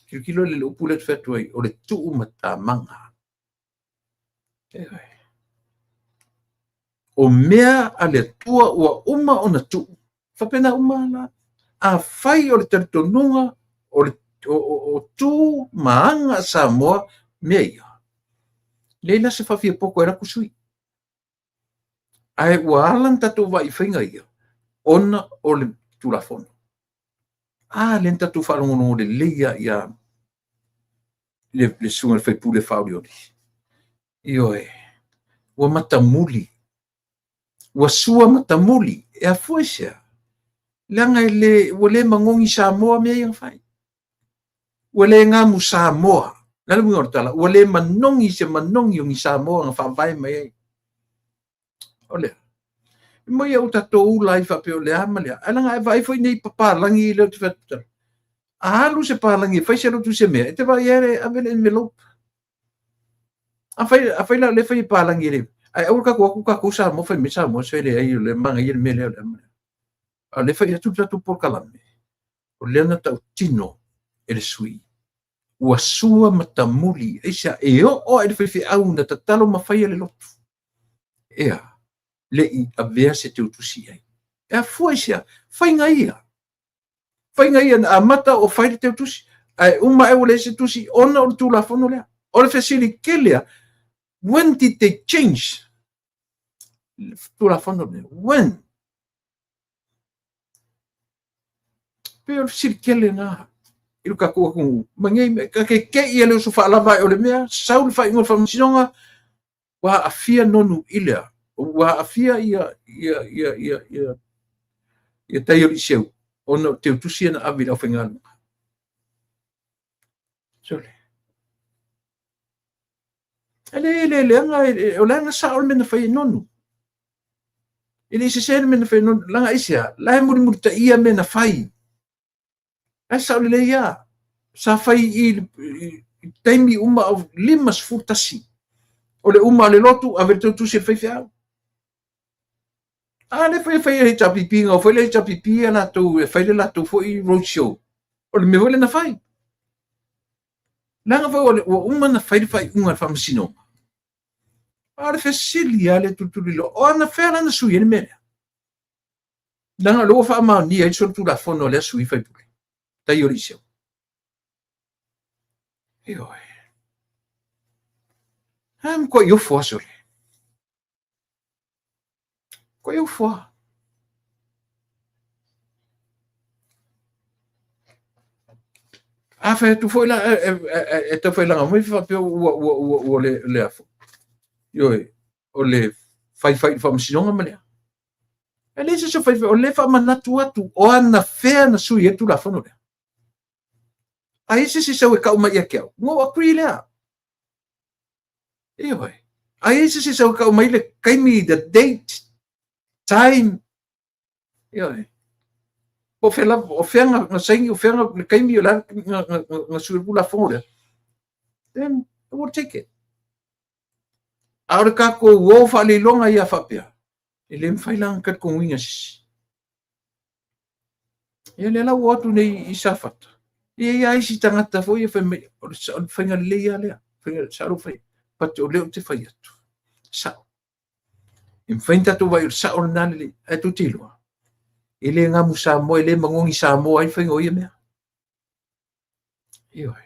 A: Tilotilo le upu lea ou te fai atu ai, o le tuu matamaga. Ioe. O mea a le Atua ua uma ona tuu, faapena uma la. Afai o le talitonuga o le o tu ma aga a Samoa mea ia, leai la se faafiapoto ai la ku sui. Ae ua ala ona tatou vaai i faiga ia, ona o le Tulafono. A lea na tatou faalogologo lelei lava ia le susuga i le faipule faaolioli. Ioe, ua matamuli, ua sua matamuli, e afua i se a? Leaga e le, ua le manogi Samoa mea ia na fai. Ua le gamu Samoa. Le a le uiga o le tala? Ua le manogi se manogi o ni Samoa na faavae mai ai. O lea. E moi au tatou ula ai faapea o le a ma le a. Ae leaga a e vaai foi nei papalagi lea ou te fai atu. A alu se palagi e fai se lotu se mea, e te vaai e ave le envelope. Afai la o lea e fai e palagi e le, ae aua tatou o atu tatou Samoa fai mai Samoa se leai o le manaia le mea lea o le a ma le a. A o lea e fai atu le tatou polokalame, o lea na tautino e le sui ua sua matamuli, aisea e oo lava i le faifeau na tatalo ma faia le lotu, ea, le i avea se teutusi i ai. E afua i se a? Faiga ia. Faiga ia na amata o fai le teutusi, ae uma ae ua leai se tusi ona o le Tulafono lea. O le fesili tele lava, when did they change le Tulafono lea? When? Pei o le fesili tele lena i lo tatou atunuu. Ma nei mea, ta te te i e le uso faalava ae o le mea, sau le faaiuga o le faamasinoga, ua aafia Nonu i le a? Ua aafia ia, ia, ia, ia, ia, ia Taioliiseu ona o teutusi ia na ave i le aufaigaluega. Sole. E le le leaga o le aga sao le mea na fai e Nonu. E le i sese le mea na fai e Nonu. Leaga aisea? La e mulimulitaia mea na fai. Ae sao lelei lava. Sa fai i i taimi uma o 51. O le uma o le lotu, ave le tautusi e le faifeau. A lea foi e fai e le HRPP, na o foi le HRPP a latou e fai le latou foi road show. O le mea foi lea na fai. Leaga foi ua uma ona fai le faaiuga a le faamasinoga. A o le fesili lava lea tulituliloa, o anafea la na sui ai le mea lea? Leaga o lea ua faamaonia ai le solitulafono a lea sui usufono, tai o le iseu. Ioe. A matuai ofo lava sole. Matuai ofo lava. A fai atu foi la e tau failaga mai faapea ua le a foi. Ioe, o le faifai i le faamasinoga ma le a. E leai se isi o faifai, o lea e faamanatu atu o anafea na sui ai le Tulafono lea. A i ai se isi e sau e tau mai ia te au, ona ou agree lea. Ioe. A i ai se isi e sau e tau mai le taimi, the date, time, ioe. Po o fea lava, o fea na saini, o fea le taimi o le a na sui ai le Tulafono lea, then I will take it. A o le tatou o faaleiloga ia faapea, e le mafai la ona talitonuina e se isi. Ia lea la ua o atu nei i Safata, e i ai isi tagata foi e fai mai, o le faiga lelei lava lea, faiga sao lou fai, but o lea ou te fai atu, sao. E mafai ona tatou vaai o le sao lena lelei, ae tou te iloa, e le gamu Samoa, e le manogi Samoa ai le faiga o ia mea. Ioe.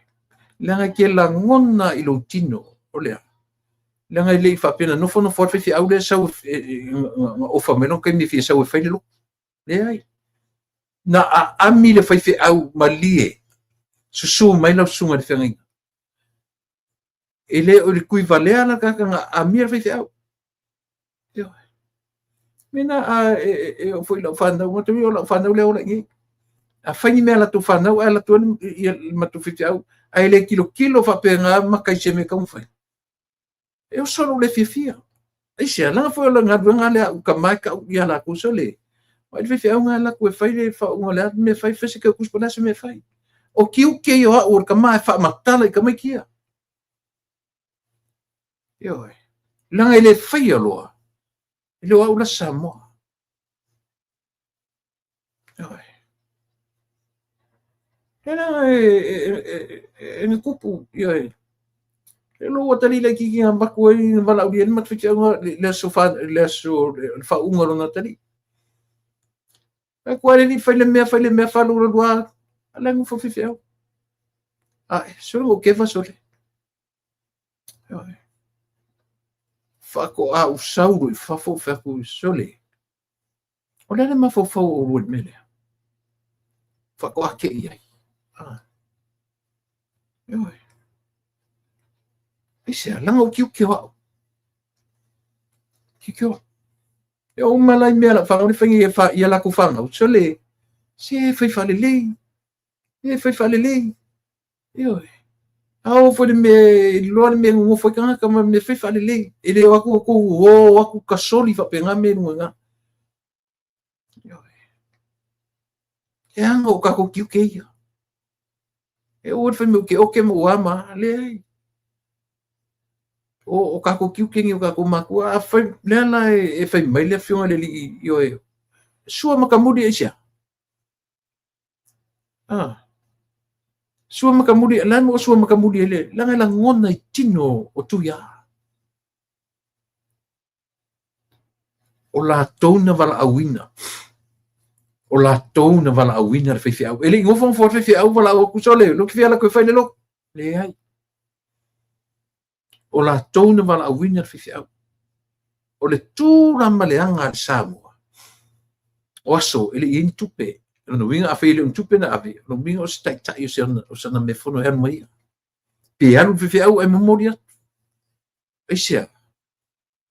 A: Leaga e te lagona i lou tino, o le a? Leaga e le i faapea na nofonofo lava le faifeau lea sau na ofa mai lona taimi e fia sau e fai le lotu. Leai. Na aami le faifeau malie, susu mai lau susuga i le feagaiga. E le o le tuivalea la le tagata na aamia le faifeau. Ioe. Mena a e oo foi i lau fanau, matou o lau fanau lea e ola i inei. A fai ni mea a latou fanau ae alu atu ai le matou faifeau, ae le tilotilo faapena maka i se mea e tatau ona fai. E oso lou le fiafia. Aisea? Leaga foi o le galuega lea a ou tama e tau ia latou, sole, vaai le faifeau na alu atu e fai le faauuga o le a le mea e fai, fai se teutusi po o le a se mea e fai. O tiute ia o au o le tama e faamatala i tamaiti ia. Ioe. Leaga e le faia loa, e le o au la Samoa. Ioe. E leaga e na tupu, ioe. E lou atalii laitiiti na avatu ai, na valaaulia ai le matou faifeau le aso, le aso, le faauuga o lona atalii. Fai atu, alii, fai le mea, fai le mea, faalualua, a la e nofo le faifeau. Ae, sole ua keva sole. Faatoa ou sau loa i fafo ou fai atu, sole, o le a le mafaufau o oulua i le mea lea? Faatoa te i ai. Ah. Ioe. Aisea, leaga o tiute o au. Tiute o au. E oo uma la i mea lau fanau le fai ia latou fanau, sole, se fai faalelei, e fai faalelei. Ioe. A oo foi le mea e iloa le mea e nonofo ai tagata ma le mea fai faalelei. E le o atu outou o atu tasoli faapena mea i luga i ina. Ioe. Leaga o tatou tiute ia. E aua le fai mai ou te oke ma ou a ma a. Leai. O tatou tiute ni o tatou matua. A fai, lea la e fai mai le afioga i le alii, ioe, sua matamuli aisea? Ah. Sua matamuli, la mo sua matamuli ele, leaga e lagona i tino o Tuia. O latou na valaauina. O latou na valaauina le faifeau. E le i nofonofo le faifeau valaau atu sole, lo te fia ala atu e fai le lotu. Leai. O latou na valaauina le faifeau. O le tu la ma le aga a le Samoa, o aso e le i ai ni tupe. O lona uiga, afai e le o ni tupe na ave, o lona uiga o se taitai o sana mea fono e alu ma ia. Pe alu le faifeau ae momoli atu. Aisea?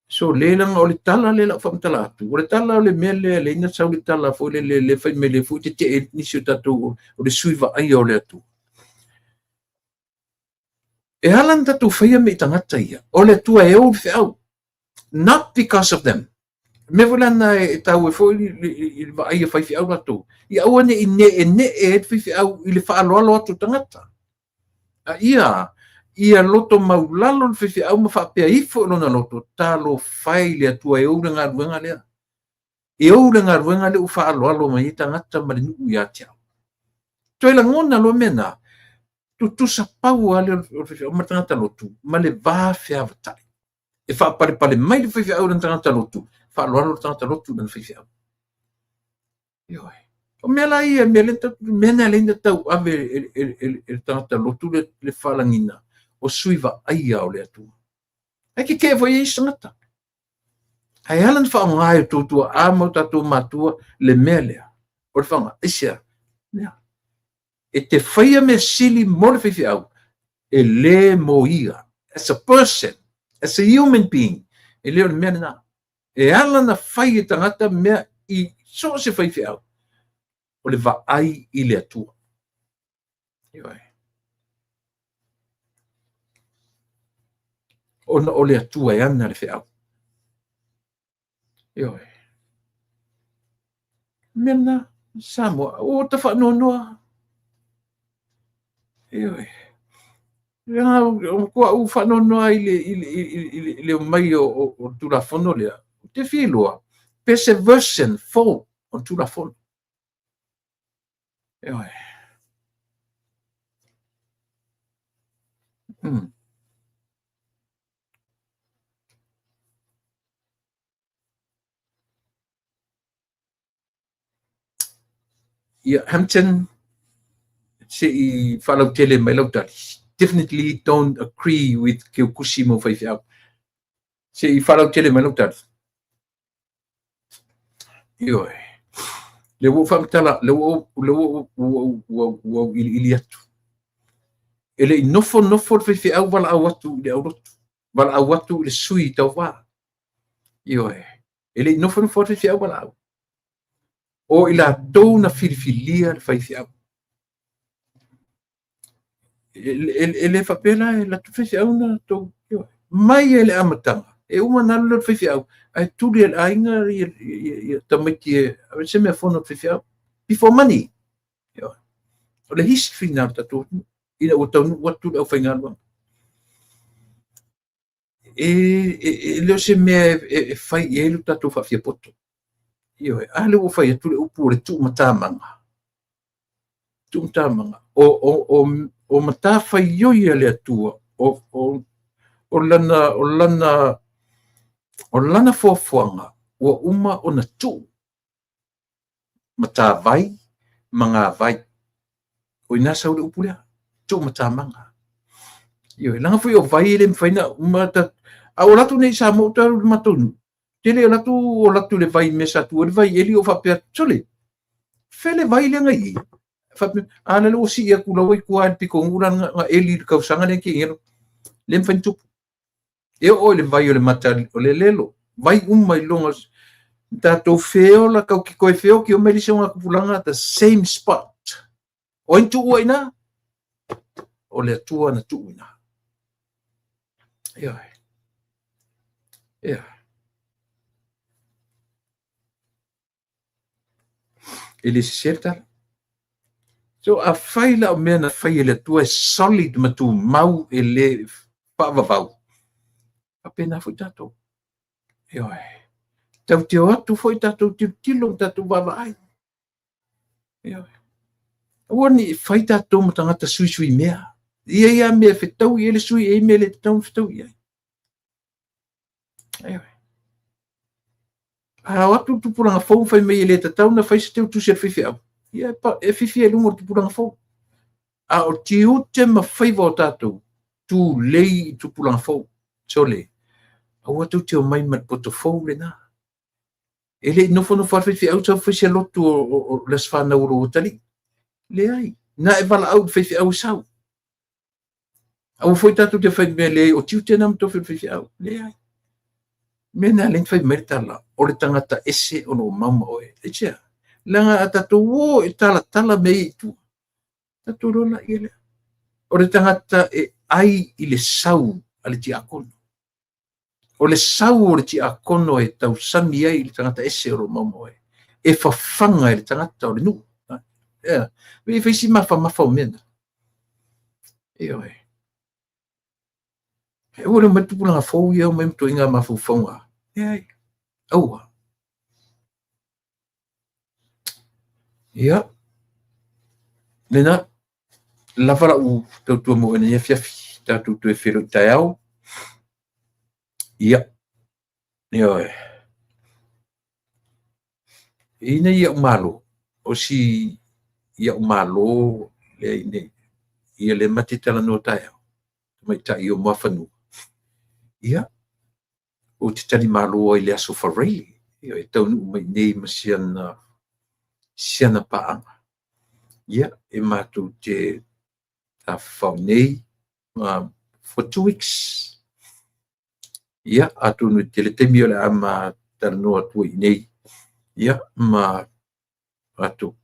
A: So le leaga o le tala lea la faamatala atu, o le tala o le mea lea lea na sau le tala foi lele le fai mai le foi tetee nisi o tatou o le sui vaaia o le Atua. E ala ona tatou faia mea i tagata ia, o le Atua e ou le feau. Not because of them. Mea foi la na e taua ai foi i le vaai a faifeau latou, ia aua ne i ne'ene'e ai le faifeau i le faaaloalo atu o tagata. A ia, ia loto maulalo le faifeau ma faapea ifo i lona loto, talofa e i le Atua e ou le galuega lea. E ou le galuega lea ua faaaloalo mai ai tagata ma le nuu ia te au. Toe lagona loa mea na, tutusa pau lava lea o le faifeau ma le tagata lotu ma le va feavatai. E faapalepale mai le faifeau i lana tagata lotu, faaaloalo le tagata lotu i lana faifeau. Ioe. O mea la ia, mea lea mea na lea tau ave e le tagata lotu le faalagiga o sui vaaia o le Atua. Ae tetee foi ai isi tagata. Ae ala ona faaaoga e outou tuaa ma o tatou matua le mea lea, o le faaaoga, aisea? Lea. E te faia mea sili mo le faifeau, e le mo ia. As a person, as a human being, e le o le mea lena. E ala ona fai e tagata mea i so o se faifeau, o le vaai i le Atua. Ioe. Ona o le Atua e ana le feau. Ioe. Mea lena, Samoa, ua ta faanoanoa. Ioe. Leaga ua ou faanoanoa i le, i le, i le, i le omai o le Tulafono lea. Ou te fia iloa, pe se version fou o le Tulafono. Ioe. Ia, Hampton, se i faalautele mai lau tali. Definitely don't agree with Keukusi mo faifeau. Se i faalautele mai lau tali. Ioe. Le ua ou faamatala, le ua le ua ua ua ou iliili atu. E le i nofo nofo le faifeau valaau atu i le aulotu, valaau atu i le sui tauva. Ioe. E le i nofo nofo le faifeau valaau. O i latou na filifilia le faifeau. E le faapea la e alu atu le faifeau na tou mai ai le amataga e uma ona alu lea o le faifeau ae tuli e le aiga ia tamaiti e ave se mea fono le faifeau before money. O le history na o le tatou atunuu ina ua taunuu atu le aufaigaluega. E le o se mea e fai i ai lo tatou faafiapoto. Ioe, a lea ua fai atu le upu o le tuumatamaga. Tuumatamaga. O matafaioi a le Atua, o lana foafoaga ua uma ona tuu matavai ma gavai. O ina sau le upu lea, tuumatamaga. Ioe, leaga foi o vai e le mafai ona uma ta, a o latou nei i Samoa ou te alu i le matou nuu, tele o latou o latou le vai mea sa tu ai le vai eli o faapea atu, sole, fea le vai lea na i i? Faapea, a lele ua sii atu laua i tua i le pitonuu la na eli i le tausaga lea na tea nei, le mafai ona tupu. E oo i le vai o le mata o le lelo, vai uma i luga, tatou feola, tau te toe feoti uma i le isi o ngā tupulaga, the same spot. O ai na tuua i ina? O le Atua na tuu i ina. Ioe. Ia. E le sese le tala. So, afai la o mea na fai e le Atua e solid ma tumau e le faavavau, faapena foi tatou. Ioe. Tatou te o atu foi tatou tilotilo ma tatou vaavaai. Ioe. Aua ne i fai tatou ma tagata suisui mea. E i ai lava mea e fetau i ai le sui, e i ai mea e le tatau ona fetau i ai. Ioe. A o atu le tupulaga fou fai mai e le tatau ona fai se teutusi a le faifeau, ia e fifi ai i luga o le tupulaga fou. A o tiute ma faiva o tatou, tulei i tupulaga fou. Sole, aua tou te omai ma le poto fou lena. E le i nofonofo lava le faifeau sau fai se lotu o le aso fanau o lou atalii. Leai, na e valaau i le faifeau e sau. Aua foi tatou te fai mea leai o tiute na ma tofi o le faifeau. Leai. Mea na lea fai mai le tala, o le tagata ese o lo o mau ma oe. Aisea? Leaga a tatou o e talatala mea ia i tua, tatou iloa laia lea. O le tagata e Vaai i le sau a le tiakono. O le sau o le tiakono e tausami ai i le tagata ese o lo o maumau ai. E fafaga e le tagata o le nuu. Ea, e fai si mafamafa o mea na. Ioe. E aua le omai tupulaga fou ia omai ma ituaiga mafaufauga. Leai, aua. Ia, lena, lava lau tautua mo oe i lenei afiafi, tatou toe feiloai taeao. Ia, ioe. E i ai nai au malo, o si ia'u malo lea i inei, ia lea ma te talanoa taeao, tamaitai o Muafanua. Ia, ou te talimalo ai i le Aso Faraile, e taunuu mai i inei ma si ana paaga. Ia, e matou te tafafao nei for 2 weeks. Ia, atonu e tele taimi o le a ma talanoa atu ai i inei. Ia, ma atu.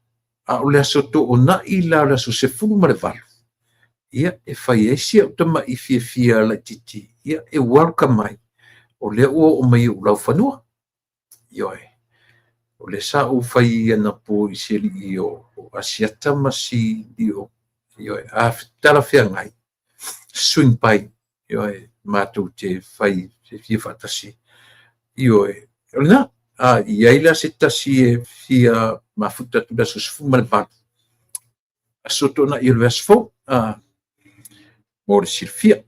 A: A o le aso Toonai la o le aso 18, ia, e fai ai si au tama'i fiafia laitiiti, ia, e welcome mai. O lea ua oo mai i ou laufanua. Ioe. O lea sa ou fai anapo i si alii o Asiata ma si alii o, ioe, a talafeagai, swing by, ioe, matou te fai fiafia faatasi. Ioe. O lena, a i ai la se tasi e fia mafuta atu i le aso 18, aso Toonai o le vaiaso fou, a, mo le silafia.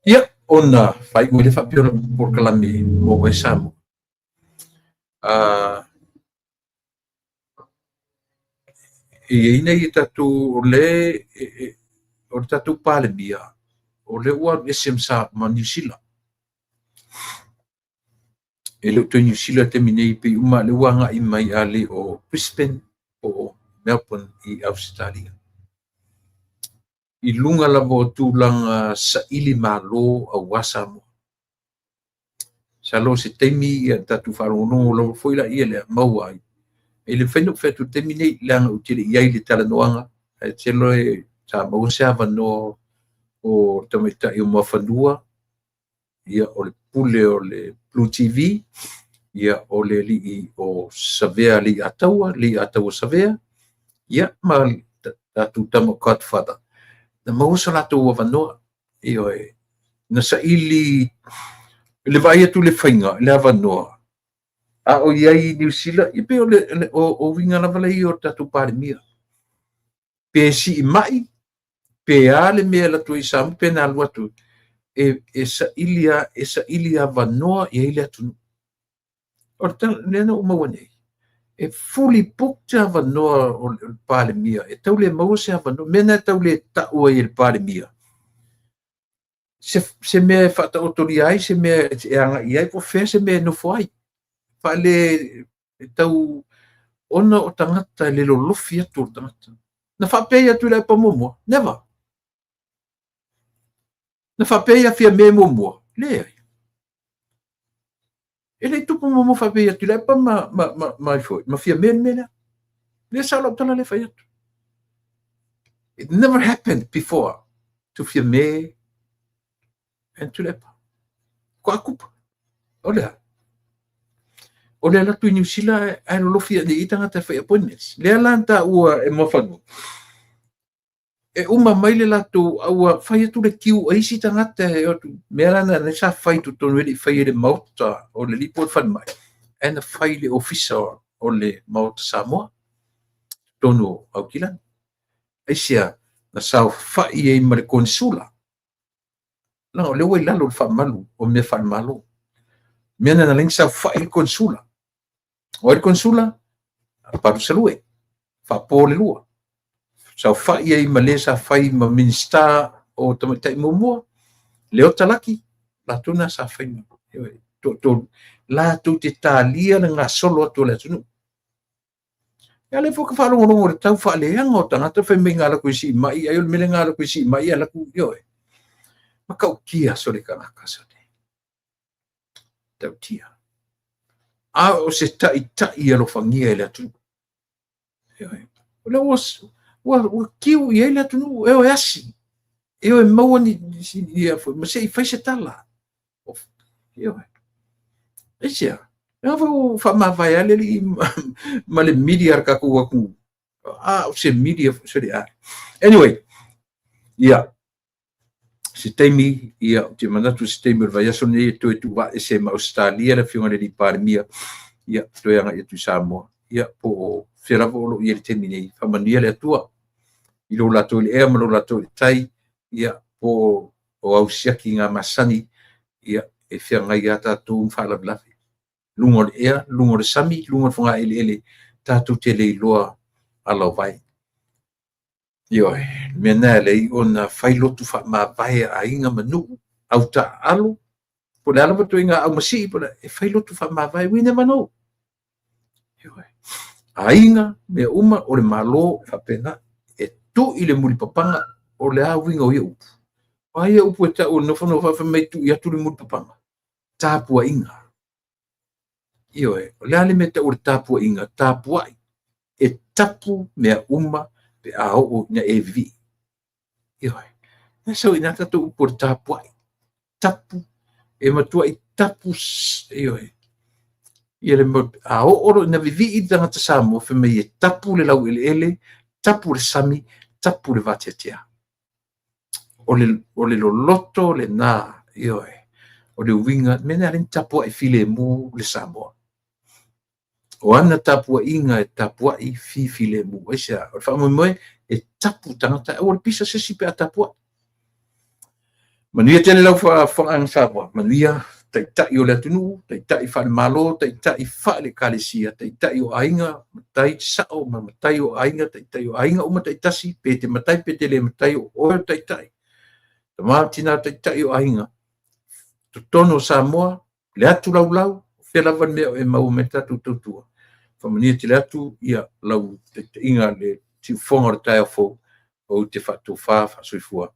A: Ia, ona faaiu ai lea faapea o lau polokalame mo oe Samoa. E i ai nai tatou o le o le tatou Palemia o lea ua alu ese ma Niu Sila. E le o toe Niu Sila i le taimi nei pei uma lea ua agai mai a le o Brisbane po o Melbourne i Ausetalia. I luga lava o tulaga saili malo aua Samoa. Masalo o se taimi ia tatou faalogologo lava foi laia lea maua ai. E le mafai ona ou fai atu i le taimi nei, leaga ou te le i ai i le talanoaga. Ae tele sa maua se avanoa o le tamaitai o Muafanua, ia o le pule o le Blue TV, ia o le alii o Savea Leiataua, Leiataua Savea, ia ma tatou tama Godfather. Na maua so latou avanoa. Ioe, na saili le vaai atu i le faiga, le avanoa, a o i ai i Niu Sila, ia pei o le o uiga lava lea o le tatou Palemia. Pe sii mai, pe a le mea e alu atu ai i Samoa, pe na alu atu, e saili avanoa i ai le atunuu. O le tala lea na ou maua nei, e fully booked avanoa o le Palemia, e tau le maua se avanoa. Mea na e tau le tau ai e le Palemia, se mea e faataotolia ai, se mea e agai ai, po o fea se mea e nofo ai. Faale e tau ona o tagata le lolofi atu o le tagata. Na faapea ia Tuilaepa muamua? Never. Na faapea ia Fiame muamua? Leai. E le i tupu muamua faapea ia Tuilaepa ma Fiame le mea lea. Lea sa lau tala lea fai atu. It never happened before to Fiame and Tuilaepa. Ko akupa. O lea. O le alu atu i Niu Sila ae lolofi ane i tagata e fai appointments. Lea la na taua e Muafanua. E uma mai le latou ua fai atu le queue a isi tagata e o atu. Mea la na sa fai totonu e le i fai e le maota o le alii po o le falemai. Ae na fai le ofisa o le Maota Samoa totonu o Aukilani. Aisea, na saofai ai ma le konesula. Leaga o lea ua i lalo o le faamalu o mea faale-Malo. Mea na ala ai saofai le konesula. O ai le konesula? Palusalue, faapo le lua. Saofai ai ma le sa fai ma Minisita o Tamaitai muamua, Leota Laki, latou na sa fai ma toatolu, latou te talia le gasolo atu o le atunuu. Ia lea foi ka faalogologo i le tau faaleaga o tagata fai mai ngā laku i sii mai, ai o le mele ngā laku i sii mai, a laku, ioe. Matautia so le kanaka so te. Tautia. A o se ta'ita'i alofagia e le atunuu. Ioe. O lea ua kiu i ai le atunuu e o e asi. Ioe, maua ni ia foi ma se i fai se tala. Ioe. Aisea? Leaga foi ua faamavae lava le alii ma le media a le tatou atunuu. A o se media foi sole a. Anyway, ia, se taimi, ia, ou te manatu se taimi o le vaiaso lenei e toe tuuvaese ma Ausetalia le Afioga i le Alii Palemia, ia, toe agai atu i Samoa, ia, po o fea lava o lo o i ai i le taimi nei. Faamanuia le Atua i lo latou i le ea ma lo latou i le tai, ia, po o au siaki ga masani, ia, e feagai lava tatou ma faalavelave. Luga o le ea, luga o le sami, luga o le fogaeleele, tatou te le iloa ala o vai. Ioe, le mea lena e ala ai ona fai lotu faamavae a aiga ma nuu, au taaalo, po o le a lava ituaiga aumasii, e fai lotu faamavae, we never know. Ioe, aiga, mea uma, o le Malo e faapena, e tui le mulipapaga. O le a uiga o ia upu? O a ia upu e tau o le nofonofo fai mai tui atu le mulipapaga? Tapuaiga. Ioe, o le a le mea e tau o le tapuaiga? Tapuai, e tapu mea uma pe a oo ina e vivii. Ioe, na sau i ina tatou upu o le tapuai. Tapu, e matuai tapu, ioe. Ia le a oo loa ina vivii le tagata Samoa, fai mai e tapu le laueleele, tapu le sami, tapu le vateatea. O le loloto lena, ioe, o le uiga, mea lena e ala ai ona tapuai filemu le Samoa. O ana tapuaiga e tapuai fifilemu. Aisea? O le faamoemoe e tapu tagata, aua le pisa se isi pe a tapuai. Manuia tele lau faafofogaaga Samoa, manuia taitai o le atunuu, taitai faale-Malo, taitai faale-Ekalesia, taitai o aiga, matai sao ma matai o aiga, taitai o aiga uma taitasi, pe te matai pe te le matai, o oe o le taitai. Tama ma tina taitai o aiga, totonu o Samoa, le atu laulau, o fea lava le mea o e maua mai ai le tatou tautua. Faamanuia tele atu ia lau taitaiga i le siufofoga o le taeao fou, ou te faatofa faasoifua.